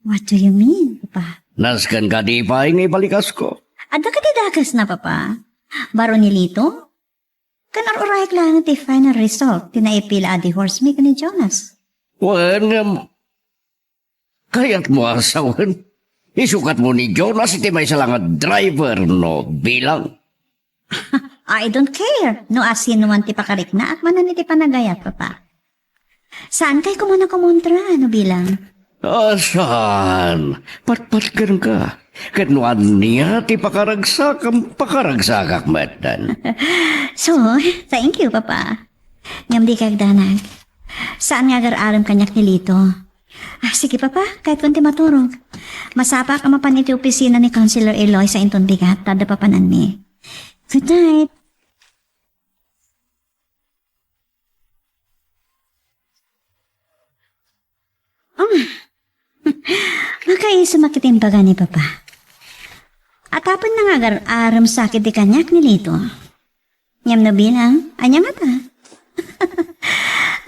What do you mean, Papa? Nasken kadi pay nga ibalikasko? Adda kadi dakesna, Papa? Baro ni Lito? Ken ar-urayek laeng ti final result ti naipila a divorce mi ken ni Jonas. Wen, ngem, kayatmo a sawen? Isukatmo ni Jonas iti maysa la nga driver no bilang. I don't care no asinoman ti pakariknaak manen iti panagayat, Papa. Saankay koma a kumontra no bilang? Ah, saan? Patpat kenka. Ket no ania ti pakaragsakam, pakaragsakak metten. So, thank you, Papa. Ngem dika agdanag. Saan nga agar-arem kaniak ni Lito. Ah, sige, Papa, kayatko ti maturog. Masapak a mapan iti opisina ni Councilor Eloisa inton bigat, ta adda papananmi. Good night. Ah, makaisuma ket imbaga ni Papa. Atapen nga agar-arem sa ket ti kaniak ni Lito. Ngem no bilang, ania ngata?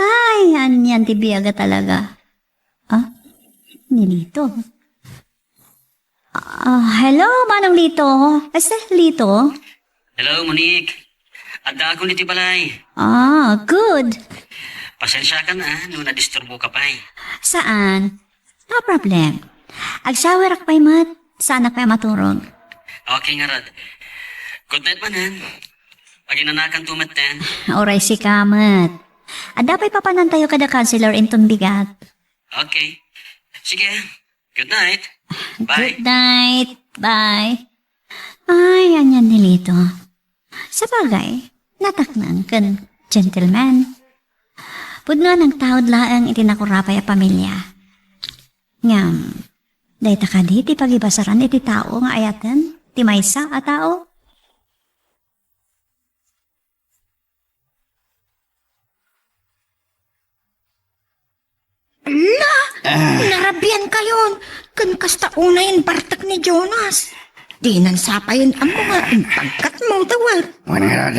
Ay, anian ti biag a talaga. Ah, ni Lito. Ah, hello, Manong Lito. Este, Lito? Hello, Monique. Addaakon iti balay. Ah, good. Pasensiakan, ah, no nadisturboka pay. Saan? No problem. Agsawerak pay met. Saanak pay a maturog. Okay ngarud. Good night manen. Aginanakanto metten. Uray sika met. Adda pay papanantayo kada counselor inton bigat. Okay. Sige. Good night. Bye. Good night. Bye. Ay, anian ni Lito. Sabagay, nataknang ken gentleman. Pudno a nangtaud laeng iti nakurapay a pamilia. Ngem, dayta kadi ti pagibasaran iti tao nga ayaten ti maysa a tao? Ala! Ah. Narabiankayon! Ken kasta unay imbartek ni Jonas. Dinan sa pay ammo nga impagkatmo, Dawar. Wen ngarud,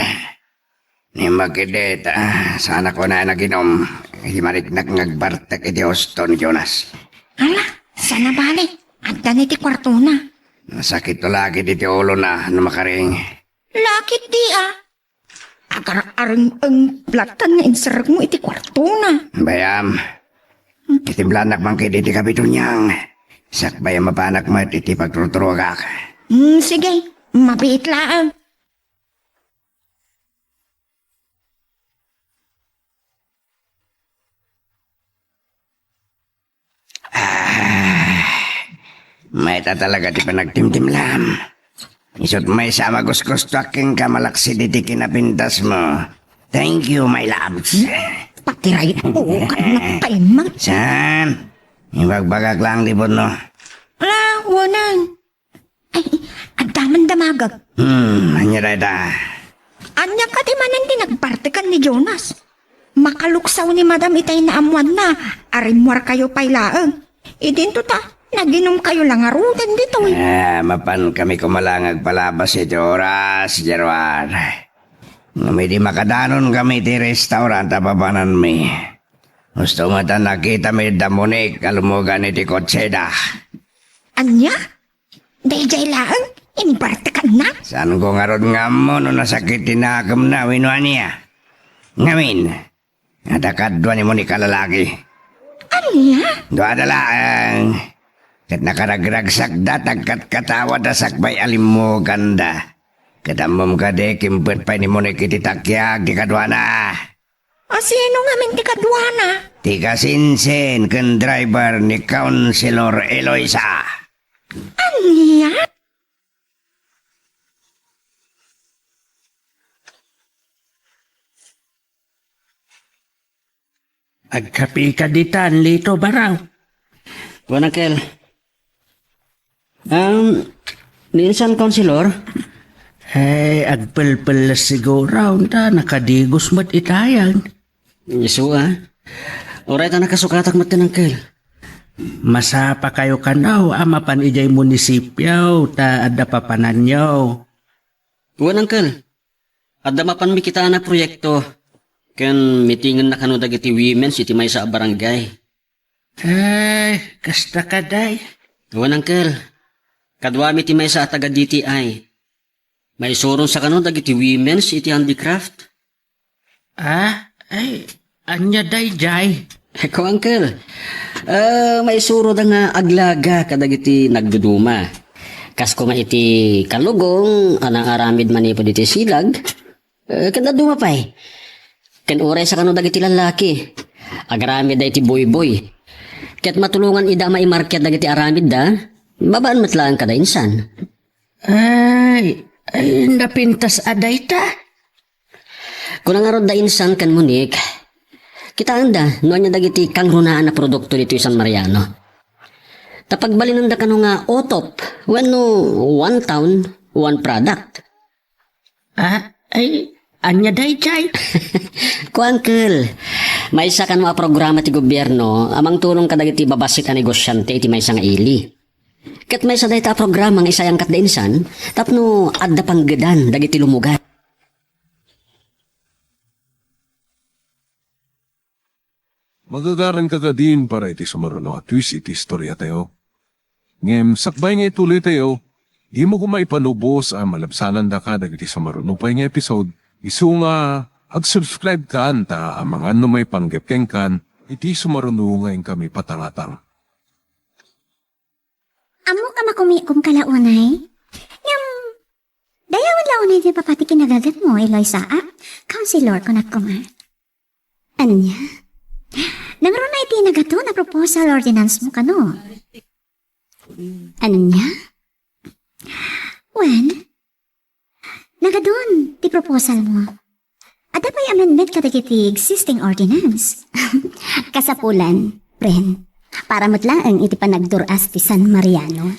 ni Magidit, ah, saanak unay a naginom. Iti mariknak nga agbartek iti husto ni Jonas. Ala, saan a bale. Adda ni ti kuartona. Nasakit la ket iti ulona no makaring. Lakit di, ah. Agar-areng-eng platan nga inserrekmo iti kuartona. Bayam. Itimplanak man ket iti kabiton niang. Sakbay a mapanak met iti pagturturogak. Hmm, sige. Mabiit laeng. Ah, mayat a talaga ti panagtimtimlam. Isut' maysa a magustugustoak kenka malaksid iti kinapintasmo. Thank you, my loves. Patiray, oo, ket nagpaimag. Saan? Ibagbagak laeng ti pudno. Ala, wanan. Ay, adda man damagek. Hmm, ania dayta? Ania kadi manen ti nagbartekan ni Jonas? Makaluksaw ni Madam itay naammoanna, a rimmuarkayo pay laeng. Idinto ta, naginumkayo la ngaruden ditoy. Ah, mapankami koma la nga agpalabas iti oras, Gerard. Ngem idi makadanonkami iti restaurant a papananmi, husto met a nakitami da Monique a lumugan iti kotseda. Ania? Daydiay laeng, imbartekanna? Saanko ngarud nga ammo no nasakit ti nakemna wenno ania. Ngamin, Adda kadua ni Monique a lalaki. Ania? Duada laeng. Ket nakaragragsakda ta agkatkatawadak sakbay a limmuganda. Ket ammom kadi, kimpet pay ni Monique iti takiag ti kaduana. A, sino ngamin ti kaduana? Ti kasinsin ken driver ni Councilor Eloisa. Ania? Agkapika ditan, Lito, baro? Wen, Uncle. Um, ni insan, Councilor? Eh, agpelpelles siguro, ta nakadigos met itay. Isu, a. Uray ta nakasukatak met ken, Uncle. Masapakayo kano a mapan idiay munisipio ta adda papananyo. Wen, Uncle. Adda mapanmi kitaen a proyekto, ken mitingenna kano dagiti women's iti maysa a barangay. Ay, kasta kadi. Wen, Uncle. Kaduami ti maysa a taga D T I. Maisuronsa kano dagiti women's iti handicraft. Ah, ay, ania daydiay? Ko, Uncle. Ah, maisuroda nga aglaga kadagiti nagduduma. Kas koma iti kalugong a naaramid manipud iti silag, eh, ken dadduma pay. Ken uray sa kano dagiti lallaki, agaramidda iti buybuy. Ket matulongan ida a maimarket dagiti aramidda, babaen met laeng kada insan. Ay, ay, napintas a dayta. Kuna ngarud da insan ken Monique, kitaenda no ania dagiti kangrunaan a produkto ditoy San Mariano. Ta pagbalinenda kano nga utop wenno one town, one product. Ah, ay, ania daydiay? Ko, Uncle, maysa kano a programa ti gobierno a mangtulong kadagiti babassit a negosiante iti maysa nga ili. Ket maysa dayta a programa nga isayangkatda insan tapno adda panggedan dagiti lumugan. Magagaranka kadin para iti sumaruno a twist iti istoriatayo. Ngem sakbay nga ituloytayo, dimo koma ipanubos a malabsanandaka dagiti sumaruno pay nga episode, isu nga ag-subscribe kan ta amangan no maipanggep kenkan iti sumaruno nga inkami patangatang. Ammok a makumikom ka la unay. Ngem, dayawen la unay ti mapapati kinagagatmo, Eloisa, a? Councilor, kunak koma. Ania? Nangruna iti nagaton a proposal ordinance mo kano? Ania? Wen, nagadun ti proposal mo. Adda pay amendment kadagiti existing ordinance. Kasapulan, friend. Para met laeng iti panagdur-as ti San Mariano.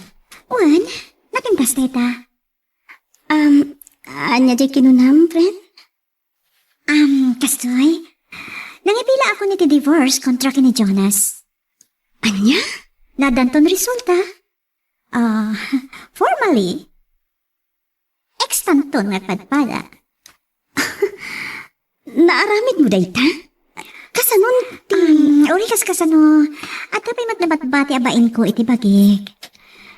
Wen, napintas dayta. Um, ania diay kinunam, friend? Um, kastoy, nangipilaakon iti divorce kontra ken ni Jonas. Ania? Nadanton resulta. Ah, formally, ex-tanton nga agpadpada. Naaramidmo dayta? Kasanon ti Um, uri kas kasano, adda pay met nabatbati a bainko iti bagik.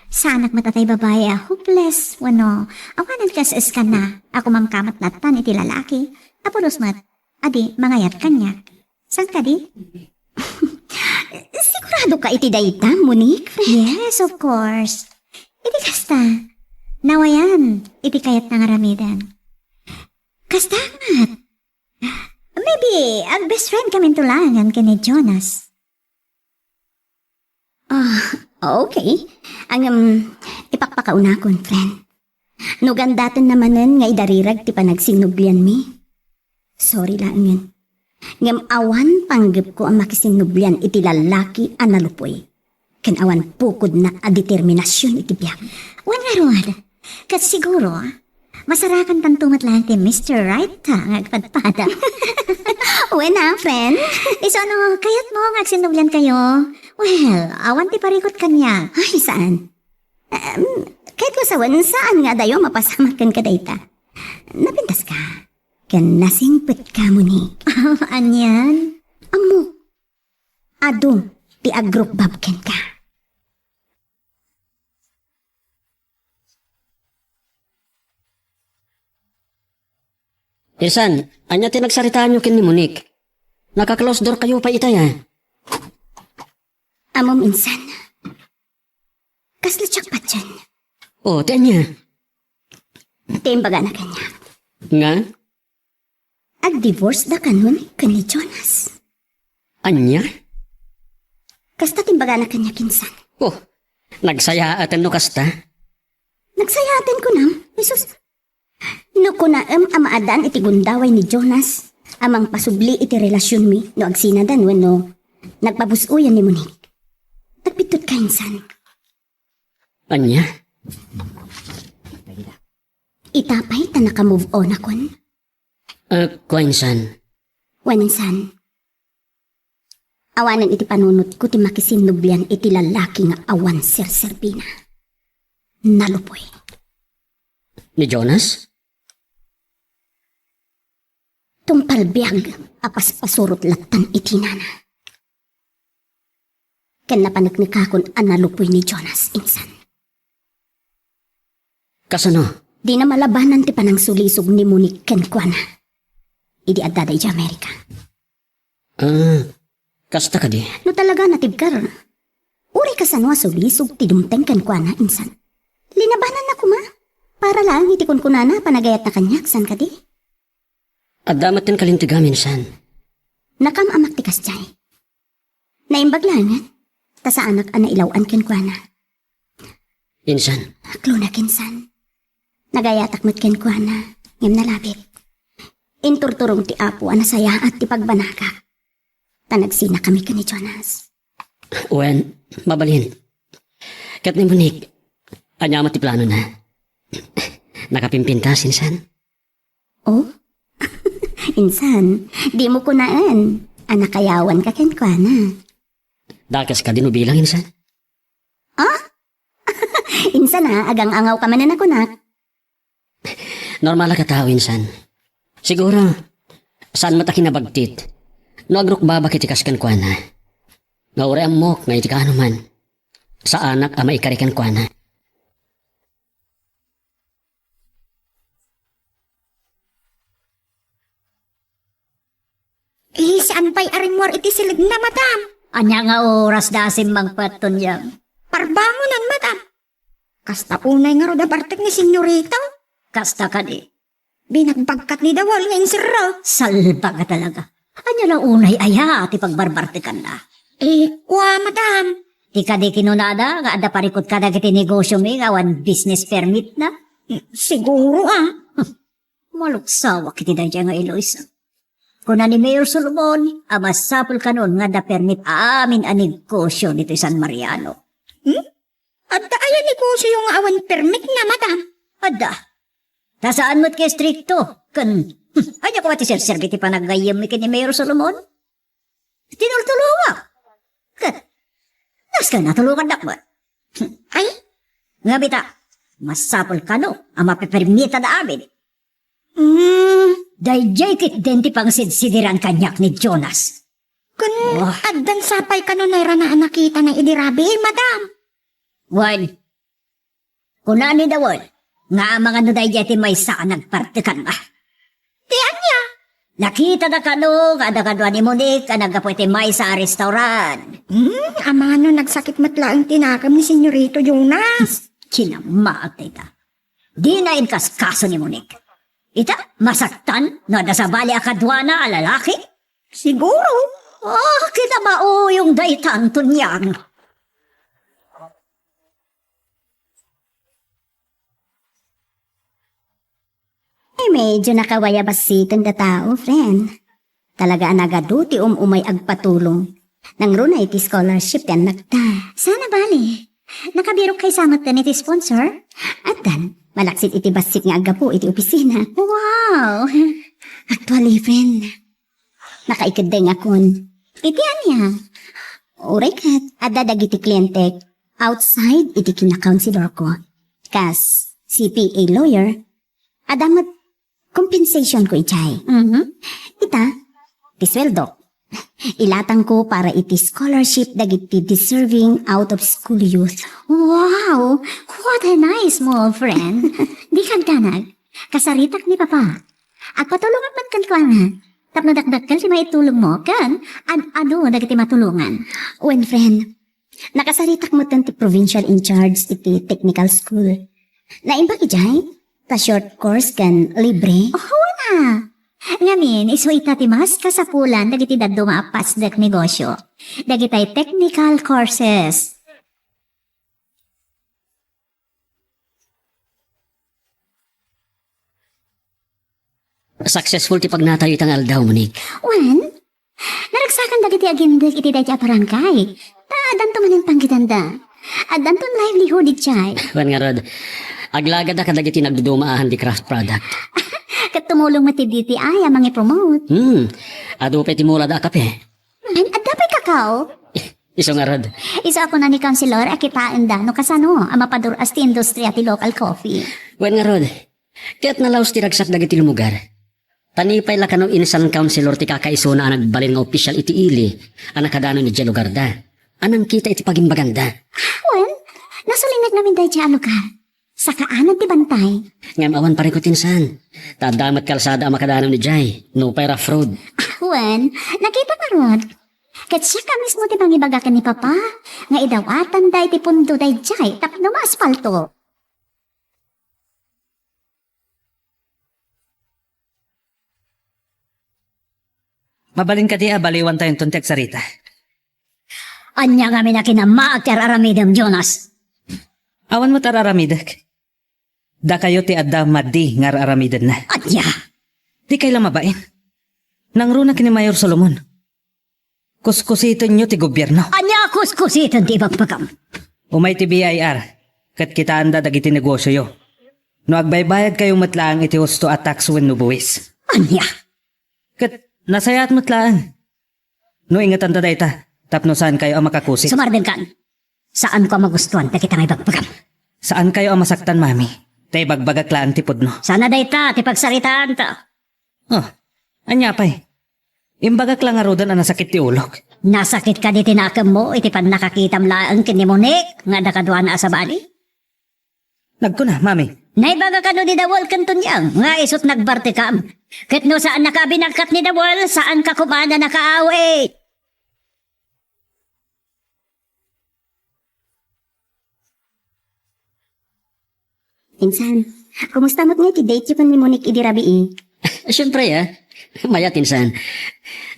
Saanak met a tay babai a hopeless, wenno awanen kas eskana a kumamkamatnatan iti lalaki, a pulos met, a di mangayat kaniak. Saan kadi? Sigurado ka iti dayta, Monique? Yes, of course. Iti kasta, nawayan iti kayatna nga aramiden. Kasta met. Maybe, ag-best friend kaminto laengen ken ni Jonas. Ah, okay. Ngem, ipakpakaunakon, friend. No gandaten na manen nga idarirag ti panagsinnublianmi, sorry laengen. Ngem awan panggepko a makisinnublian iti lallaki a nalupoy ken awan pukodna a determinasion iti biag. Wen ngarud, ket siguro, masarakantanto met laeng ti Mister Right ta nga agpadpada. Wen a, friend. Isu no, kayatmo nga agsinnubliankayo? Well, awan ti parikut kaniak. Ay, saan? Em, kayatko sa wen, saan nga adayo mapasamak ken kadayta? Napintas ka. Ken nasingpet ka, Monique. Anian? Ammo, adu ti agrukbab kenka. Insan, ania ti nagsaritaanyo ken ni Monique? Naka-close door kayo pay itay, a. Ammom, insan. Kasla diak patien. O, ti ania? Ti imbagana kaniak. Nga? Agdivorce da kanon ken ni Jonas. Ania? Kasta ti imbagana kaniak, insan. O, nagsayaaten no kasta? Nagsayaaten, kunam? Jesus, no kunaem a maaddaan iti gundaway ni Jonas a mangpasubli iti relasionmi no agsinadan wenno nagpabus-oyan ni Monique, agbiddut ka, insan. Ania? Ita pay ta naka-move on akon. A, kua, insan. Wen, insan. Awanen iti panunotko ti makisinnublian iti lalaki nga awan serserbina. Nalupoy. Ni Jonas? Tungpal biag a paspasurot lattan iti nana. Ken napaneknekakon a nalupoy ni Jonas, insan. Kasano? Dina malabanan ti panangsulisog ni Monique kenkuana idi addada idiay Amerika. A, kasta kadi? No talaga natibker, uray kasano a sulisog ti dumteng kenkuana, insan. Linabananna koma. Para laeng iti kunkunana a panagayatna kaniak, saan kadi? Adda met ti kalintegam, insan. Nakaam-amak ti kasdiay. Naimbag laengen, ta saanak a nailaw-an kenkuana. Insan. Aklonek, insan. Nagayatak met kenkuana, ngem nalabit. Inturturong ti Apo a nasayaat ti pagbanagak. Ta nagsinakami ken ni Jonas. Wen, mabalin. Ket ni Monique, ania met ti planona? Nakapimpintas, insan? O? Insan, dimo kunaen a nakayawanka kenkuana. Dakes kadi no bilang, insan? A? Insan a, agang-angawka manen a kunak. Normal a katao, insan. Siguro, saan met a kinabagtit no agrukbabak iti kas kenkuana. Nga uray ammok nga iti kaanoman, saanak a maikari kenkuana. Eh, saan pay a rimmuar iti silegna, madam? Ania nga oras da a simmangpet, Tonyang? Parbangonan, madam. Kasta unay ngarud a bartek ni Senyorito? Kasta kadi. Binagbagkat ni Dawal nga inserro. Salbag a talaga. Ania la unay aya ti pagbarbartekanna? Eh, kua, madam. Ti kadi kinunada nga adda parikut kadagiti negosiomi nga awan business permitna? Siguro, a. Maluksawak iti daydiay nga Eloisa. Kuna ni Mayor Solomon a masapul kanon nga adda permit amin a negosio ditoy San Mariano. Hmm? Adda aya negosioyo nga awan permitna, madam? Adda. Ta saan met nga istrikto. Ken, hmm, ania koma ti serserbi ti panaggayyemmi ken ni Mayor Solomon? Tinultulongak. Ket, nasken natulongandak met. Ay? Ngem ita, masapul kano a mapepermitada amin. Hmm, daydiay ketdin ti pangsidsidiran kaniak ni Jonas. Kun Oh. addan sapay kano nayrana a nakitana idi rabii, madam? Wen, kuna ni Dawal nga amangan no daydiay ti maysa a nagpartekanna. Ti ania? Nakitada kano nga adda kadua ni Monique a naggapu iti maysa a restaurant. Hmm, amangan no nagsakit met laeng ti nakem ni Senyorito Jonas. Kinammaak dayta. Dina inkaskaso ni Monique. Ita, masaktan no adda sabali a kaduana a lalaki? Siguro. Oh, kinamauyong dayta, Antonio. Ay, medyo nakawaya bassit dayta a tao, friend. Talaga a nagadu ti um-umay agpatulong. Nangruna iti scholarship ti annakta. Saan a bale. Nakabirok kaysa met iti sponsor? Addan, malaksid iti bassit nga aggapu iti opisina. Wow! Actually, friend, nakaikeddengakon. Iti ania? Uray ket, adda dagiti klientek outside iti kinakaunsilorko. Kas C P A lawyer, adda met compensationko idiay. Mhm. Ita, ti sueldok. Ilatangko para iti scholarship dagiti deserving out-of-school youth. Wow! What a nice move, friend. Di kagdanag. Kasaritak ni Papa. Agpatulongak met kenkuana. Tapno dakdakkel ti maitulongmo ken ad-adu dagiti matulongan. Wen, friend, nakasaritak metten ti provincial in charge iti technical school. Naimbag idiay? Ta short course ken libre? Oh, wala. Ngamin, isu ita ti mas kasapulan dagiti dadduma a pasdek negosyo. Dagitay technical courses. Successful ti pagnatayo ita nga aldaw, Monique. Wen, naragsakan dagiti agindek iti dayta a barangay. Ta addanto manen panggidanda. Addanton livelihood idiay. Wen ngarud, aglagada kadagiti nagduduma a handicraft product. Ket tumulong met ti D T I a mangipromote. Hmm, adu pay ti murada a kape. Wen, adda pay kakao? Isu ngarud. Isu a kuna ni Councilor a kitaenda no kasano a mapadur-as ti industriya ti local coffee. Wen ngarud, ket nalaus ti ragsak dagiti lumugar. Ta ni pay la kano insan councilor ti kakaisuna a nagbalin nga opisyal iti ili a nakadanaw idiay lugarda, a nangkita iti pagimbaganda. Wen, nasulinek ngamin daydiay a lugar. Sakaanan ti bantay. Ngem awan parikut insan. Ta adda met kalsada a makadanaw idiay, nupay rough road. Wen, nakita ngarud. Ket siak a mismo ti mangibaga ken ni Papa nga idawatanda iti pundo daydiay tapno maaspalto. Mabalin kadi a baliwantayonton ti agsarita? Ania ngamin a kinamaak ti ar-aramidem, Jonas? Awan met ar-aramidek. Dakayo ti adda madi nga ar-aramidenna. Ania? Dikay la mabain. Nangruna ken ni Mayor Solomon. Kuskusitenyo ti gobierno. Ania a kuskusiten ti ibagbagam? Umay ti B I R, ket kitaanda dagiti negosioyo. No agbaybayadkayo met laeng iti husto a tax wenno buwis. Ania? Ket nasayaat met laeng no ingetanda dayta tapno saankayo a makakusit. Sumardengkan. Saanko a magustuan dagita nga ibagbagam. Saankayo a masaktan, Mami, ta ibagbagak laeng ti pudno. Sana dayta ti pagsaritaanta. Oh, ania pay? Imbagak la ngaruden a nasakit ti ulok. Nasakit kadi ti nakemmo iti pannakakitam laeng ken ni Monique nga adda kaduana a sabali? Nagkuna, Mami. Naibaga kano ni Dawel ken Tonyang nga isut' nagbartekam. Ket no saannaka a binagkat ni Dawel, saanka koma a nakaawit. Insan, kumusta met ngay ti dateyo ken ni Monique idi rabii? Siempre, ah. Mayat, insan.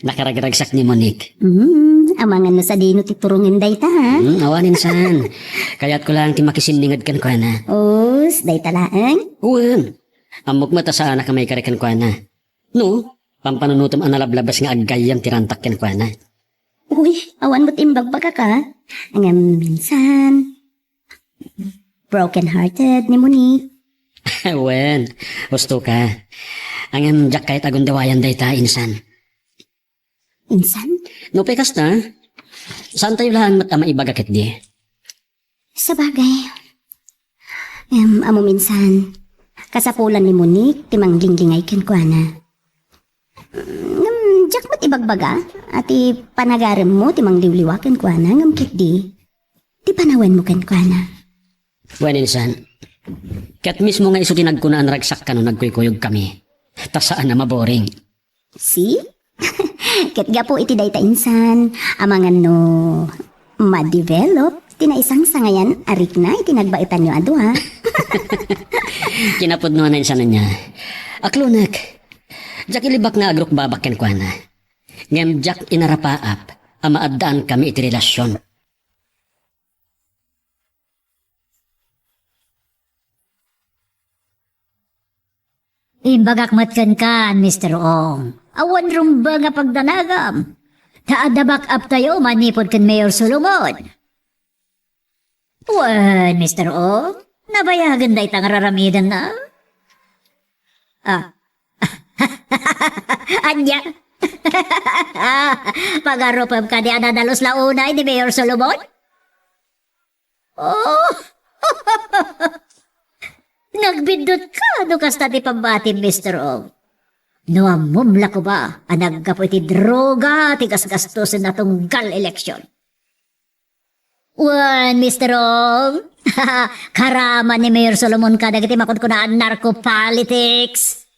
Nakaragragsak ni Monique. Hmm, amangan no sadino ti turungen dayta, ha? Hmm, awan, insan. Kayatko laeng ti makisinninged kenkuana. Us, dayta laeng? Wen. Ammok met a saanak a maikari kenkuana. No, pampanunotem a nalablabes nga aggayyem ti rantak kenkuana. Uy, awan met imbagbagak, a. Ngem minsan, broken-hearted ni Monique. Wen, husto ka. Ngem diak kayat a gundewayan dayta, insan. Insan? Nupay kasta, saantayo laeng met a maibaga ketdi. Sabagay. Em, ammom insan, kasapulan ni Monique ti manglinglingay kenkuana. Ngem, diak met ibagbaga a ti panagaremmo ti mangliwliwa kenkuana ngem ketdi ti panawenmo kenkuana. Wen, insan, ket mismo nga isu ti nagkuna a naragsak kano nagkuykuyogkami. Ta saan a maboring. See? Ket gapu iti dayta insan, amangan no ma-develop ti naisangsangayan a rikna iti nagbaetanyo a dua. Kinapudno a nainsan ania. Aklonek, diak ilibak nga agrukbabak kenkuana. Ngem diak inarapaap a maaddaankami iti relasion. Imbagak met kenkan, Mister Ong. Awan rumbeng a pagdanagam. Ta adda back-up tayo manipud ken Mayor Solomon. Wen, Mister Ong, nabayagen dayta nga raramidenna? Ah. Ania? Pagarupem kadi a nadalus la unay ni Mayor Solomon? Oh! Nagbiddut ka no kasta ti pammatim, Mister Ong. No ammom la koma a naggapu iti droga ti gasgastosen a tunggal eleksyon. Wen, Mister Ong, karama ni Mayor Solomon kadagiti makunkunaan narco politics.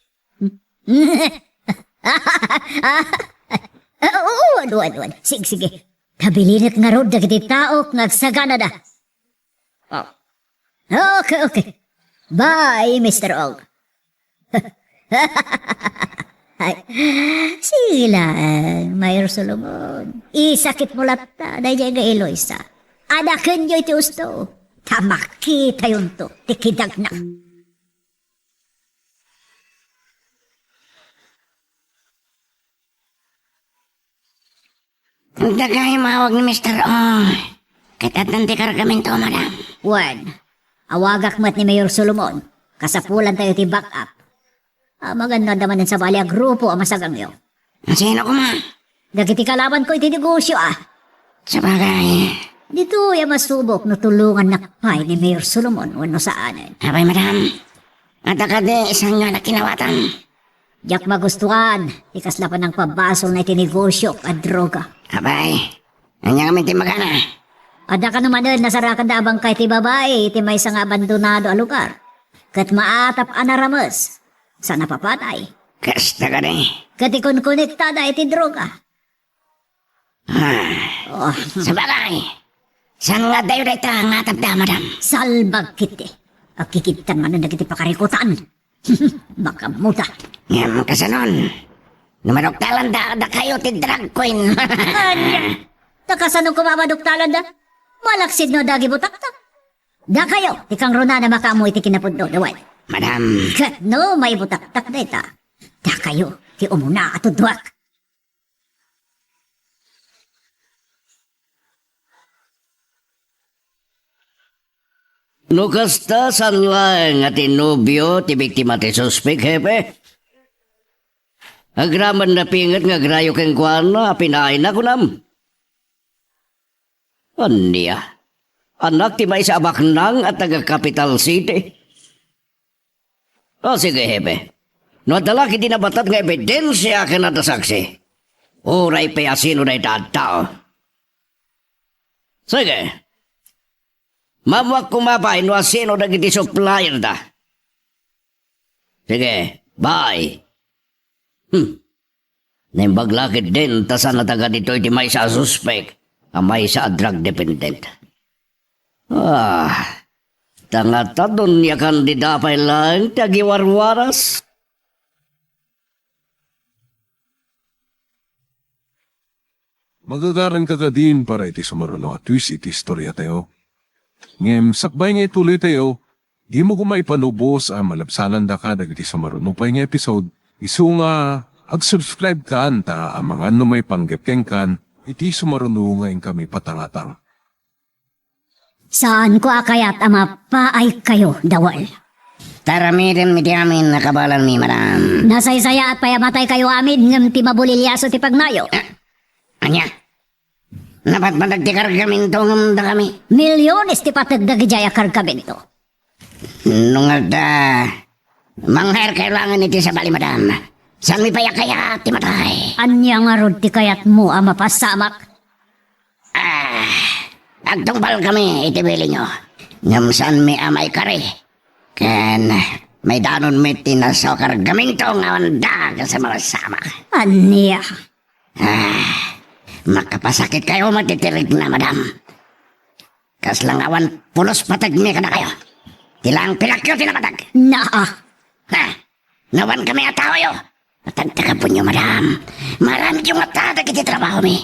Ah, oo, adu, adu, adu. Sige, sige. Tabilinek ngarud dagiti tao nga agsaganada. Oh. Okay, okay. Bye, Mister Ong. Ay, sige lang, Mayor Solomon. Isakit mo latta, daydiay nga Eloisa. Adakenyo iti usto. Ta makitayonto ti kidagna. Dagay mawag ni Mister Ong. Ket addan ti kargamento, madam. Wen, awagak met ni Mayor Solomon. Kasapulantayo ti backup. Amangan no adda manen sabali a grupo a masagangyo. Sino koma? Dagiti kalabanko iti negosio, a. Sabagay. Ditoy a masubok no tulongannak pay ni Mayor Solomon wenno saanen. Apay, madam. Adda kadi saan nga nakinawatan? Diak magustuhan ti kasla panangpabasolna iti negosiok a droga. Apay, ania ngamin ti imbagana? Adda kano manen nasarakanda a bangkay ti babai iti maysa nga abandonado a lugar. Ket maatap a narames. Sa napapatay. Kasta kadi? Ket ikonkonektada iti droga. Ah. Oh. Sabagay, saan nga adayo dayta nga atapda, madam? Salbag kiti. Agkikidtan manen dagiti pakarikutan. Makamuta. Ngem kasanon? No maduktalanda, dakayo ti drag queen. Ania? Ta kasano koma maduktalanda? Malaksid no adda agibutaktak. Dakayo, ti kangrunaan a makaammo iti kinapudno, daway. Madam. Ket no maibutaktak dayta, dakayo, ti umuna a tudduak. No kasta, saan laeng a ti nobio ti biktima ti suspek, hepe? Agraman napinget nga agrayo kenkuana a pinaayna, kunam? Ania? Anak ti maysa a baknang a taga Capital City? O, sige, hepe. No adda la ketdi nabatad nga ebidensia ken adda saksi, uray pay a sino dayta a tao. Sige. Maammoak koma pay no asino dagiti supplierda. Sige, bye. Hmm. Naimbag la ketdin ta saan a taga ditoy ti maysa a suspek a maysa a drug dependent. Ah, ta ngata dunia kandida pay laeng ti agiwarwaras. Magagaranka kadin para iti sumaruno a twist iti istoriatayo. Ngem sakbay nga ituloytayo, dimo koma ipanubos a malabsanandaka dagiti sumaruno pay nga episode, isu nga ag-subscribe kan ta amangan no maipanggep kenkan iti sumaruno nga inkami patangatang. Saanko a kayat a mapaaykayo, Dawel. Taramedenmi ti amin a kabaelanmi, madam. Nasaysayaat pay a mataykayo amin ngem ti mabuliliaso ti pagnayo. Ah, ania? Napatpateg ti kargamento ngem dakami. Milyones ti pateg dagidiay a kargamento. No nga adda, manghairkayo laengen iti sabali, madam. Saanmi pay a kayat ti matay. Ania ngarud ti kayatmo a mapasamak? Ah, agtungpalkami iti bilinyo. Ngem saanmi a maikari. Ken maidanonmi ti nasao a kargamento nga awan daag a mapasamak. Ania? Ah, makapasakitkayo met iti rikna, madam. Kasla nga awan pulos pategmi kadakayo. Ti laeng pilakyo ti napateg. Naa. Ha? Nawankami a taoyo. Atagtagaponyo, madam. Maaramidyo ngata dagiti trabahomi.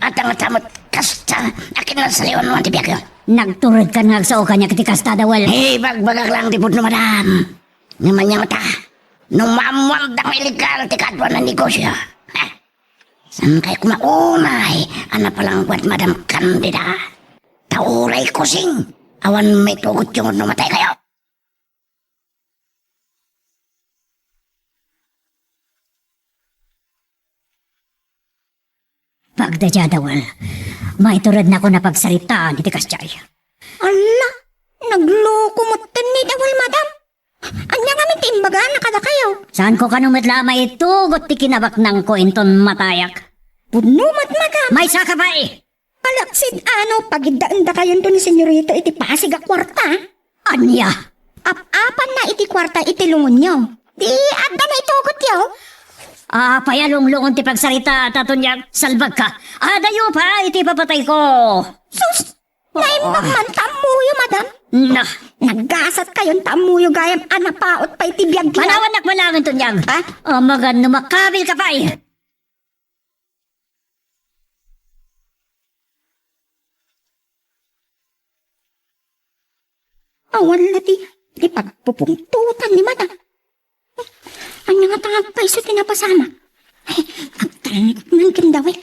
Adda ngata met kasta a kinasaliwanwan ti biagyo. Nagturedkan nga agsao kaniak iti kasta, Dawel. Ibagbagak laeng ti pudno, madam. Ngem ania ngata, no maammoanda nga illegal ti kaaduan a negosio. Ha? Saankay koma unay a napalangguad, Madam Candida. Ta uray kusing, awan maitugotyo no mataykayo. Pagdaydiay, Dawel. Maiturednakon a pagsaritaan iti kasdiay. Alla, nagloko metten ni Dawel, madam. Ania ngamin ti imbagana kadakayo? Saanko kano met la a maitugot ti kinabaknangko inton matayak? Pudno met, madam. Maysaka pay! Alaksid a no pagiddaendakayonto ni Senyorito iti pasig a kuarta. Ania? Ap-apanna iti kuarta iti lungonyo. Di adda naitugotyo. Apay a lunglungon ti pagsaritaata, Tonyang? Salbagka. Adayo pa iti papatayko. Sus! Naimbag man ta ammoyo, madam. Na. Naggasat kayon ta ammoyo gayam a napaot pay ti biag. Panawannak man laengen, Tonyang. Ha? Amagan no makabil ka pay. Awan la ti, ti pagpupungtotan ni madam. Ania nga tangag pay isu ti napasamak? Ay, agtalnekak man ken Dawel.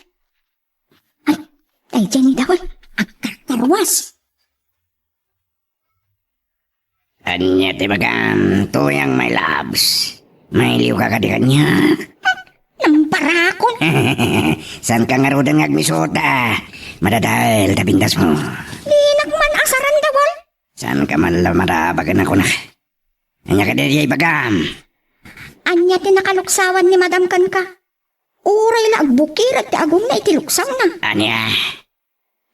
Ay, daydiay ni Dawel, agkarkarwas. Ania ti bagam, Tonyang my loves? Mailiwka kadi kaniak? Nambarakon. Saanka ngaruden nga agmisuta? Madadael ta pindasmo. Dinak man asaran, Dawel. Saanka man la marabagan a kunak? Ania kadi daydiay bagam? Ania ti nakaluksawan ni madam kenka? Uray la agbukired ti agongna iti luksawna. Ania?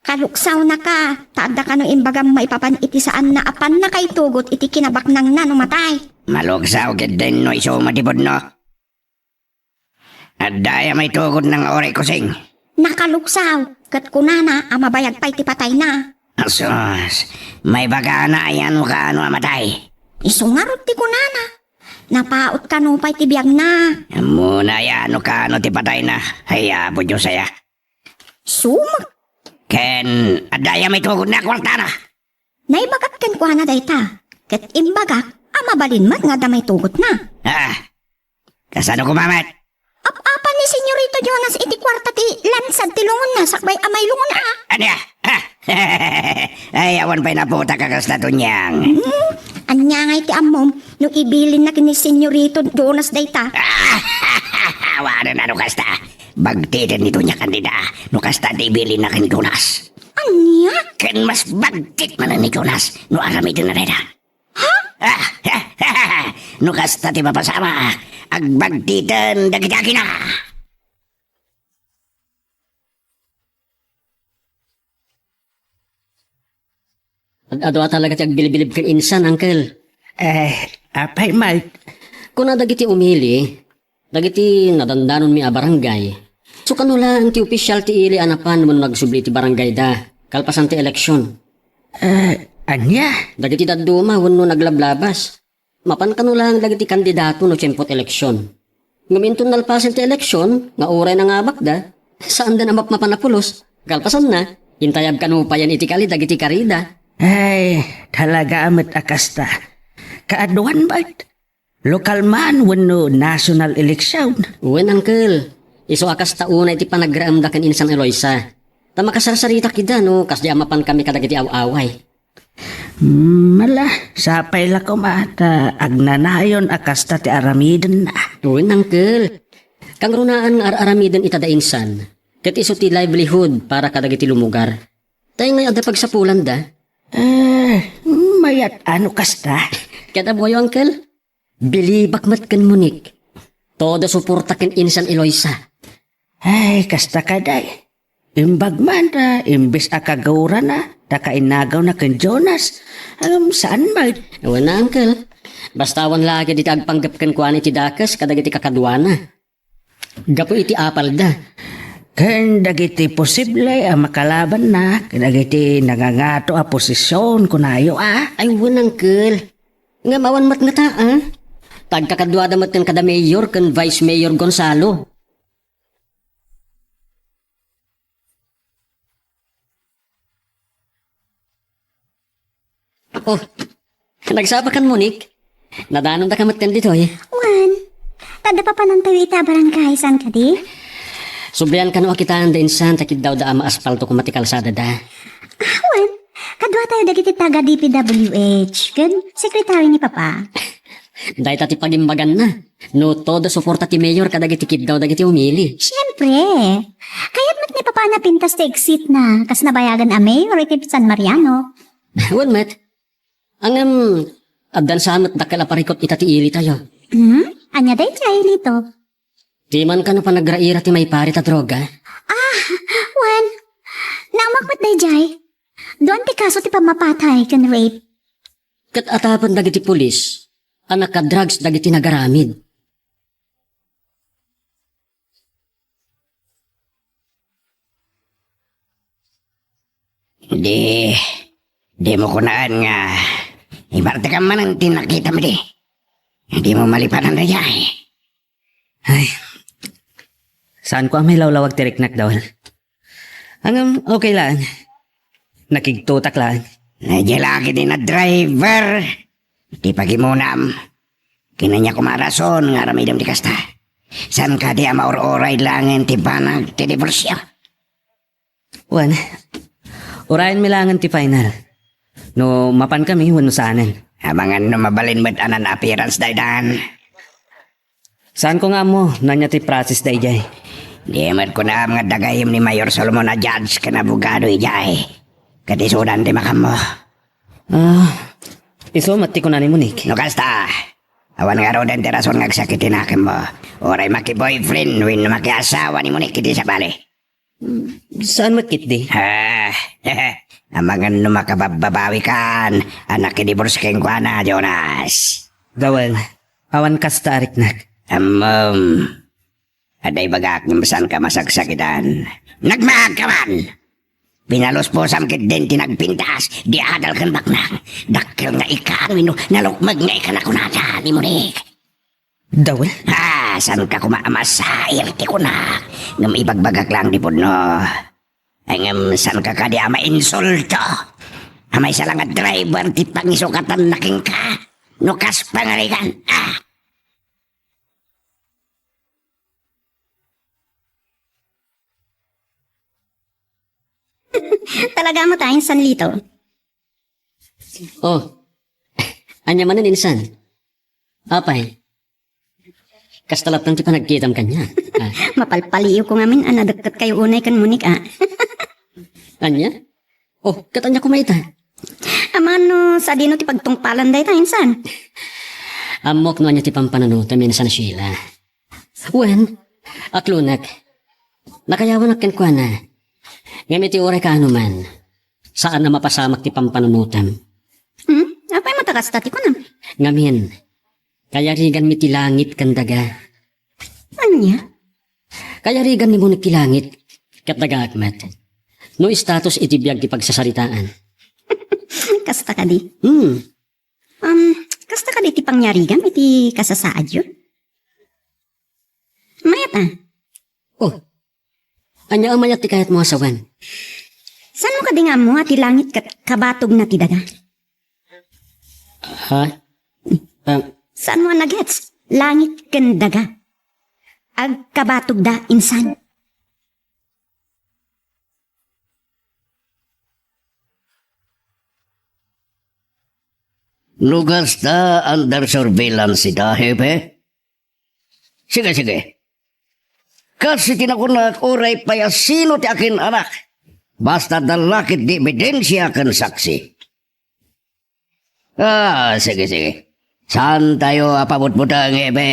Kaluksawnaka, ta adda kano imbagam maipapan iti saanna a pannakaitugot iti kinabaknangna no matay. Maluksaw ketdin no isu met ti pudno. Adda aya maitugotna nga uray kusing? Nakaluksaw, ket kunana a mabayag pay ti patayna. Asus, maibagana aya no kaano a matay? Isu ngarud ti kunana. Napaot kano pay ti biagna. Ammona aya no kaano ti patayna. Ay, Apo Dios aya. Sumak. Ken adda aya maitugotna a kuartana? Naibagak kenkuana dayta, ket imbagak a mabalin met nga adda maitugotna. Ah, kasano koma met? Ap-apan ni Senyorito Jonas iti kuarta ti lansad ti lungonna sakbay a mailungon a. Ania? Ah, ay, awan pay naputak a kasta, Tonyang. Hmm, ania ngay ti ammom no ibilinna ken ni Senyorito Jonas dayta? Awanen a no kasta. Bagtiten ni Doña Candida no kasta ti ibilinna ken Jonas. Ania? Ken mas bagtit manen ni Jonas no aramidenna dayta. Ha? Ah, no kasta ti mapasamak, agbagtiten dagiti agina. Ad-adu a talaga ti agbilbilib ken insan, Uncle. Eh, apay, Mike? Kuna dagiti umili, dagiti nadandanonmi a barangay, isu kano laeng ti opisial ti ili a napan wenno nagsubli iti barangayda kalpasan ti eleksion. Eh, ania? Dagiti dadduma wenno naglablabas. Mapan kano laeng dagiti kandidato no tiempo ti eleksion. Ngem inton nalpasen ti eleksion, nga uray nangabakda, saanda a mapmapan a pulos. Kalpasanna, intayab kano payen iti kali dagiti karida. Ay, talaga met a kasta. Kaaduan met. Lokal man wenno national election. Wen, Uncle. Isu a kasta unay ti panagraemda ken insan Eloisa. Ta makasarsaritak ida no kasdiay a mapankami kadagiti aw-away. Hmm, ala, sapay la koma ta agnanayon a kasta ti aramidenna. Wen, Uncle. Kangrunaan nga ar-aramiden ita da insan, ket isu ti livelihood para kadagiti lumugar. Tay ngay adda pagsapulanda? Eh, mayat a no kasta. Ket ammoyo, Uncle? Bilibak met ken Monique. Todo suporta ken insan Eloisa. Ay, kasta kadi. Imbag man ta, imbes a kagurana, ta kainnagawna ken Jonas. Ngem saan met. Wen, Uncle. Basta awan la ket iti agpanggep kenkuana iti dakes kadagiti kakaduana. Gapu iti apalda. Ken dagiti posible a makalabanna, ken dagiti nangangato a posision, kunayo a. Ay, wen, Uncle. Ngem awan met ngata, a? Ta agkakaduada met ken kada Mayor ken Vice Mayor Gonzalo. Oh, nagsapa kan Monique? Nadanonda ka met ken ditoy? Wen, ta adda papanantayo ita a barangay, saan kadi? Sublian kano a kitaen da insan ta kiddawda a maaspalto koma ti kalsadada. Ah, wen, kaduatayo dagiti taga D P W H, ken sekretary ni Papa. Dayta ti pagimbaganna. No todo suporta ti mayor kadagiti kiddaw dagiti umili. Siempre. Kayat met ni Papa a napintas ti exitna, kas nabayagan a mayor iti San Mariano. Wen met. Ngem, addan sa met dakkel a parikut ita ti ilitayo. Hmm? Ania daydiay, Lito? Diman kano panagraira ti maiparit a droga? Ah, wen. Naammoak met daydiay. Duan ti kaso ti pammapatay ken rape. Ket atapen dagiti pulis a nakadrugs dagiti nagaramid. Di, dimo kunaan nga ibartekam manen ti nakitam idi. Dimo malipanan daydiay. Ay, saanko a mailawlawag ti riknak, Dawel. Ngem, okay laeng. Nakigtotak laeng. Nadya la ketdi nga driver ti pagimunam. Ket ania koma a rason nga aramidem ti kasta? Saan kadi a maur-uray laengen ti banag ti diborsio? Wen, urayenmi laengen ti final. No mapankami wenno saanen. Amangan no mabalin met a non-appearance daytan. Saanko nga ammo no ania ti process daydiay. Di met kunam nga adda gayyem ni Mayor Solomon a judge ken abogado idiay. Ket isudan ti makammo. Ah, isu met ti kuna ni Monique. No kasta, awan ngaruden ti rason nga agsakit ti nakemmo. Uray maki-boyfriend wenno maki-asawa ni Monique iti sabali. Saan met ketdi? Ah, amangan no makababbabawikan a nakidivorce kenkuana, Jonas. Dawel, awan kasta a riknak. Ammom, adda ibagak ngem saanka masaksakitan. Nagmaagka man! Pinaluspusam ketdin ti nagpintas, di adal ken baknang. Dakkel nga ikan wenno nalukmeg nga ikanakunada ni Monique. Dawel? Ah, saanka koma a masair ti kunak, ngem ibagbagak laeng ti pudno. Ay, ngem saanka kadi a mainsulto? A maysa la nga driver ti pangisukatan na kenka. No kas pangarigan, ah! Talaga met a, insan Lito? Oh. Ania manen, insan? Apay, kasta latta ti panagkitam kaniak. Ah. Mapalpaliiwko ngamin a nadekket kayo unay ken Monique, ah. Ania? Oh, ket ania koma ita? Amangan no sadino ti pagtungpalan dayta, insan? Ammok no ania ti pampanunotem, insan Sheila. Wen, aklonek. Nakayawanak kenkuana. Ngem iti uray kaano man, saan a mapasamak ti pampanunotem. Hmm? Apay met a kasta ti kunam? Ngamin, kayariganmi ti langit ken daga. Ania? Kayarigan ni Monique ti langit, ket dagaak met. No status iti biag ti pagsasaritaan. Kasta kadi? Hmm. Um, kasta kadi ti pangyarigam iti kasasaadyo? Mayat a. Oh. Ania a mayat ti kayatmo a sawen? Saanmo kadi nga ammo a ti langit ket kabatogna ti daga? Ha? Ah. Saanmo a nagets? Langit ken daga. Agkabatogda, insan. No kasta, under surveillance ita, Hepe? Sige, sige. Kas iti nakunak, uray pay a sino ti akin-anak, basta adda la ketdi ebidensia ken saksi. Ah, sige, sige. Saantayo a pabutbuteng, Hepe.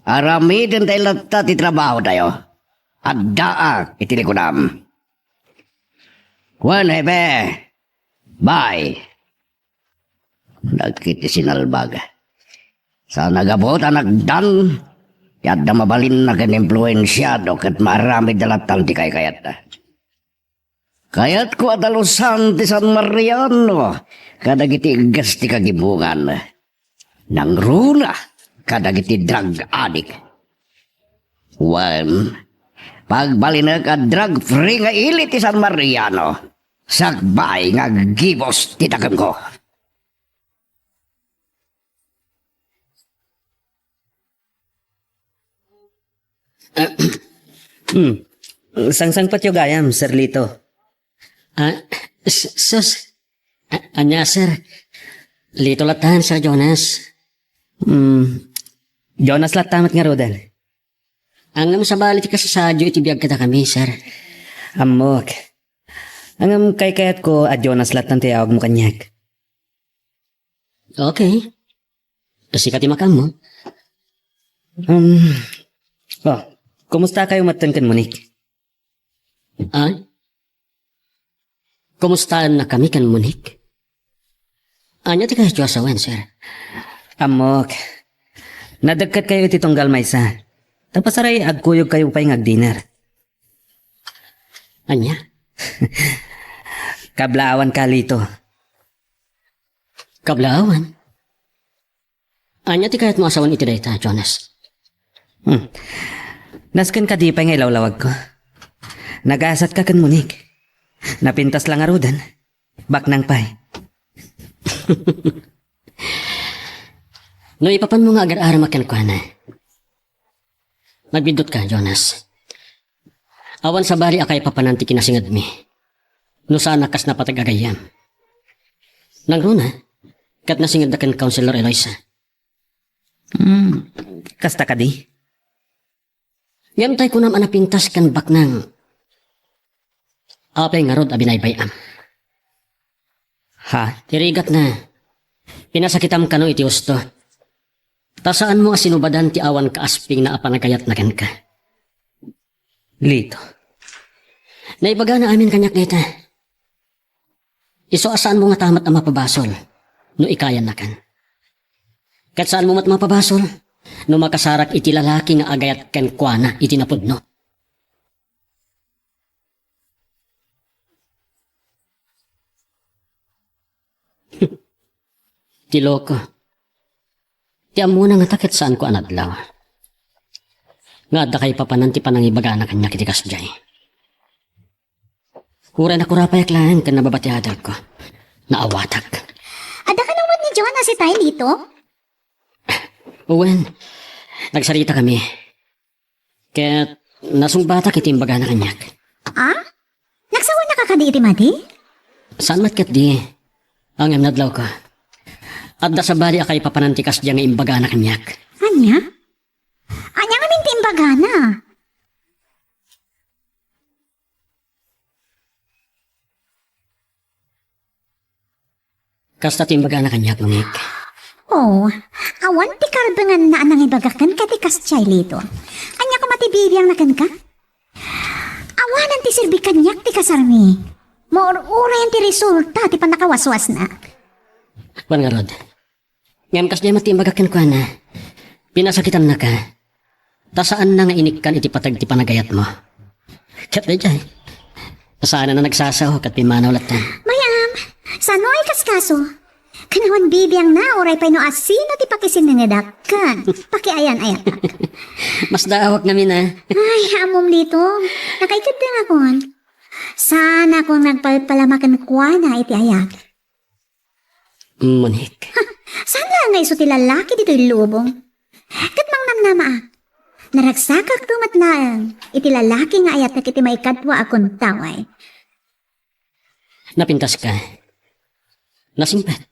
Aramidentayo latta ti trabahotayo. Addaak iti likudam. Wen, Hepe. Bye. Dagiti sinalbag. Saan a gapu ta nagdan, ti adda mabalinna ken impluensiado ket maaramidda latta ti kaykayatda. Kayatko a dalusan ti San Mariano kadagiti iggas ti kagimongan. Nangruna kadagiti drug addict. Wen, pagbalinek a drug free nga ili ti San Mariano, sakbay nga aggibus ti dakemko. Ah, hmm. Sangsangpetyo gayam, Sir Lito. Ah, s-, sus. A-, ania, sir? Lito latta, Sir Jonas. Hmm. Jonas latta met ngaruden. Ngem sabali ti kasasaadyo iti biag kadakami, sir. Ammok. Ngem kaykayatko a Jonas latta ti awagmo kaniak. Okay. Sika ti makaammo. Um, oh, kumusta kayo metten ken Monique? Ah? Kumustaennakami ken Monique? Ania ti kayatyo a sawen, sir? Ammok. Nadekket kayo iti tunggal maysa. Tapno saray agkuyog kayo pay nga agdinner. Ania? Kablaawanka, Lito. Kablaawan? Ania ti kayatmo a sawen iti dayta, Jonas? Hmm. Nasken kadi pay nga ilawlawagko. Nagasatka ken Monique. Napintas la ngaruden. Baknang pay. No ipapanmo nga agar-aramak kenkuana, magbiddutka, Jonas. Awan sabali a kaipapanan ti kinasingedmi no saan a kas napateg a gayyem. Nangruna, ket nasingedda ken Councilor Eloisa. Hmm, kasta kadi? Ngem tay kunam a napintas ken baknang, apay ngarud a binaybay-am? Ha? Ti rigatna, pinasakitam kano iti husto. Ta saanmo a sinubadan ti awan kaaspingna a panagayatna kenka. Lito. Naibagana amin kaniak dayta. Isu a saanmo ngata met a mapabasol no ikayannakan. Ket saanmo met mapabasol no makasarak iti lalaki nga agayat kenkuana iti napudno. Ti loko. Ti ammona ngata ket saanko a nadlaw. Nga adda kaipapanan ti panangibagana kaniak iti kasdiay. Uray nakurapayak laeng ken nababa ti adalko. Naawatak. Adda kano met ni Jonas itay, Lito? Wen, nagsaritakami. Ket nasungbatak iti imbagana kaniak. Ah? Nagsawannaka kadi iti madi? Saan met ketdi. Ngem nadlawko. Adda sabali a kaipapanan ti kasdiay nga imbagana kaniak. Ania? Ania ngamin ti imbagana? Kasta ti imbagana kaniak, Monique. Oh, awan ti karbenganna a nangibaga kenka ti kasdiay, Lito. Ania koma ti bibiangna kenka? Awanen ti serbi kaniak ti kasarmi. Maur-urayan ti resulta ti pannakawaswasna. Wen ngarud. Ngem kasdiay met ti imbagak kenkuana, pinasakitannaka, ta saanna nga inikkan iti pateg ti panagayatmo. Ket daydiay, saan a nagsasao ket pimmanaw latta. Mayam, saanmo a ikaskaso? Ken awan bibiangna uray pay no asino ti pakisinnengedak ken pakiayan-ayatak. Masdaawak ngamin a. Ay, ammom, Lito, nakaikeddengakon. Saanakon nagpalpalama kenkuana iti ayat. Monique. Ha, saan laeng nga isu ti lalaki ditoy lubong? Ket mangnamnamaak, naragsakakto met laeng iti lalaki nga ayatek iti maikadua a kuntaway. Napintaska. Nasimpet.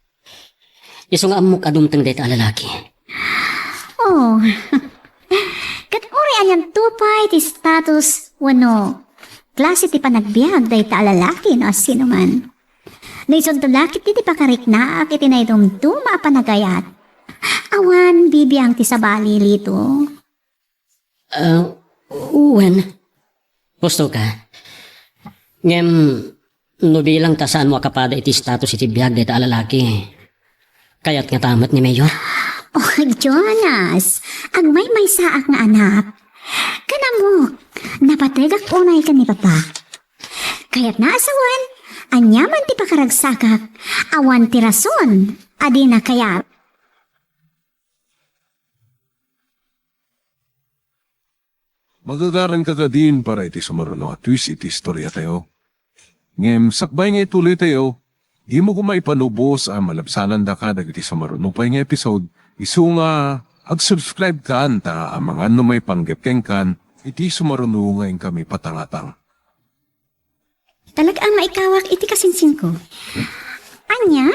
Isu nga ammok a dumteng dayta a lalaki. Oh. Ket uray anianto pay ti status wenno klase ti panagbiag dayta a lalaki no asinoman. No isunto la ketdi ti pakariknaak iti naidumduma a panagayat, awan bibiang ti sabali, Lito. Ah, wen, husto ka. Ngem, no bilang ta saanmo a kapada iti status iti biag dayta a lalaki, kayat ngata met ni Mayor? Oh, Jonas, agmaymaysaak nga anak. Ken ammok, napategak unay ken ni Papa. Kayatna a sawen, aniaman ti pakaragsakak, awan ti rason a dina kayat. Magagaranka kadin para iti sumaruno a twist iti istoriatayo. Ngem sakbay nga ituloytayo, dimo koma ipanubos a malabsanandaka dagiti sumaruno pay nga episode, isu nga ag-subscribe kan ta amangan no maipanggep kenkan iti sumaruno nga inkami patangatang. Talaga a maikawak iti kasinsingko. Ania?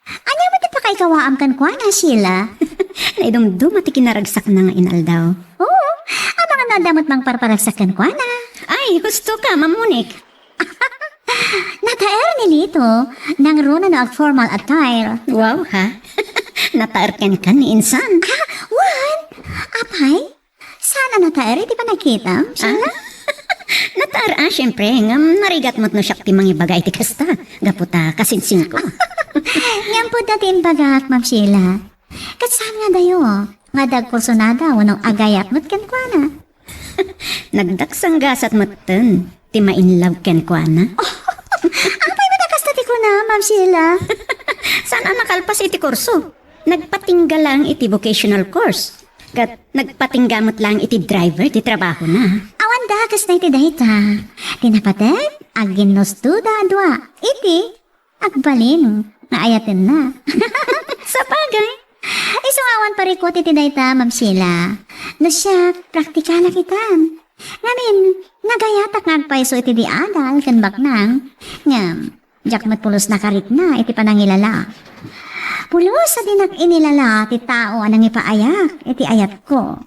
Ania met ti pakaikawaam kenkuana, Sheila? Naidumduma ti kinaragsakna nga inaldaw. Oo, amangan no adda met mangparparagsak kenkuana. Ay, husto ka, Ma'am Monique. Nataer ni Lito, nangruna no ag-formal attire. Wow, ha? Nataer kenka ni insan. Ah, wen? Apay? Saan a nataer iti panagkitam, Sheila? Ah? Nataer, ah, siyempre. Ngem narigat met no siak ti mangibaga iti kasta. Gapu ta kasinsingko. Ngem pudno ti imbagak, Ma'am Sheila. Ket saan nga dayo nga adda agkursunada wenno agayat met kenkuana? Nagdaksanggasat metten ti ma-in love kenkuana. Apay met a kasta Ma'am Sheila. Saan a nakalpas iti kurso? Nagpatingga lang iti vocational course. Ket nagpatingga met lang iti driver ti trabahona. Awan da kas na iti dayta. Ti napateg, aginnustoda a dua. Iti agbalin nga ayatenna. Sabagay, isu nga awan parikut iti dayta, Ma'am Sheila. No siak, praktikala kitan. Ngamin, nagayatak nga agpayso iti di adal ken baknang. Ngem, diak met pulos nakarikna iti panangilala. Pulos a dinak inilala ti tao a nangipaayak iti ayatko.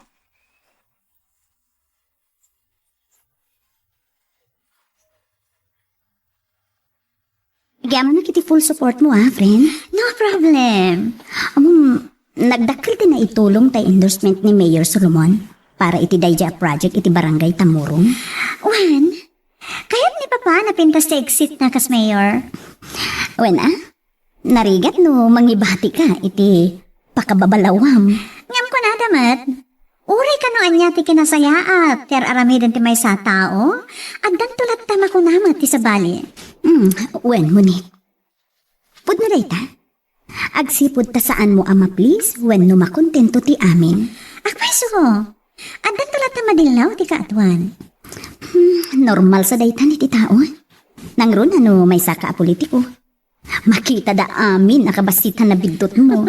Agyamanak iti full support mo, ah, friend. No problem. Um, nagdakkel ti naitulong tay endorsement ni Mayor Solomon para iti daydiay a project iti Barangay Tamurong. Wen, kayat ni Papa napintas ti exit na kas mayor. Wen, ah? Narigat no mangibatika iti pakababalawam. Ngem kunada met, uray kano ania ti kinasayaat ti ar-aramiden ti maysa a tao, addanto latta makuna met ti sabali. Hmm, wen, ngunit, pudno dayta? Agsipud ta saanmo a ma-please wenno makontento ti amin. Agpayso, addanto latta madillaw ti kaaduan. Hmm, normal sa daytan iti tao. Nangruna no maysaka a politiko. Makitada amin a kabassitan a biddutmo.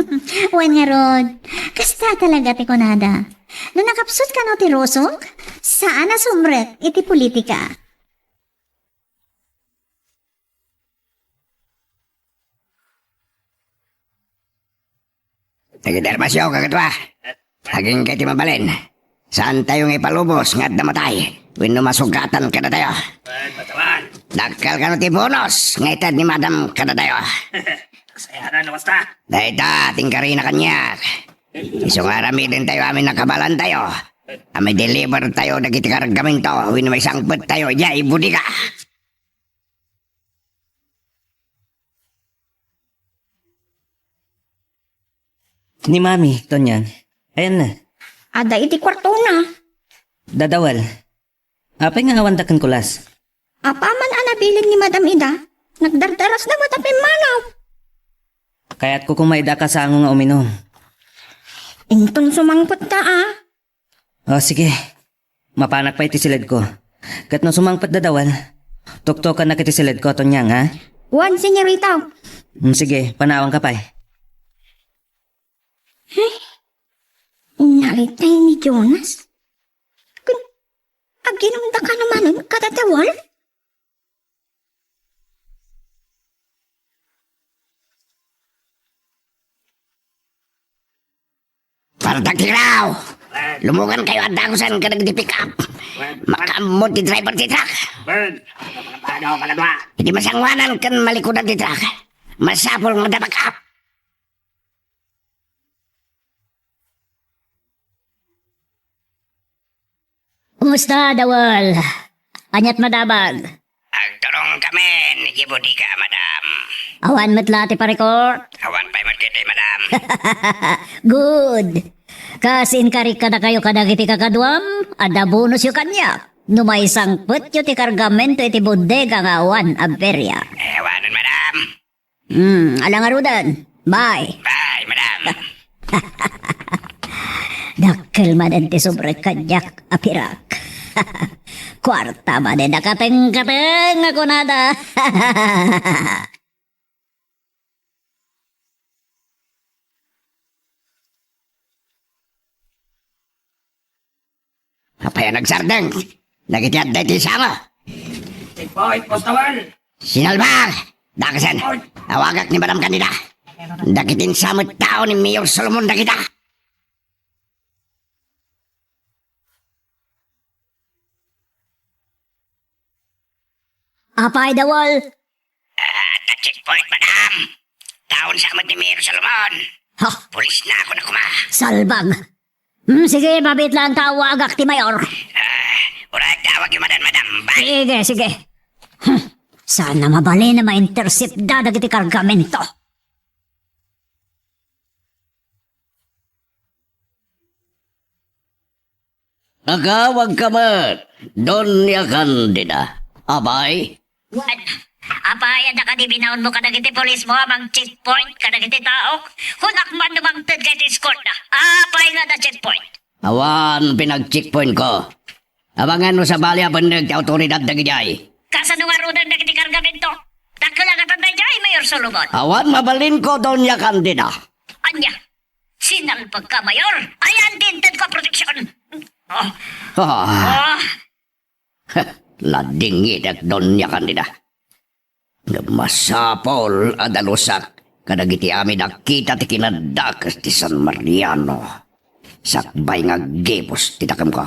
Wen ngarud, kasta talaga ti kunada. No nakapsut kano ti rusok, saan a sumrek iti politika. Nagdermasyo, kakadua. Agingga ti mabalin. Saantayo nga ipalubos nga adda matay wenno masugatan kadatayo. Dakkel kano ti bonus nga ited ni Madam kadatayo. Kasayanan, basta. Dayta ti inkarina kaniak. Isu nga aramidentayo amin a kabaelantayo a ma-deliver tayo dagiti kargamento wenno maisangpettayo idiay bodega. Ni Mami, Tonyang, ayanna? Adda iti kuartona. Dadawal. Apay nga awanda ken kulas? Apaman a nabilin ni Madam ida, nagdardarasda met a pimmanaw. Kayatko koma ida a kasango nga uminom. Inton sumangpet ta, a. O, sige. Mapanak pay iti siledko. Ket no sumangpet Dadawal, tuktokannak iti siledko, Tonyang, ha? Wen, senyorita. Mm, sige, panawanka pay. Ay, nalitay ni Jonas. Kun, aginumda kano manen kada Dadawal? Para tagtiraw! Lumugankayo a dagusen kadagiti pick-up. Makaammo ti driver ti truck. Iti masangoanan ken malikudan ti truck, masapul nga adda back-up. Kumusta, Dawal? Aniat madamag? Agturongkamin idiay bodega, madam. Awan met la ti parikut? Awan pay met ketdi, madam. Good. Kas inkarik kadakayo kadagiti kakaduam, adda bonusyo kaniak no maisangpetyo ti kargamento iti bodega nga awan aberia. Eh, awanen, madam. Hmm, ala ngaruden. Bye. Bye, madam. Dakkel manen ti subrek kaniak a pirak. Kuarta manen a katengkateng a kunada. Apay a nagsardeng dagiti adda iti sango? Checkpoint, Boss Dawal. Sinalbag! Dakasen, awagak ni Madam Candida. Dagiti insamet tao ni Mayor Solomon dagita. Apay, Dawal? Ah, adda checkpoint, madam. Taon sa met ni Mayor Solomon. Ha? Pulis na ako na kuma. Salbag. Hmm, sige, mabitlaan ta, awagak ti mayor. Ah, uray, tawag yung madam, madam. Bye. Sige, sige. Hmm. Sana mabalin a ma-intercept da dagiti kargamento. Agawagka met, Doña Candida. Apay? Wen, Apay, adda kadi binaonmo kadagiti pulismo a mangcheckpoint kadagiti tao? Kunak man no mangted kadagiti escort na. Apay nga adda checkpoint? Awan pinagcheckpointko. Amangan no sabali a benneg ti awtoridad dagidiay. Kasano ngaruden dagiti kargamento? Dakkel a gatanda idiay, Mayor Solomon. Awan mabalinko, Doña Candida. Ania? Sinalbagka, Mayor? Ayan ti intedko a proteksyon. Oh. Ah. Oh. Ladingitek, Doña Candida. Ngem masapul a dalusak kadagiti amin a kita ti kinadakes ti San Mariano sakbay nga aggibus ti dakemko.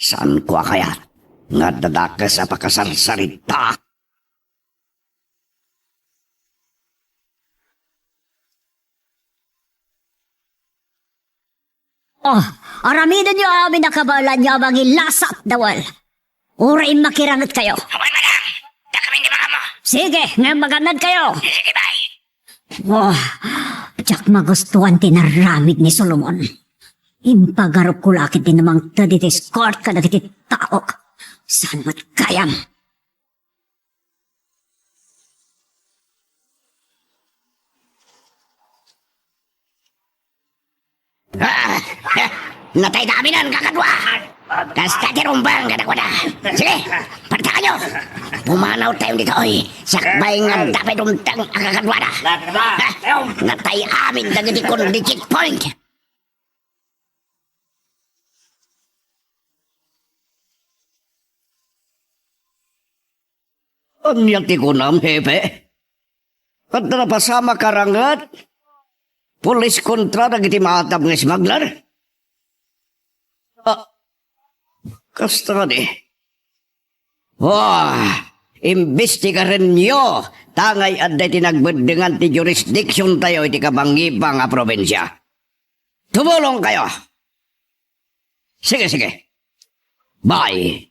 Saanko a kayat nga adda dakes a pakasarsaritaak. Oh, aramidenyo amin a kabaelanyo a mangilasat, Dawel. Uray makirangetkayo. Awan, madam! Dakami ti makammo! Sige, ngem magannadkayo! Sige, bay! Oh, diak magustuan ti inaramid ni Solomon. Impagarupko la ket ti mangted iti escort kadagiti tao. Saan met gayam? Ah, ah, natay daminen, kakadua! Kasta ti rumbeng kadakuada. Sige, partakayo! Pumanawtayon ditoy. Sakbay nga adda pay dumteng a kakaduada. Ah, natay amin dagiti kundi checkpoint. Ania ti kunam, Hepe? Adda napasamak a ranget? Pulis kontra dagiti maatam nga smuggler? Ah, kasta kadi. Wah, imbestigarenyo, ta ngay adda iti nagbeddengan ti jurisdiction tayo iti kabangibang a probinsya. Tumulongkayo. Sige, sige. Bye.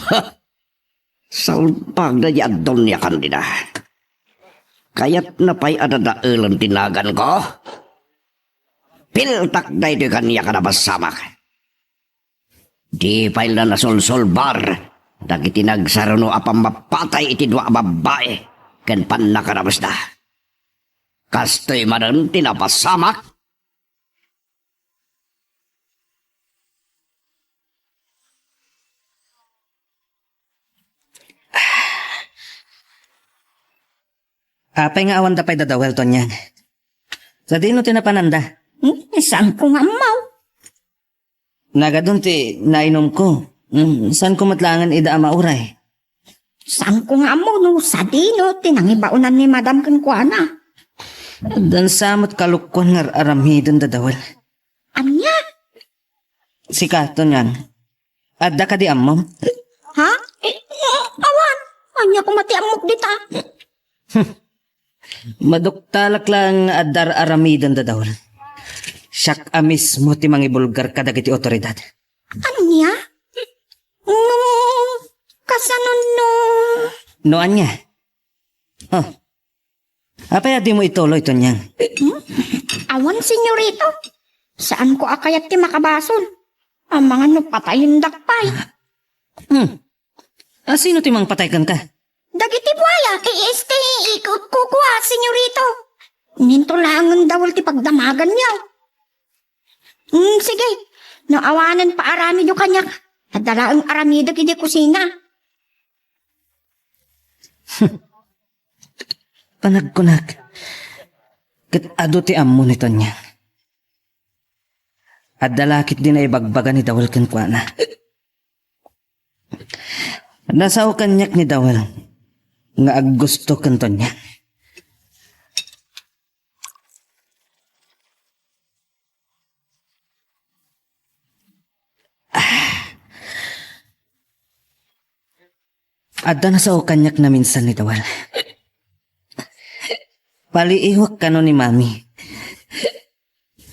Ha! Salbag daydi a Doña Candida. Kayatna pay a dadaelen ti naganko? Piltak daytoy kaniak a napasamak. Di pay la nasolsolbar dagiti nagsaruno a pammapatay iti dua a babbai ken pannakadamesda. Kastoy manen ti napasamak. Apay nga awan da pay dadawel, Tonyang? Sadino ti napananda? Hmm, saanko nga ammo. Nagadun ti nainumko. Hmm, saanko met laengen ida a mauray? Saanko nga ammo no sadino ti nangibaonan ni Madam kenkuana. Addan sa met kalokuan nga ar-aramiden dadawel. Ania? Sika, Tonyang. Adda kadi ammom? Ha? Eh, eh, awan. Ania koma ti ammok dita? Maduktalak laeng nga adda ar-aramiden dadawel. Siak a mismo ti mangibulgar kadagiti otoridad. Ania? No, kasano no? No ania? Oh. Apay a dimo ituloy, Tonyang? Hmm? Awan, senyorito. Saanko a kayat ti makabasol. Amangan no patayendak pay. Hmm. A, sino ti mangpatay kenka? Dagiti buaya, i-, este, i-, ku-, kukua, senyorito. Ninto laengen dawel ti pagdamaganyo. Hmm, sige. No awanen paaramidyo kaniak, adda laeng aramidek idiay kusina. Panagkunak, ket adu ti ammo ni Tonyang. Adda la ketdi naibagbaga ni Dawel kenkuana. Nasao kaniak ni Dawel nga aggusto ken Tonyang. Adda nasao kaniak naminsan ni Dawel. Paliiwak kano ni Mami.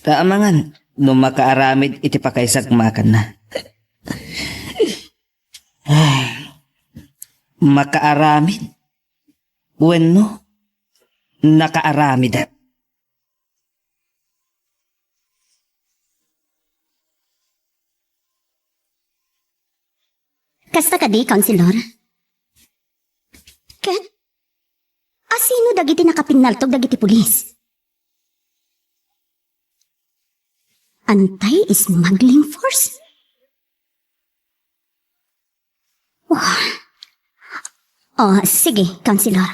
Ta amangan no makaaramid iti pakaisagmakanna. Ay, makaaramid? Wenno, nakaaramid? Kasta kadi, Councilor? dagiti nakapinnaltog dagiti pulis. Anti-smuggling force? Oh. Oh, sige, Councilor.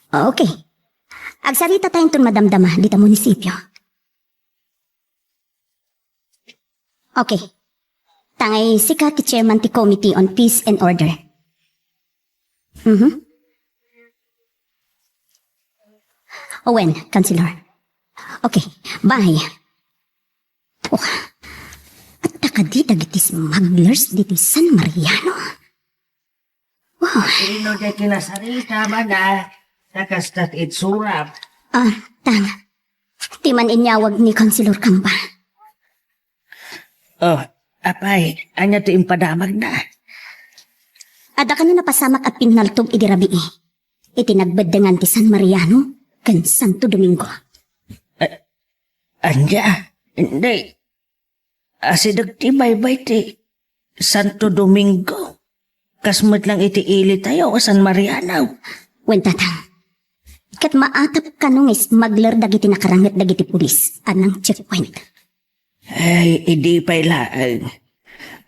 Okay. Agsaritatayo inton madamdama dita munisipio. Okay. Tangay sika ti chairman ti Committee on Peace and Order. Mhm. Wen, Councilor. Okay, bye. Oh, adda kadi dagiti smugglers ditoy San Mariano? Oh. Sino ti kinasarita man a ta kasta ti itsura? Ah, tang. Ti man-inyawag ni Councilor Camba. Oh, apay, ania ti impadamagna? Adda kano napasamak a pinnaltog idi rabii iti nagbeddengan ti San Mariano ken Santo Domingo. A-, ania? Indi. Asideg ti baybay ti Santo Domingo. Kas met lang iti ilitayo a San Mariano. Wen, tatang. Ket maatap kano nga smuggler dagiti nakaranget dagiti pulis a nang-checkpoint. Ay, idi pay laeng.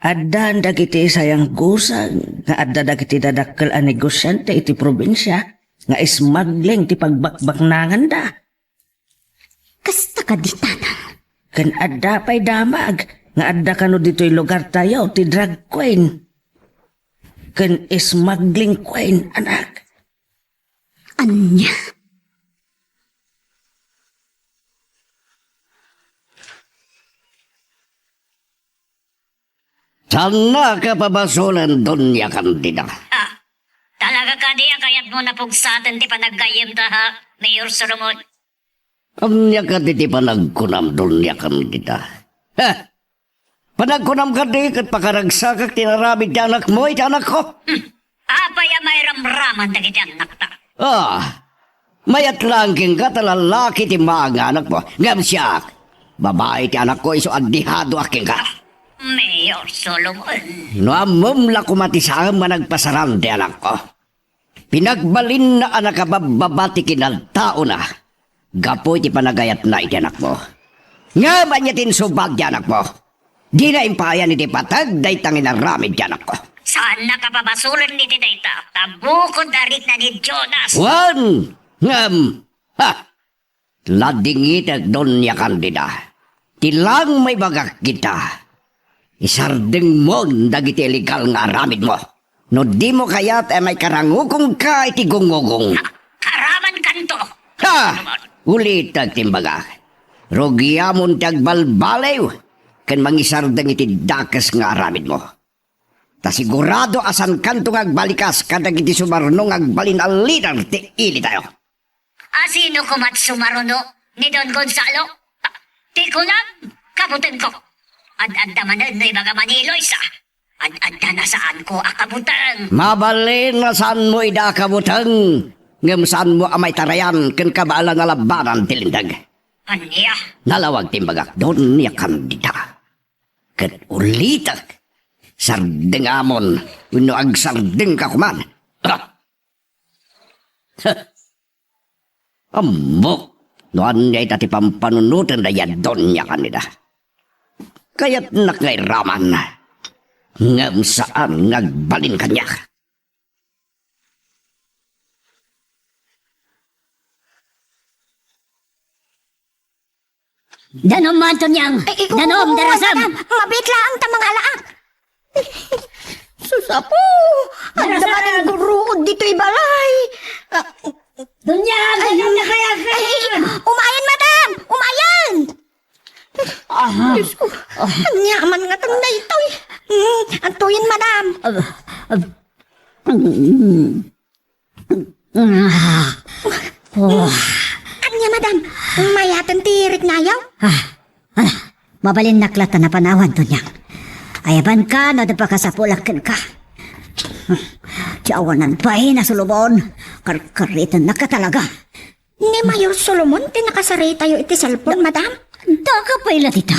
Addan dagiti sayanggusan nga adda dagiti dadakkel a negosiante iti probinsia nga smuggling ti pagbakbaknanganda. Kasta kadi, tatang. Ken adda pay damag nga adda kano ditoy lugartayo ti drug queen ken smuggling queen, anak. Ania? Saannak a pabasolen, Doña Candida. Ah, talaga kadi a kayatmo a pugsaten ti panaggayyemta, ha, Mayor Solomon? Ania kadi ti panagkunam, Doña Candida? Ha? Panagkunam kadi ket pakaragsakak ti inaramid ti anakmo iti anakko? Hmm. Apay a mairamraman dagiti annakta? Ah, mayat laeng kenka ta lalaki ti maanganakmo. Ngem siak, babai ti anakko isu a dehadoak kenka. Mayor Solomon. No ammom la koma ti saan a nagpasaran ti anakko. Pinagbalinna a nakababbaba ti kinaltaona gapu iti panagayatna iti anakmo. Ngem ania ti insubad ti anakmo? Dina impayan iti pateg dayta nga inaramid ti anakko. Saannak a pabasolen iti dayta, ta bukod a rikna ni Jonas. Wen, ngem, ha! Ladingitek, Doña Candida. Ti laeng maibagak kenka, isardengmon dagiti illegal nga aramidmo. No dimo kayat a maikarangukonka iti gungugong. Karamankanto. Ha! Ulitek ti imbagak. Rugiamon ti agbalbaliw ken mangisardeng iti dakes nga aramidmo. Ta sigurado a saankanto nga agbalikas kadagiti sumaruno nga agbalin a lider ti ilitayo. Asino koma ti sumaruno ni Don Gonzalo? Ti kunam, kabutengko. Ad-adda manen no ibaga Maniloy sa. Ad-adda na saanko a kabuteng. Mabalin a saanmo ida a kabuteng. Ngem saanmo a maitarayan ken kabaelan a labanan ti linteg. Ania? Nalawag ti imbagak, Doña Candida. Ket ulitek, sardengamon wenno agsardengka koman. Ah! Ammok no ania ita ti pampanunoten dayta Doña Candida. Kayatnak nga iraman, ngem saan nga agbalin kaniak. Danom, Antonio! Ay, ay, oo, Danom, oo, darasam! Madam. Mabiit laeng ta mangalaak. Sus, Apo! Darasam! Adda manen guruod ditoy balay. Ah, Doña, ay, Doña, kaya, kaya! Ay, umayen, madam! Umayen! Ah. Diyos ko, ania man nga tanda itoy? Hmm, antoyen, madam? Ah, ah, mm. Ah. Oh. Ania, madam? Mayaten ti riknayo? Ah, ala, mabalinnak latta napanawan, Tonyang. Ayabanka no adda pakasapulak kenka. Ti awanan pay, Solomon. Karkaritennak talaga. Ni Mayor Solomon ti nakasaritayo iti cellphone, madam? Daka pay la dita.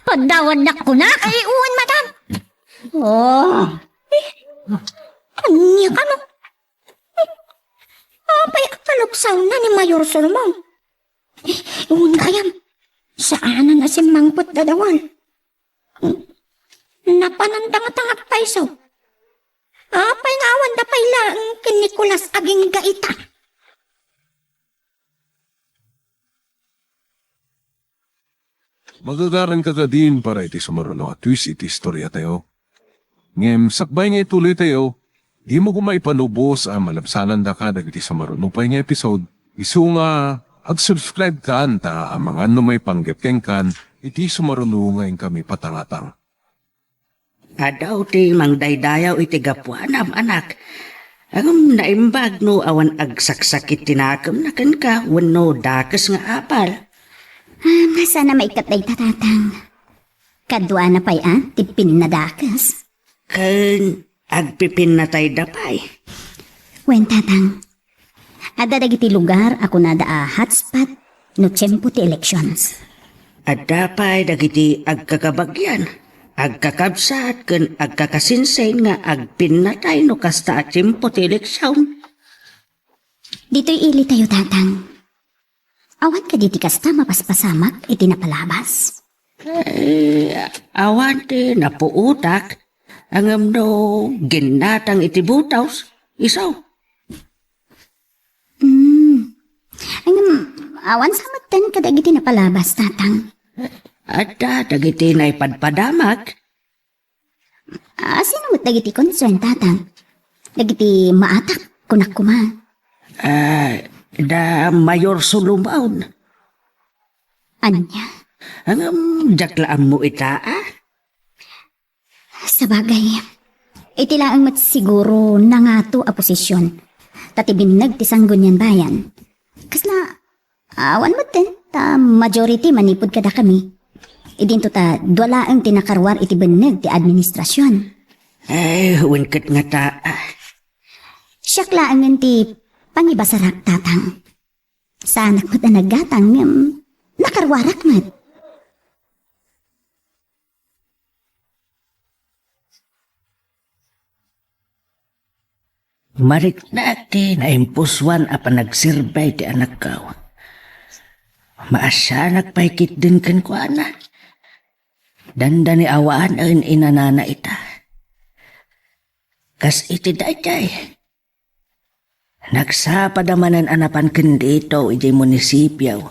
Paddawannak kunak. Ay, wen, madam. Oh. Eh, ania kano? Ah, tawna ni Mayor Solomon. Eh, wen gayam, saanan a simmangpet dadawan. Napananda ngata nga agpayso. Apay nga awanda pay laeng ken Nicolas agingga ita? Magagaranka kadin para iti sumaruno a twist iti istoriatayo. Ngem sakbay nga ituloytayo, dimo koma ipalubos a malabsanandaka dagiti sumaruno pay nga episode, isu nga ag-subscribe kan ta amangan no maipanggep kenkan iti sumaruno nga inkami patangatang. Adu ti mangdaydayaw iti gapuanam, anak. Ngem naimbag no awan agsaksakit ti nakemna kenka wenno dakes nga apal. Ah, saan a maikkat dayta, Tatang. Kaduana pay a ti pinnadakes. Ken agpipinnatayda pay. Wen, Tatang. Adda dagiti lugar a kunada a hotspot no tiempo ti elections. Adda pay dagiti agkakabagyan, agkakabsat ken agkakasinsin nga agpinnatay no kasta a tiempo ti eleksion. Ditoy ilitayo, Tatang. Awan kadi ti kasta mapaspasamak iti napalabas? Eh, awan ti napuotak, ngem no ginnatang iti butaws, isu. Hmm. Ngem, awan sa metten kadagiti napalabas, Tatang. Adda dagiti naipadpadamak. Ah, sino met dagiti concern, Tatang? Dagiti maatak, kunak koma. Ah, da Mayor Solomon. Ania? Ngem, diak la ammo ita, a? Sabagay, iti laeng met siguro nangato a posisyon, ta ti binneg ti Sangguniang Bayan. Kasla, awan metten, ta majority manipud kadakami. Idinto ta dua laeng ti nakaruar iti binneg ti administrasyon. Ay, wen ket ngata, ah. Siak laengen ti pangibasarak, Tatang. Saanak met a naggatang, ngem nakaruarak met. Mariknak ti naimpusoan a panagserbi ti anakko. Maasianak pay ketdin kenkuana. Dandani awanen inanana ita. Kas iti daydiay, nagsapada manen a napan ken dito idiay munisipio.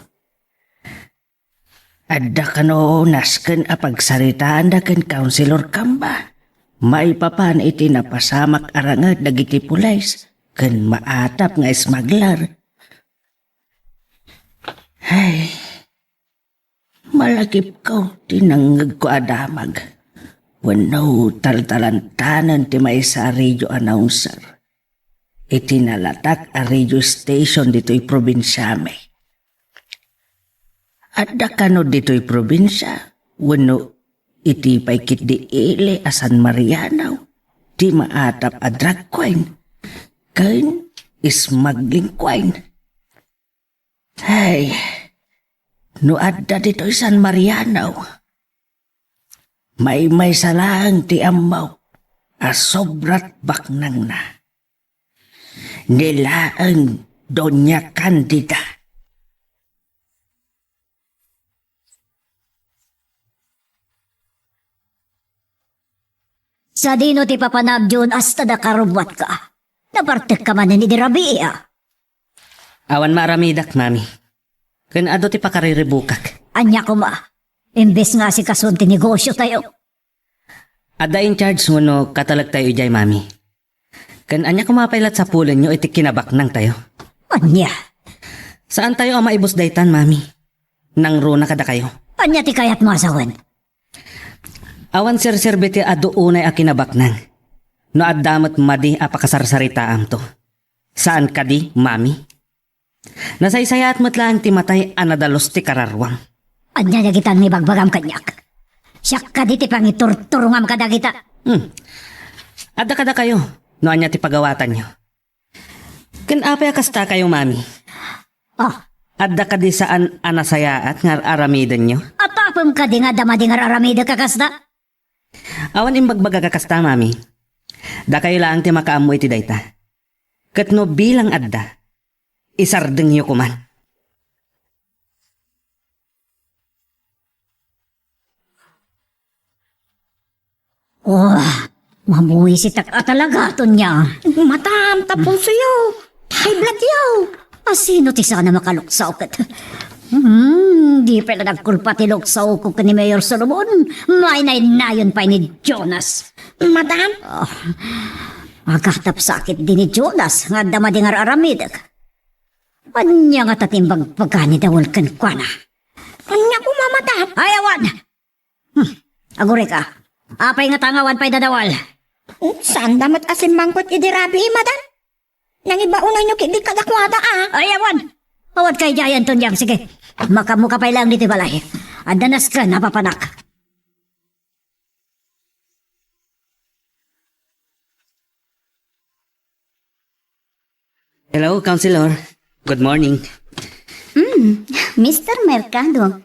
Adda kano nasken a pagsaritaanda ken Councilor Camba maipapan iti napasamak a ranged dagiti pulis ken maatap nga smuggler. Ay, malagipko ti nangngegko a damag wenno taltalantanen ti maysa a radio announcer iti nalatak a radio station ditoy probinsiami. Adda kano ditoy probinsia wenno iti pay ketdi ili a San Mariano ti maatap a drag queen ken smuggling queen. Ay, no adda ditoy San Mariano, maymaysa laeng ti ammok a sobrat baknangna. Ni laeng Doña Candida. Sadino ti papanagyo no kasta a nakarubbuatka? Nabartekka manen idi rabii, a? Awan maaramidak, Mami. Ken adu ti pakariribukak. Ania koma? Imbes nga asikason ti negosiotayo. Adda in charge wenno katalektayo idiay, Mami. Ken ania koma pay la ti sapulenyo iti kinabaknangtayo? Ania? Saantayo a maibus daytan, Mami. Nangruna kadakayo. Ania ti kayatmo a sawen? Awan serserbi ti adu unay a kinabaknang no adda met madi a pakasarsaritaamto. Saan kadi, Mami? Nasaysayaat met laeng ti matay a nadalus ti kararuam. Ania dagita nga ibagbagam kaniak? Siak kadi ti pangiturturongam kadagita? Hmm. Adda kadakayo no ania ti pagawatanyo. Ken apay a kastakayo, Mami? Ah. Adda kadi saan a nasayaat nga ar-aramidenyo? Apapem kadi nga adda madi nga ar-aramidek a kasta? Awan imbagbagak a kasta, Mami. Dakayo laeng ti makaammo iti dayta. Ket no bilang adda, isardengyo koman. Oh, mabuisitak a talaga, Tonya. Madam, tapusoyo. High blood yo. Asino ti sana makalukso ket? Hmm, di pay la nagkulpa ti luksoko ken ni Mayor Solomon. Maynaynayon pay ni Jonas. Madam? Ah, agatap sakit di ni Jonas nga adda madi nga ar-aramidek. Ania ngata ti imbagbaga ni Dawal kenkuana? Ania koma, madam? Ay, awan! Hmm, agurayka. Apay ngata nga awan pay da Dawal? Saanda met a simmangpet idi rabii, madam. Nangibaonanyo ketdi kadakuada, a. Ay, awan! Awan kay diayen, Tonyang. Sige, makaammoka pay laeng ditoy balay. Adda nasken a papanak. Hello, Counselor. Good morning. Hmm, Mister Mercado.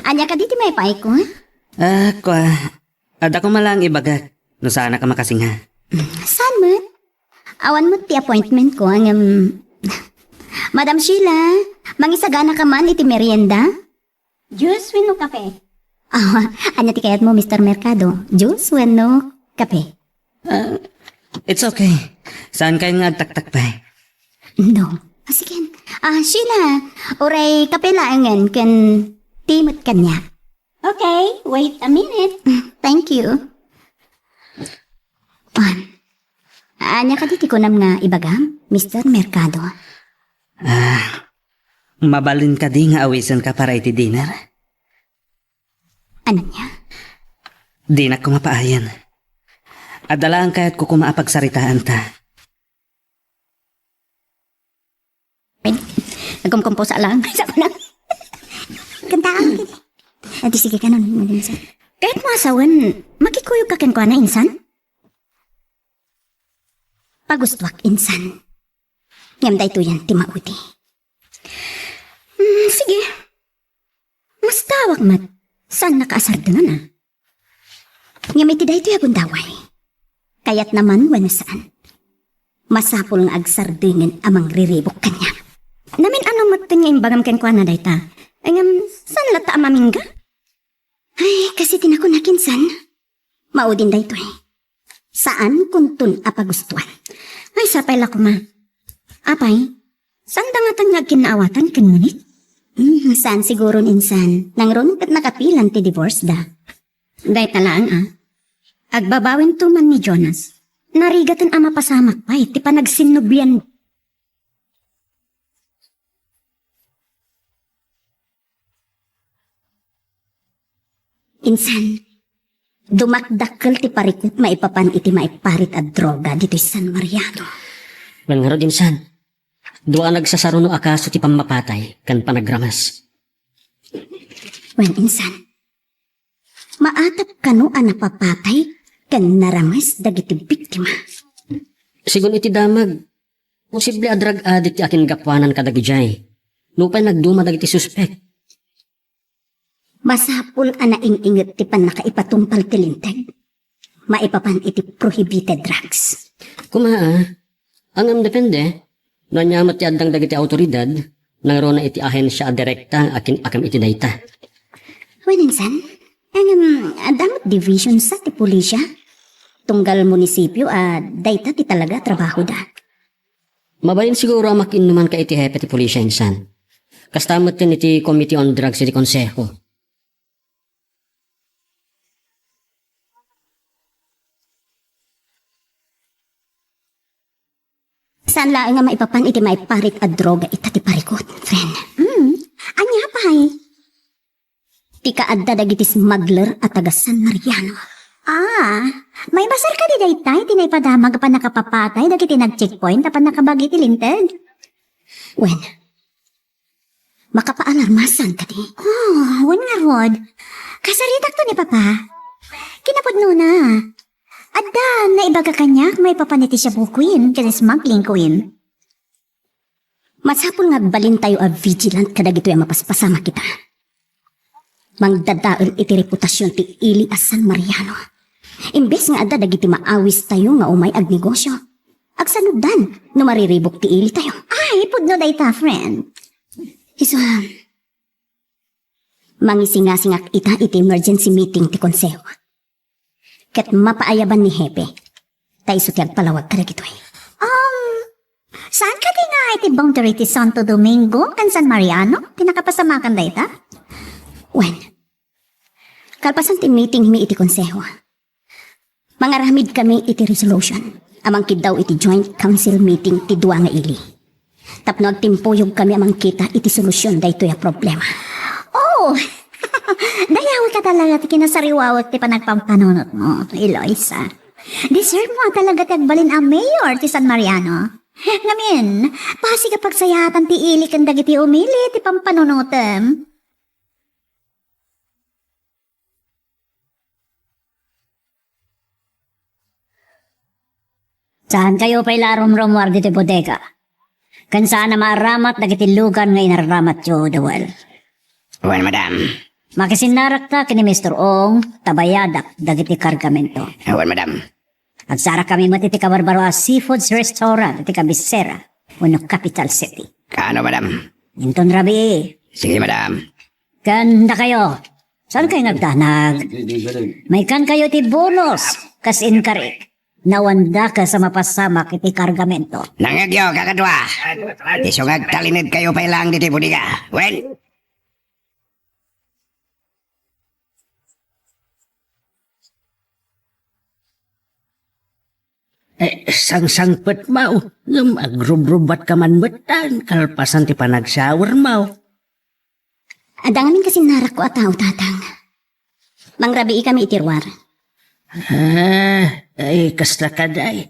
Ania kadi ti maipaayko? Ah, kua, adda koma laeng ibagak no saanka makasinga. Saan met? Awan met ti appointment ko, ngem, Madam Sheila, mangisaganaka man iti merienda? Juice wenno kape? Ah, ania ti kayatmo, Mister Mercado? Juice wenno kape? Ah, it's okay. Saankayon nga agtaktak pay? No. Ah, sige. Ah, Sheila, uray kape laengen ken tea met kaniak. Okay, wait a minute. Thank you. Ah, ania kadi ti kunam nga ibagam, Mister Mercado? Ah, mabalin kadi nga awisenka para iti dinner? Ania? Dinak koma paayen. Adda laeng kayatko koma a pagsaritaanta. Nagkumkumpusa lang. Sa ko lang. Kantaan kini. Adi, sige kanon, Madam Sir. Kayatmo a sawen, makikuyogka kenkuana insan? Pagustuak insan. Ngem daytoyen ti maudi. Hmm, sige. Mastaawak met, saannaka a sardengen, a. Ngem iti daytoy a gundaway, kayatna man wenno saan, masapul nga agsardengen a mangriribuk kaniak. Namin-ano metten nga imbagam kenkuana dayta, ngem saan latta a mamingga? Ay, kas iti nakunak insan. Maudin daytoy. Saan kunton a pagustuan. Ay, sapay la koma. Apay, saanda ngatan nga agkinnaawatan ken ngunit? Hmm, saan siguron insan. Nangruna ket nakapilan ti divorce da. Dayta laeng, a. Agbabawento man ni Jonas. Narigaten a mapasamak pay ti panagsinnublian. Insan, dumakdakkel ti parikut maipapan iti maiparit a droga ditoy San Mariano. Wen ngarud, insan, dua a nagsasaruno a kaso ti pammapatay ken panagrames. Wen, insan, maatap kano a napapatay ken narames dagiti biktima. Sigun iti damag, posible a drug addict ti akingapuanan kadagidiay. Nupay nagduma dagiti suspek. Masapul a naing-inget ti pannakaipatungpal ti linteg maipapan iti prohibited drugs. Koma, a, ngem depende no ania met ti addang dagiti awtoridad, nangruna iti ahensia a direkta a kin-, a kem iti dayta. Wen insan, ngem adda met division sa ti pulisya, tunggal munisipio a dayta ti talaga a trabahoda. Mabalin siguro a makiinnumanka iti hepe ti pulisya insan. Kasta metten iti Committee on Drugs iti Konseho. Saan laeng nga maipapan iti maiparit a droga ita ti parikut, friend. Hmm. Ania pay? Ti kaadda dagiti smuggler a taga San Mariano. Ah, maibasar kadi dayta iti naipadamag a pannakapapatay dagiti nag-checkpoint a pannakabagi iti linteg? Wen, makapaalarmasan kadi. Oh, wen ngarud. Kasaritakto ni Papa. Kinapudnona, adda naibaga kaniak maipapan iti shabu queen ken smuggling queen. Masapul nga agbalintayo a vigilant kadagitoy a mapaspasamak ita. Mangdadael iti reputasion ti ili a San Mariano. Imbes nga adda dagiti maawistayo nga umay agnegosio, agsanuddan no mariribuk ti ilitayo. Ay, pudno dayta, friend. Isu, mangisingasingak ita iti emergency meeting ti konseho. Ket mapaayaban ni Hepe. Ta isu ti agpalawag kadagitoy. Um, saan kadi nga iti boundary ti Santo Domingo ken San Mariano ti nakapasamakan dayta? Wen, kalpasan ti meeting mi iti konseho, mangaramid kami iti resolution a mangkiddaw iti joint council meeting ti dua nga ili tapno agtimpuyog kami a mangkita iti solusion daytoy a problema. Oh! Dayawek a talaga ti kinasariwawek ti panagpampanunotmo, Eloisa. Deserve mo a talaga ti agbalin a mayor ti San Mariano. Ngamin, pasig a pagsayaatan ti ili ken dagiti umili ti pampanunotem. Saankayo pay la a rumrumuar ditoy bodega. Ken saan a maaramat dagiti lugan nga inaramatyo, Dewel. Wen, madam. Makisinnarakta ken ni Mister Ong ta bayadak dagiti kargamento. Wen, madam. Agsara kami met iti kabarbaro a Seafoods Restaurant iti kabisera wenno capital city. Kaano, madam? Inton rabii. Sige, madam. Ken dakayo, saan kayo nagdanag? Maikkan kayo iti bonus kas inkari. Nawan dakes a mapasamak iti kargamento. Nangngegyo, kakadua. Isu nga agtalined kayo pay laeng ditoy bodega. Wen? Eh, sangsangpetmo, ngem agrubrubuatka man metten, kalpasan ti panagshowermo. Adda ngamin kasinnarakko a tao, Tatang. Mangrabii kami iti ruar. Ah, ay, kasta kadi.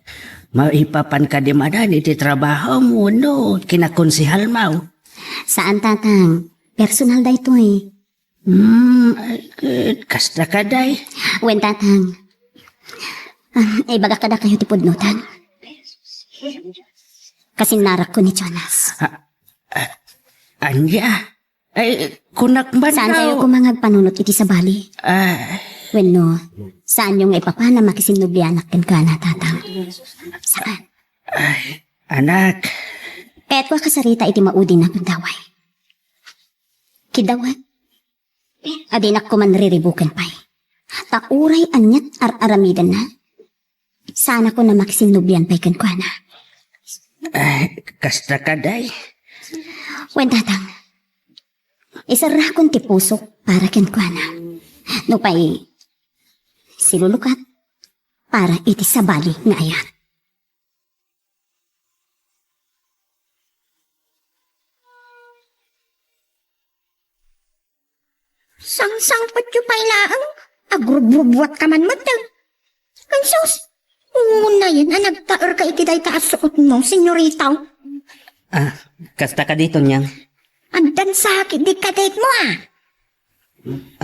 Maipapan kadi manen iti trabahom wenno kinakonsehalmo? Saan, Tatang. Personal daytoy. Hmm, ay, ket kasta kadi. Wen, Tatang. Ah, ibagak kadakayo ti pudno, Tang. Kasinnarakko ni Jonas. Ah, ah, ania? Ay, kunak man. Saan kayo koma nga agpanunot iti sabali? Ah. Wenno, saanyo nga ipapan a makisinnublianak kenkuana, Tatang? Saan? Ay, anak. Kayatko a kasarita iti maudina, Pandaway. Kidawat. A dinak koman riribuken pay. Ta uray aniat ar-aramidenna, saanakon a makisinnublian pay kenkuana. Ay, kasta kadi. Wen, Tatang. Iserrakon ti pusok para kenkuana. Nupay, silulukat para iti sabali nga ayat. Sangsangpetyo pay laeng, agrubrubuatka man metten. Ay, sus! Unayen a nagtaerka iti dayta a suotmo, senyorita. Ah, kasta kadi, Tonyang? Addan sakit di kadetmo, ah.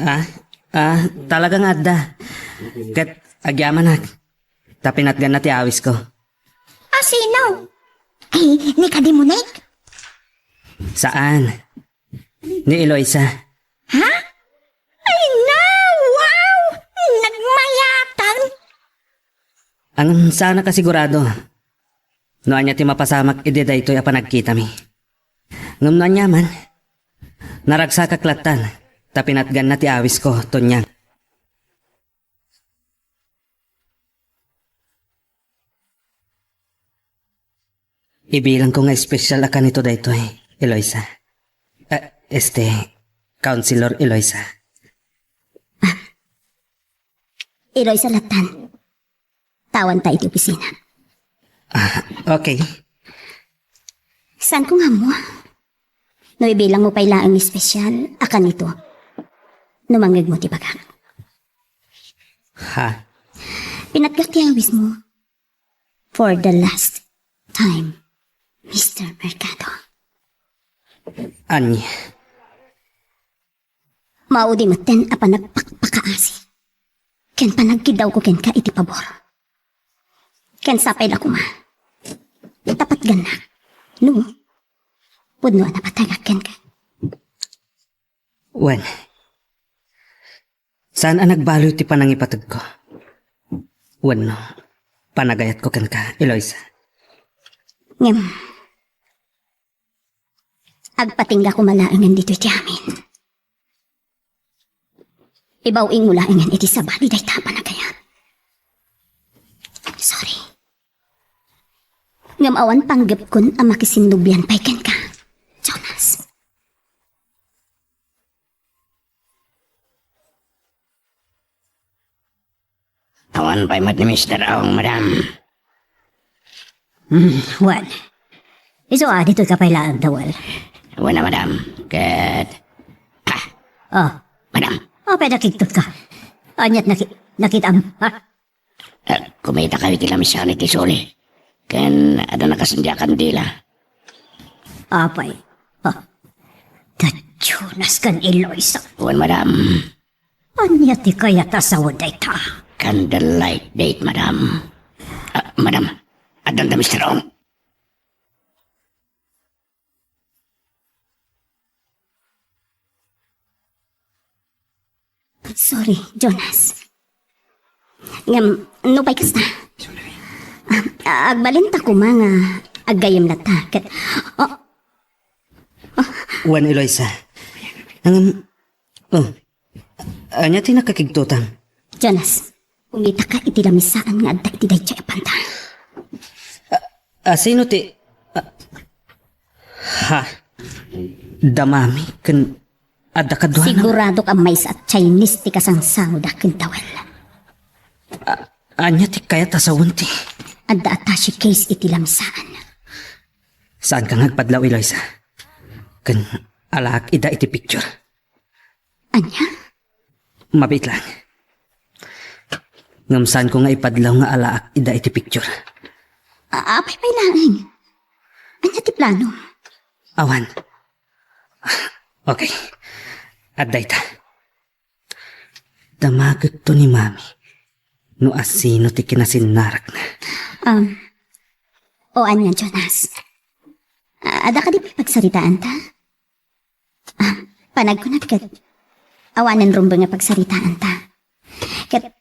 Ah, ah, talaga nga adda. Ket agyamanak. Ta pinatganna ti awisko. A sino? Ay, ni kadi Monek? Saan. Ni Eloisa. Ha? Ay na! Wow! Nagmayatan! Ngem saanak a sigurado no ania ti mapasamak idi daytoy a panagkitami. Ngem no aniaman, naragsakak lattan, ta pinatganna ti awisko, Tonyang. Ibilangko nga espesyal a kanito daytoy, Eloisa. Eh, este, Councilor Eloisa. Eloisa lattan. Tawanta iti opisina. Ah, okay. Saanko nga ammo? No ibilangmo pay laeng espesyal a kanito, no mangngegmo ti bagak. Ha? Pinatgak ti awismo. For the last time, Mister Mercado. Ania? Maudi metten a panagpakpakaasi ken panagkiddawko kenka iti pabor. Ken sapay la koma, ta patgannak no pudno a napatagak kenka. Wen, saan a nagbaloy ti panangipategko wenno panagayatko kenka, Eloisa. Ngem, Agpatingga koma laengen ditoy ti amin. Ibaw-ingmo laengen iti sabali dayta a panagayat. Sorry. Ngem awan panggepkon a makisinnubian pay kenka, Jonas. Awan pay met ni Mister Ong, madam. Hmm, wen. Isu a, ditoy ka pay laeng, Dawel. Wen a, madam. Ket, ah, oh, madam. Oh, pay nakigtot ka. Ania't naki-, nakitam, ha? Eh, kumita kayo iti lamisaan iti suli. Ken adda nakasendia a kandila. Apay. Ha? Da Jonas ken Eloisa. Wen, madam. Ania ti kayat a sao dayta? Candlelight date, madam. Ah, madam, addan da, Mister Ong. Sorry, Jonas. Ngem, nupay kasta? Ah, agbalinta koma nga aggayem latta. Ket, oh. Wen, Eloisa. Ngem, oh. Ania ti nakakigtotam? Jonas, kumitaka iti lamisaan nga adda iti daydiay a banda. A, a, sino ti, a, ha? Da Mami ken adda kaduana? Siguradok a maysa a Chinese ti kasangsangoda ken Dawel. A, ania ti kayat a sawen ti? Adda attache case iti lamisaan. Saanka nga agpadlaw, Eloisa. Ken alaak ida iti picture. Ania? Mabiit laeng. Ngem saanko nga ipadlaw nga alaak ida iti picture. A-, apay pay laeng? Ania ti plano? Awan. Okay. Adda ita. Damagekto ni Mami no asino ti kinasinnarakna. Um, o ania, Jonas? A-, adda kadi pay pagsaritaanta? Ah, panagkunak ket awanen rumbeng nga pagsaritaanta. Ket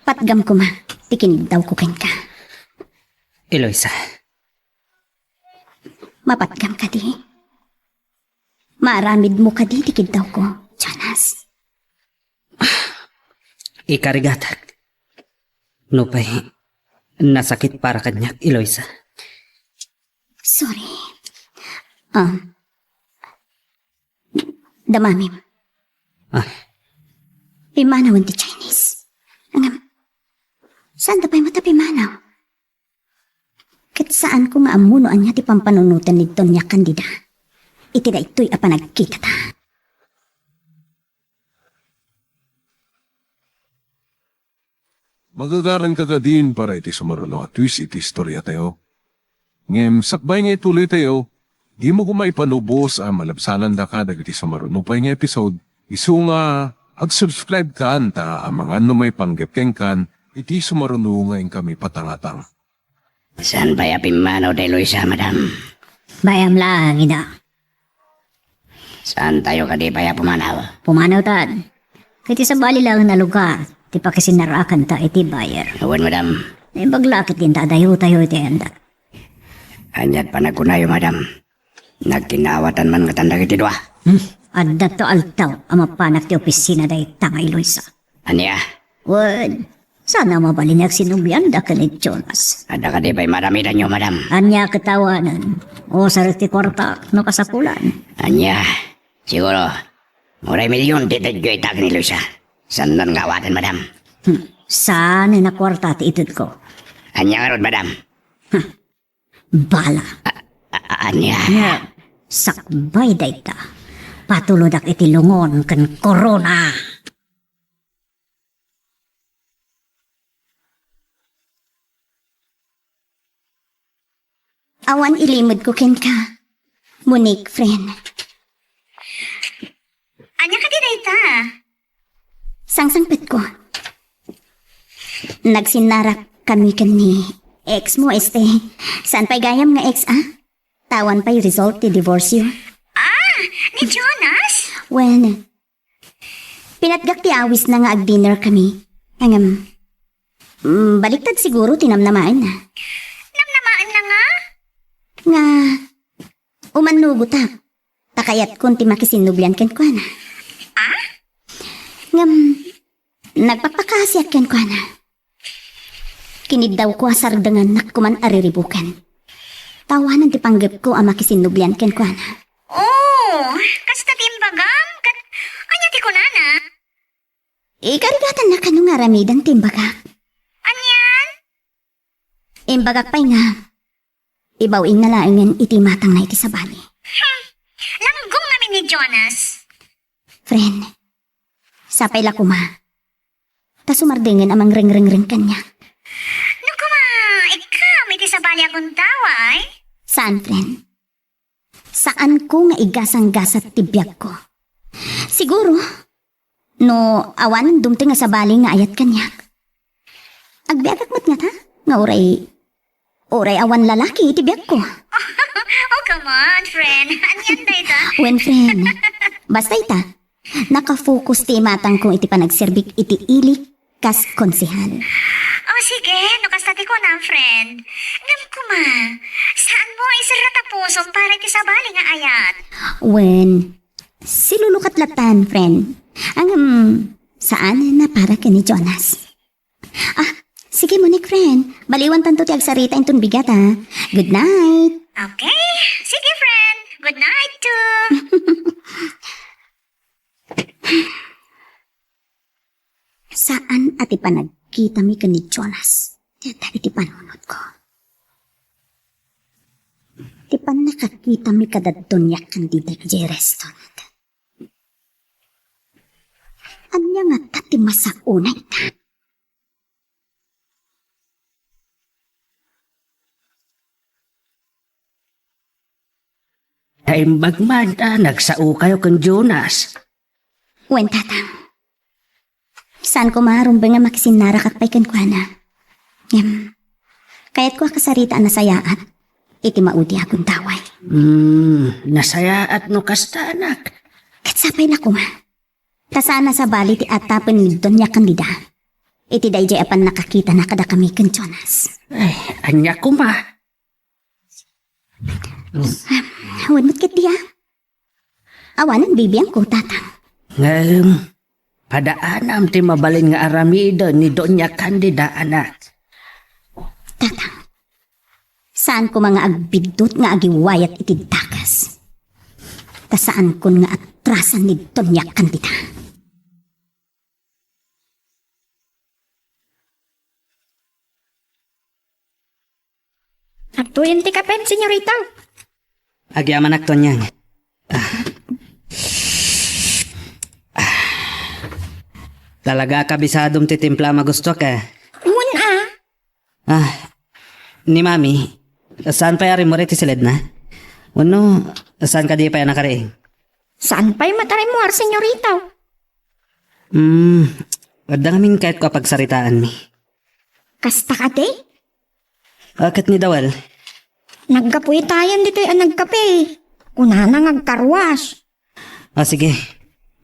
patgam koma ti kiddawko kenka. Eloisa. Mapatgam kadi? Maaramidmo kadi ti kiddawko, Jonas? Ikarigatak. Nupay nasakit para kaniak, Eloisa. Sorry. Um, da Mamim. Ah. Pimmanawen ti Chinese. Ngem, saanda pay met a pimmanaw? Ket saanko nga ammo no ania ti pampanunoten ni Doña Candida iti daytoy a panagkitata. Magagaranka kadin para iti sumaruno a twist iti istoriatayo. Ngem sakbay nga ituloytayo, dimo koma ipanubos a malabsanandaka dagiti sumaruno pay nga episode, isu nga ag-subscribe kan ta amangan no maipanggep kenkan iti sumaruno nga inkami patangatang. Saan pay a pimmanaw da Eloisa, madam? Bay-am laeng, ida. Saantayo kadi pay a pumanaw? Pumanawtan. Ket iti sabali laeng a lugar ti pakisinnaraakanta iti buyer. Wen, madam. Naimbag la ket dinta adayotayo iti enda. Ania't panagkunayo, madam? Nagkinawatan man ngatan dagiti dua. Hmm. Addato aldaw a mapanak ti opisina dayta nga Eloisa. Ania? Wen, saan a mabalin nga agsinubianda ken ni Jonas. Adda kadi pay maaramidanyo, madam? Ania ket awanen? Usarek ti kuarta no kasapulan. Ania? Siguro, uray milion ti itedyo ita ken ni Eloisa. Saannan nga awaten, madam? Hmm. Saan a kuarta ti itedko? Ania ngarud, madam? Hmm. Bala. A-, a-, ania? Ania, sakbay dayta. Patulodak iti lungon ken korona. Awan ilimedko kenka, Monique, friend. Ania kadi dayta? Sangsangpetko. Nagsinnarak kami ken ni ex mo, este. Saan pay gayam nga ex, ah? Tawan pay result ti divorce-yo. Ah, ni Jonas? Wen, pinatgak ti awisna nga ag-dinner kami. Ngem, mm, baliktad siguro ti namnamaenna. Namnamaenna nga? Nga, umannugotak. Ta kayatkon ti makisinnublian kenkuana. Ah? Ngem, nagpakpakaasiak kenkuana. Kiniddawko a sardengannak koman a riribuken. Ta awanen ti panggepko a makisinnublian kenkuana. Oh, kasta ti imbagam? Ket ania ti kunana? Ikarigatanna kano nga aramiden ti imbagak? Anian? Imbagak pay nga, ibaw-ingna laengen iti imatangna iti sabali. Hmm. Langgong ngamin ni Jonas. Friend, sapay la koma. Ta sumardengen a mangrengrengreng kaniak. No koma, ikam iti sabali a gundaway? Saan, friend. Saanko nga igasanggasat ti biagko. Siguro, no awanen dumteng a sabali nga ayat kaniak, agbiagak met ngata nga uray, uray awan lalaki iti biagko. Oh, come on, friend. Anian dayta? Wen, friend. Basta ita, nakafocus ti imatangko iti panagserbik iti ili kas konsehal. Oh, sige, no kasta ti kunam, friend. Ngem koma, saanmo a iserrek a pusom para iti sabali nga ayat? Wen, silulukat latan, friend. Ngem, saan a para ken ni Jonas. Ah, sige, Monique, friend. Baliwan tanto ti agsarita inton bigat, ha. Good night. Okay. Sige, friend. Good night, too. Saan a ti panagkitami ken ni Jonas dayta iti panunotko. Ti pannakakitami kada Doña Candida idiay restaurant. Ania ngata ti masaona ita? Naimbag man a nagsaokayo ken Jonas. Wen, Tatang. Saan koma a rumbeng a makisinnarakak pay kenkuana. Ngem, kayatko a kasarita a nasayaat iti maudi a gundaway. Hmm, nasayaat no kasta, anak. Ket sapay la koma. Ta saan a sabali ti atapen ni Doña Candida iti daydiay a pannakakitana kadakami ken Jonas. Ay, ania koma? Awan met ketdi, a? Awanen bibiangko, Tatang. Ngem, padaanam ti mabalin nga aramiden ni Doña Candida, anak. Tatang, saan koma nga agbiddut nga agiwayat iti dakes. Ta saankon nga atrasan ni Doña Candida. Adtoyen ti kape, senyorita. Agyamanak, Tonyang. Ah. Ah. Talaga a kabisadom ti timpla a magustuak, eh. Wen, a. Ah, ni Mami, saan pay a rimmuar iti siledna? Wenno, saan kadi pay a nakariing? Saan pay met a rimmuar, senyorita? Hmm, adda ngamin kayatko a pagsaritaanmi. Kasta kadi? Ah, ket ni Dawel? Naggapu itayen ditoy a nagkape. Kunana nga agkarwas. Ah, sige.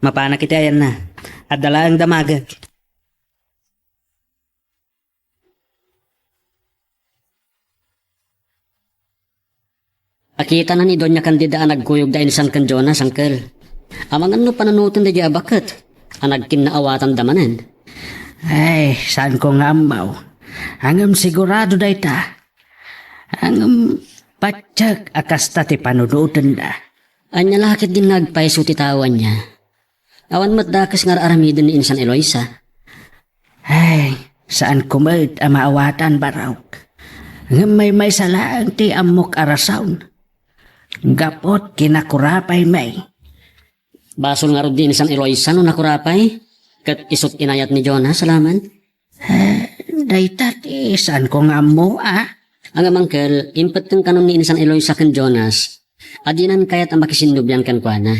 Mapanak iti ayanna. Adda laeng damagek. Akitana ni Doña Candida a nagkuyog da insan ken Jonas, angkel. Amangan no panunoten daydiay a baket a nagkinnaawatanda manen. Ay, saanko nga ammo. Ngem sigurado dayta. Ngem patiek a kasta ti panunotenda. Ania la ketdin nga agpayso ti tao ania? Awan met dakes nga ar-aramiden ni insan Eloisa. Ay, saanko met a maawatan, barok. Ngem maymaysa laeng ti ammok a rason. Gapu ti nakurapaymi. Basol ngarud ni insan Eloisa no nakurapay, ket isut' inayat ni Jonas, alaman. Eh, dayta ti saanko nga ammo, a? Ngem angkel, impetten kanon ni insan Eloisa ken Jonas a dinan kayat a makisinnublian kenkuana.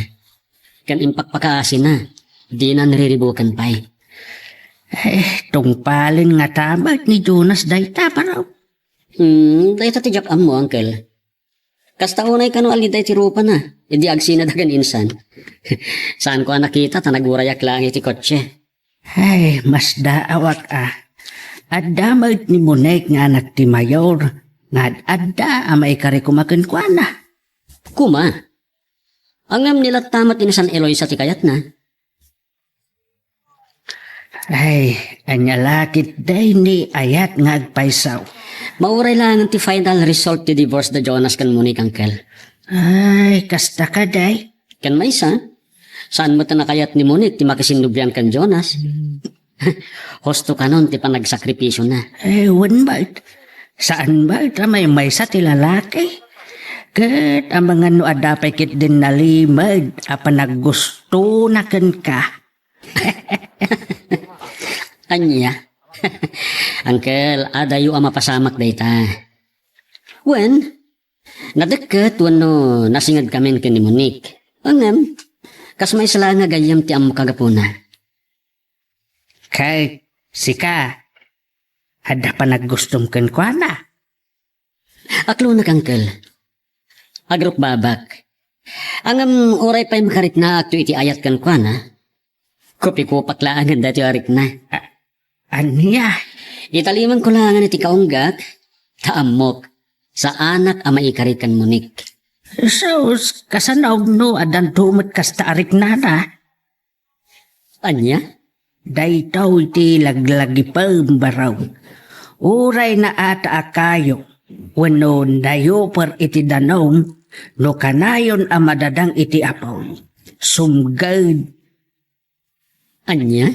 Ken impakpakaasina, dinan riribuken pay. Eh, tungpalen ngata met ni Jonas dayta, barok. Hmm, dayta ti diak ammo, angkel. Kasta unay kano alliday ti rupana, idi agsinada ken insan. Saanko a nakita ta nagurayak laeng iti kotse. Ay, masdaawak a. Adda met ni Monek nga anak ti mayor nga ad-adda a maikari koma kenkuana. Koma? Ngem ni latta met ni San Eloisa ti kayatna. Ay, ania la ketdi ni ayat nga agpayso? Mauray laengen ti final result ti divorce da Jonas ken Monique, Uncle. Ay, kasta kadi. Ken maysa, saan met a nakayat ni Monique ti makisinnublian ken Jonas. Husto kanon ti panagsakripisyona. Eh, wen met. Saan met a maymaysa ti lalaki? Ket amangan no adda pay ketdin nalimed a panaggustona kenka. Ania? Uncle, adayo a mapasamak dayta. Wen, nadekket wenno nasingedkamin ken ni Monique. Ngem, kas maysa laeng a gayyem ti ammoka gapuna. Ket sika, adda panaggustom kenkuana? Aklonek, Uncle. Agrukbabak. Ngem uray pay makariknaakto iti ayat kenkuana, kupikupak laengen daytoy a rikna. A-, ania? Italimenko laengen iti kaunggak, ta ammok, saanak a maikari ken Monique. Sus, kasano no addanto met kasta a riknana? Ania? Daytoy ti laglagipem, baro. Uray naata a kayo wenno nayuper iti danum, no kanayon a madadang iti Apo, sumged. Ania?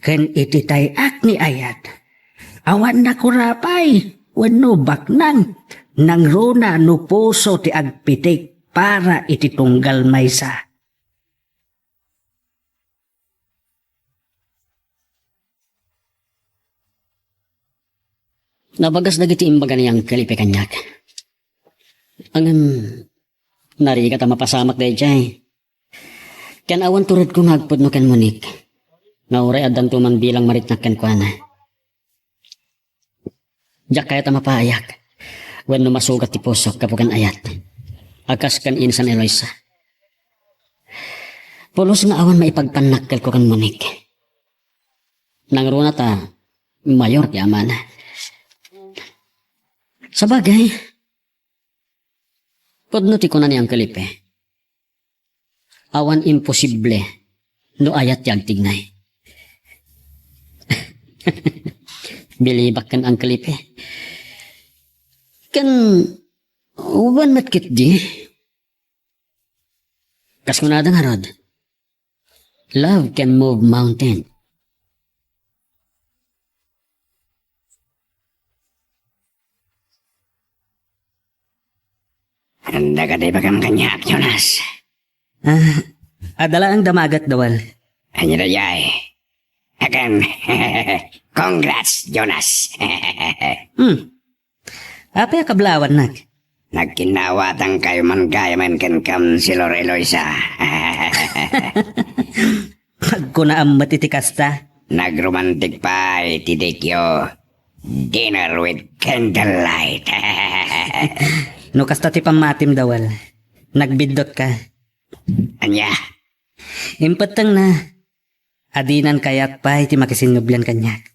Ken iti tay-ak ni ayat, awan nakurapay wenno baknang, nangruna no puso ti agpitik para iti tunggal maysa. Nabagas dagiti imbaga ni Uncle Ipe kaniak. Ngem, narigat a mapasamak daydiay. Ken awan turedko nga agpudno ken Monique, nga uray addanto man bilang mariknak kenkuana. Diak kayat a mapaayak wenno masugat ti pusok gapu ken ayat a kas ken Insan Eloisa. Pulos nga awan maipagpannakkelko ken Monique. Nangruna ta mayor ti amana. Sabagay, pudno ti kuna ni Uncle Ipe. Awan imposible no ayat ti agtignay. Bilibak ken Uncle Ipe. Ken wen met ketdi. Kas kunada ngarud, love can move mountain. Anda kadi ibagam kaniak, Jonas? Ah, adda laeng damaget, Dawal. Ania daydiay? Akin, congrats, Jonas. Hmm. Apay a kablawannak? Nagkinnawatangkayo man gayamen ken Councilor Eloisa. Pagkunaam met iti kasta. Nagromantik pay ti date-yo. Dinner with candlelight. No kasta ti pammatim, Dawal, nagbiddutka. Ania? Impettengna a dinan kayat pay ti makisinnublian kaniak.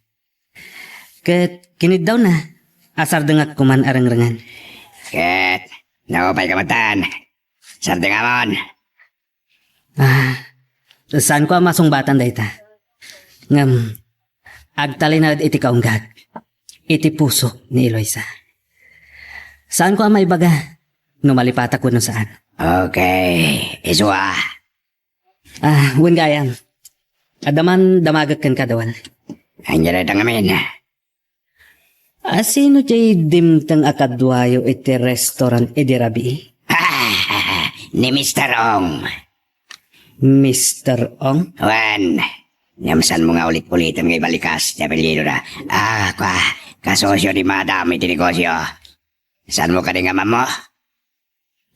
Ket kiniddawna a sardengak koman a rengrengen. Ket naupayka metten. Sardengamon. Ah, saanko a masungbatan dayta. Ngem, agtalinaed iti kaunggak, iti puso ni Eloisa. Saanko a maibaga no malipatak wenno saan. Okay, isu a. Ah, wen gayam. Adda man damagek kenka, Dawal. Ania dayta ngamin? A, sino diay dimteng a kaduayo iti restaurant idi rabii? Ni Mister Ong. Mister Ong? Wen, ngem saanmo nga ulit-ulitem nga ibalikas ti apelyidona. Ah, kua, kasosio ni Madam iti negosio. Saanmo kadi nga maammo?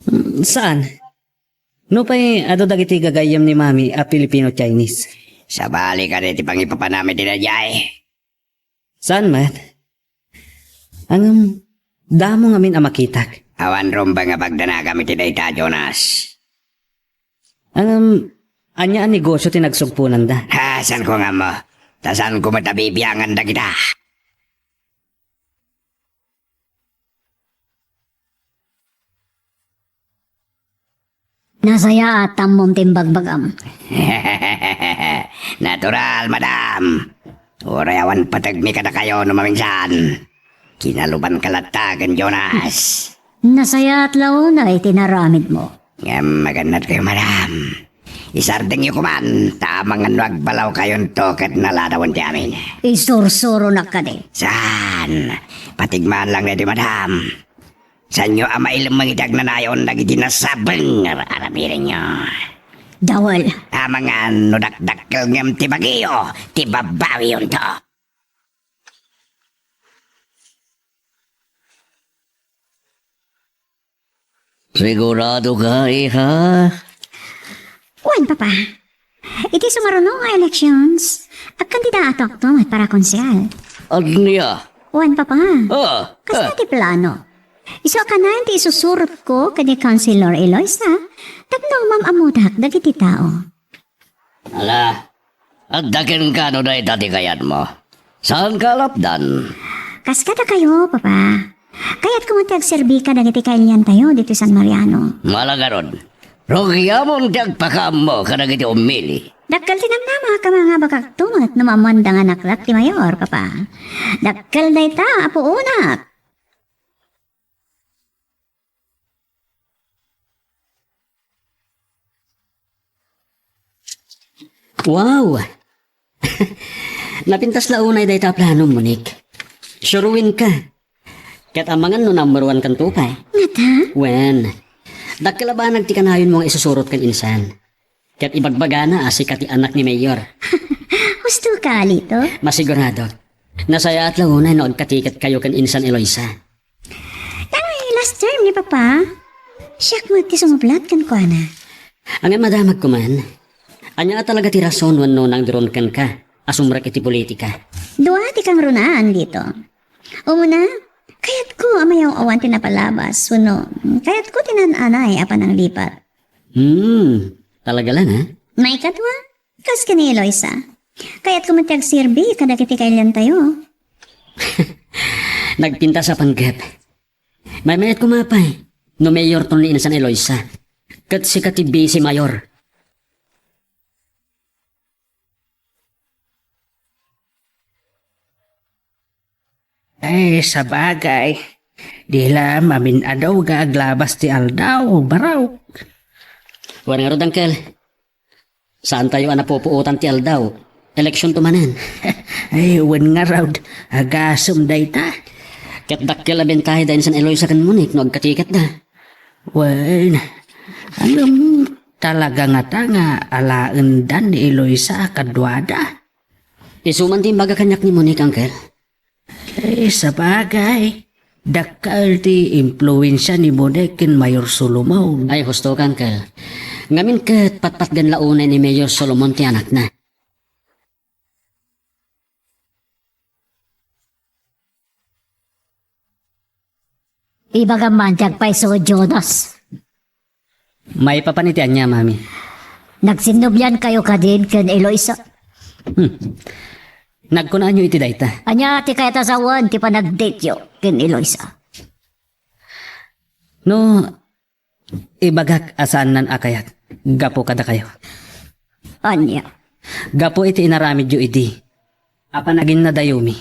Mm, saan? Nupay adu dagiti gagayyem ni Mami a Filipino-Chinese. Sabali kadi ti pangipapanam iti daydiay? Saan met? Ngem, damo ngamin a makitak. Awan rumbeng a pagdanagam iti dayta, Jonas. Ngem, ania a negosyo ti nagsugponanda? Ha, saanko nga ammo. Ta saanko met a bibiangan dagita. Nasayaat ta ammom ti imbagbagam. Natural, madam. Uray awan pategmi kadakayo no maminsan. Kinalubanka latta ken Jonas. Nasayaat la unay ti inaramidmo. Ngem agannadkayo, madam. Isardengyo koman, ta amangan no agbalawkayonto ket naladawen ti amin. Isursuronak kadi. Saan? Pategmaan lang daytoy, madam. Saanyo a mailemmeng iti agnanayon dagiti nasabeng nga ar-aramidenyo. Dawel. Amangan no dakdakkel ngem ti bagiyo, ti babawiyonto. Sigurado ka, iha? Wen, Papa. Iti sumaruno nga elections, agkandidato akto met para konsehal. Ania? Wen, Papa. Ah, kasta ah. Ti plano. Isu a kanayon ti isusurotko ken ni Councilor Eloisa, tapno mam-ammodak dagiti tao. Ala, adda kenka no dayta ti kayatmo. Saanka a lapdan? Kas kadakayo, Papa. Kayatko met ti agserbi kadagiti kailiantayo ditoy San Mariano. Mala garud. Rugiamon ti agpakaammo kadagiti ummili. Dakkel ti namnama a mangabakakto met no maammoanda nga naklat ti mayor, Papa. Dakkel dayta, apuonak. Wow! Napintas la unay dayta a planom, Monique. Suroenka. Ket amangan no number one kanto pay. Ngata? Wen, dakkel a banag ti kanayonmo nga isusurot ken insan. Ket ibagbagana a sika ti anak ni Mayor. Husto ka, Lito? Masigurado. Nasayaat la unay no agkatiketkayo ken insan Eloisa. Ay, last term ni Papa. Siak met ti sumublat kenkuana. Ngem madamagko man. Ania a talaga ti rason wenno nangduron kenka a sumrek iti politika? Dua ti kangrunaan dito. Umuna, kayatko a mayaw-awan ti napalabas wenno kayatko ti naan-anay a pananglipat. Hmm, talaga lang, ha? Maikadua, kas ken ni Eloisa. Kayatko met ti agserbi kadagiti kailiantayo. Nagpintas a panggep. Maymayat koma pay no mayorton ni insan Eloisa. Ket sika ti vice mayor. Ay, sabagay. Di la mamin-adu nga aglabas ti aldaw, baraw. Wen ngarud, Uncle. Saantayo a napupuotan ti aldaw. Eleksionto manen. Ay, wen ngarud, agasem dayta. Ket dakkel a bentahe da insan Eloisa ken Monique no agkatiketda. Wen, ngem talaga ngata nga alaendan ni Eloisa a kaduada? Isu man ti imbaga kaniak ni Monique, Uncle. Eh, sabagay, dakkel ti impluensia ni Monique ken Mayor Solomon. Ay, husto ka, Uncle. Ngamin ket patpatgan la unay ni Mayor Solomon ti anakna. Ibagam man ti agpayso, Jonas. Maipapan iti ania, Mami? Nagsinnobiankayo kadin ken Eloisa? Hmm. Nagkunaanyo iti dayta? Ania ti kayat a sawen ti panagdateyo ken Eloisa? No, ibagak a saannan a kayat gapu kadakayo. Ania? Gapu iti inaramidyo idi, apan aginnadayomi.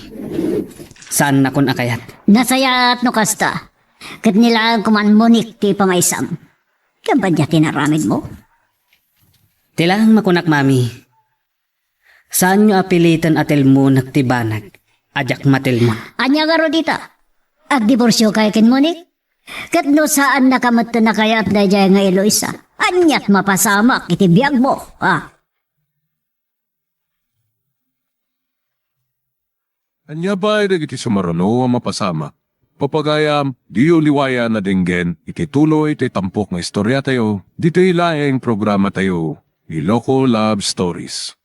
Saannakon a kayat. Nasayaat no kasta. Ket ni laeng koma, Monique, ti ipamaysam. Ngem ania ti inaramidmo? Ti laeng makunak, Mami. Saanyo a piliten a telmonek ti banag a diak matelmon. Ania ngarud ita? Agdiborsiokayo ken Monique? Ket no saannaka metten a kayat daydiay nga Eloisa, aniat mapasamak iti biagmo, a? Ania pay dagiti sumaruno a mapasamak? Papagayam, diyo liwayan a denggen iti tuloy ti tampok nga istoriatayo, ditoy laeng programatayo, Iloko Love Stories.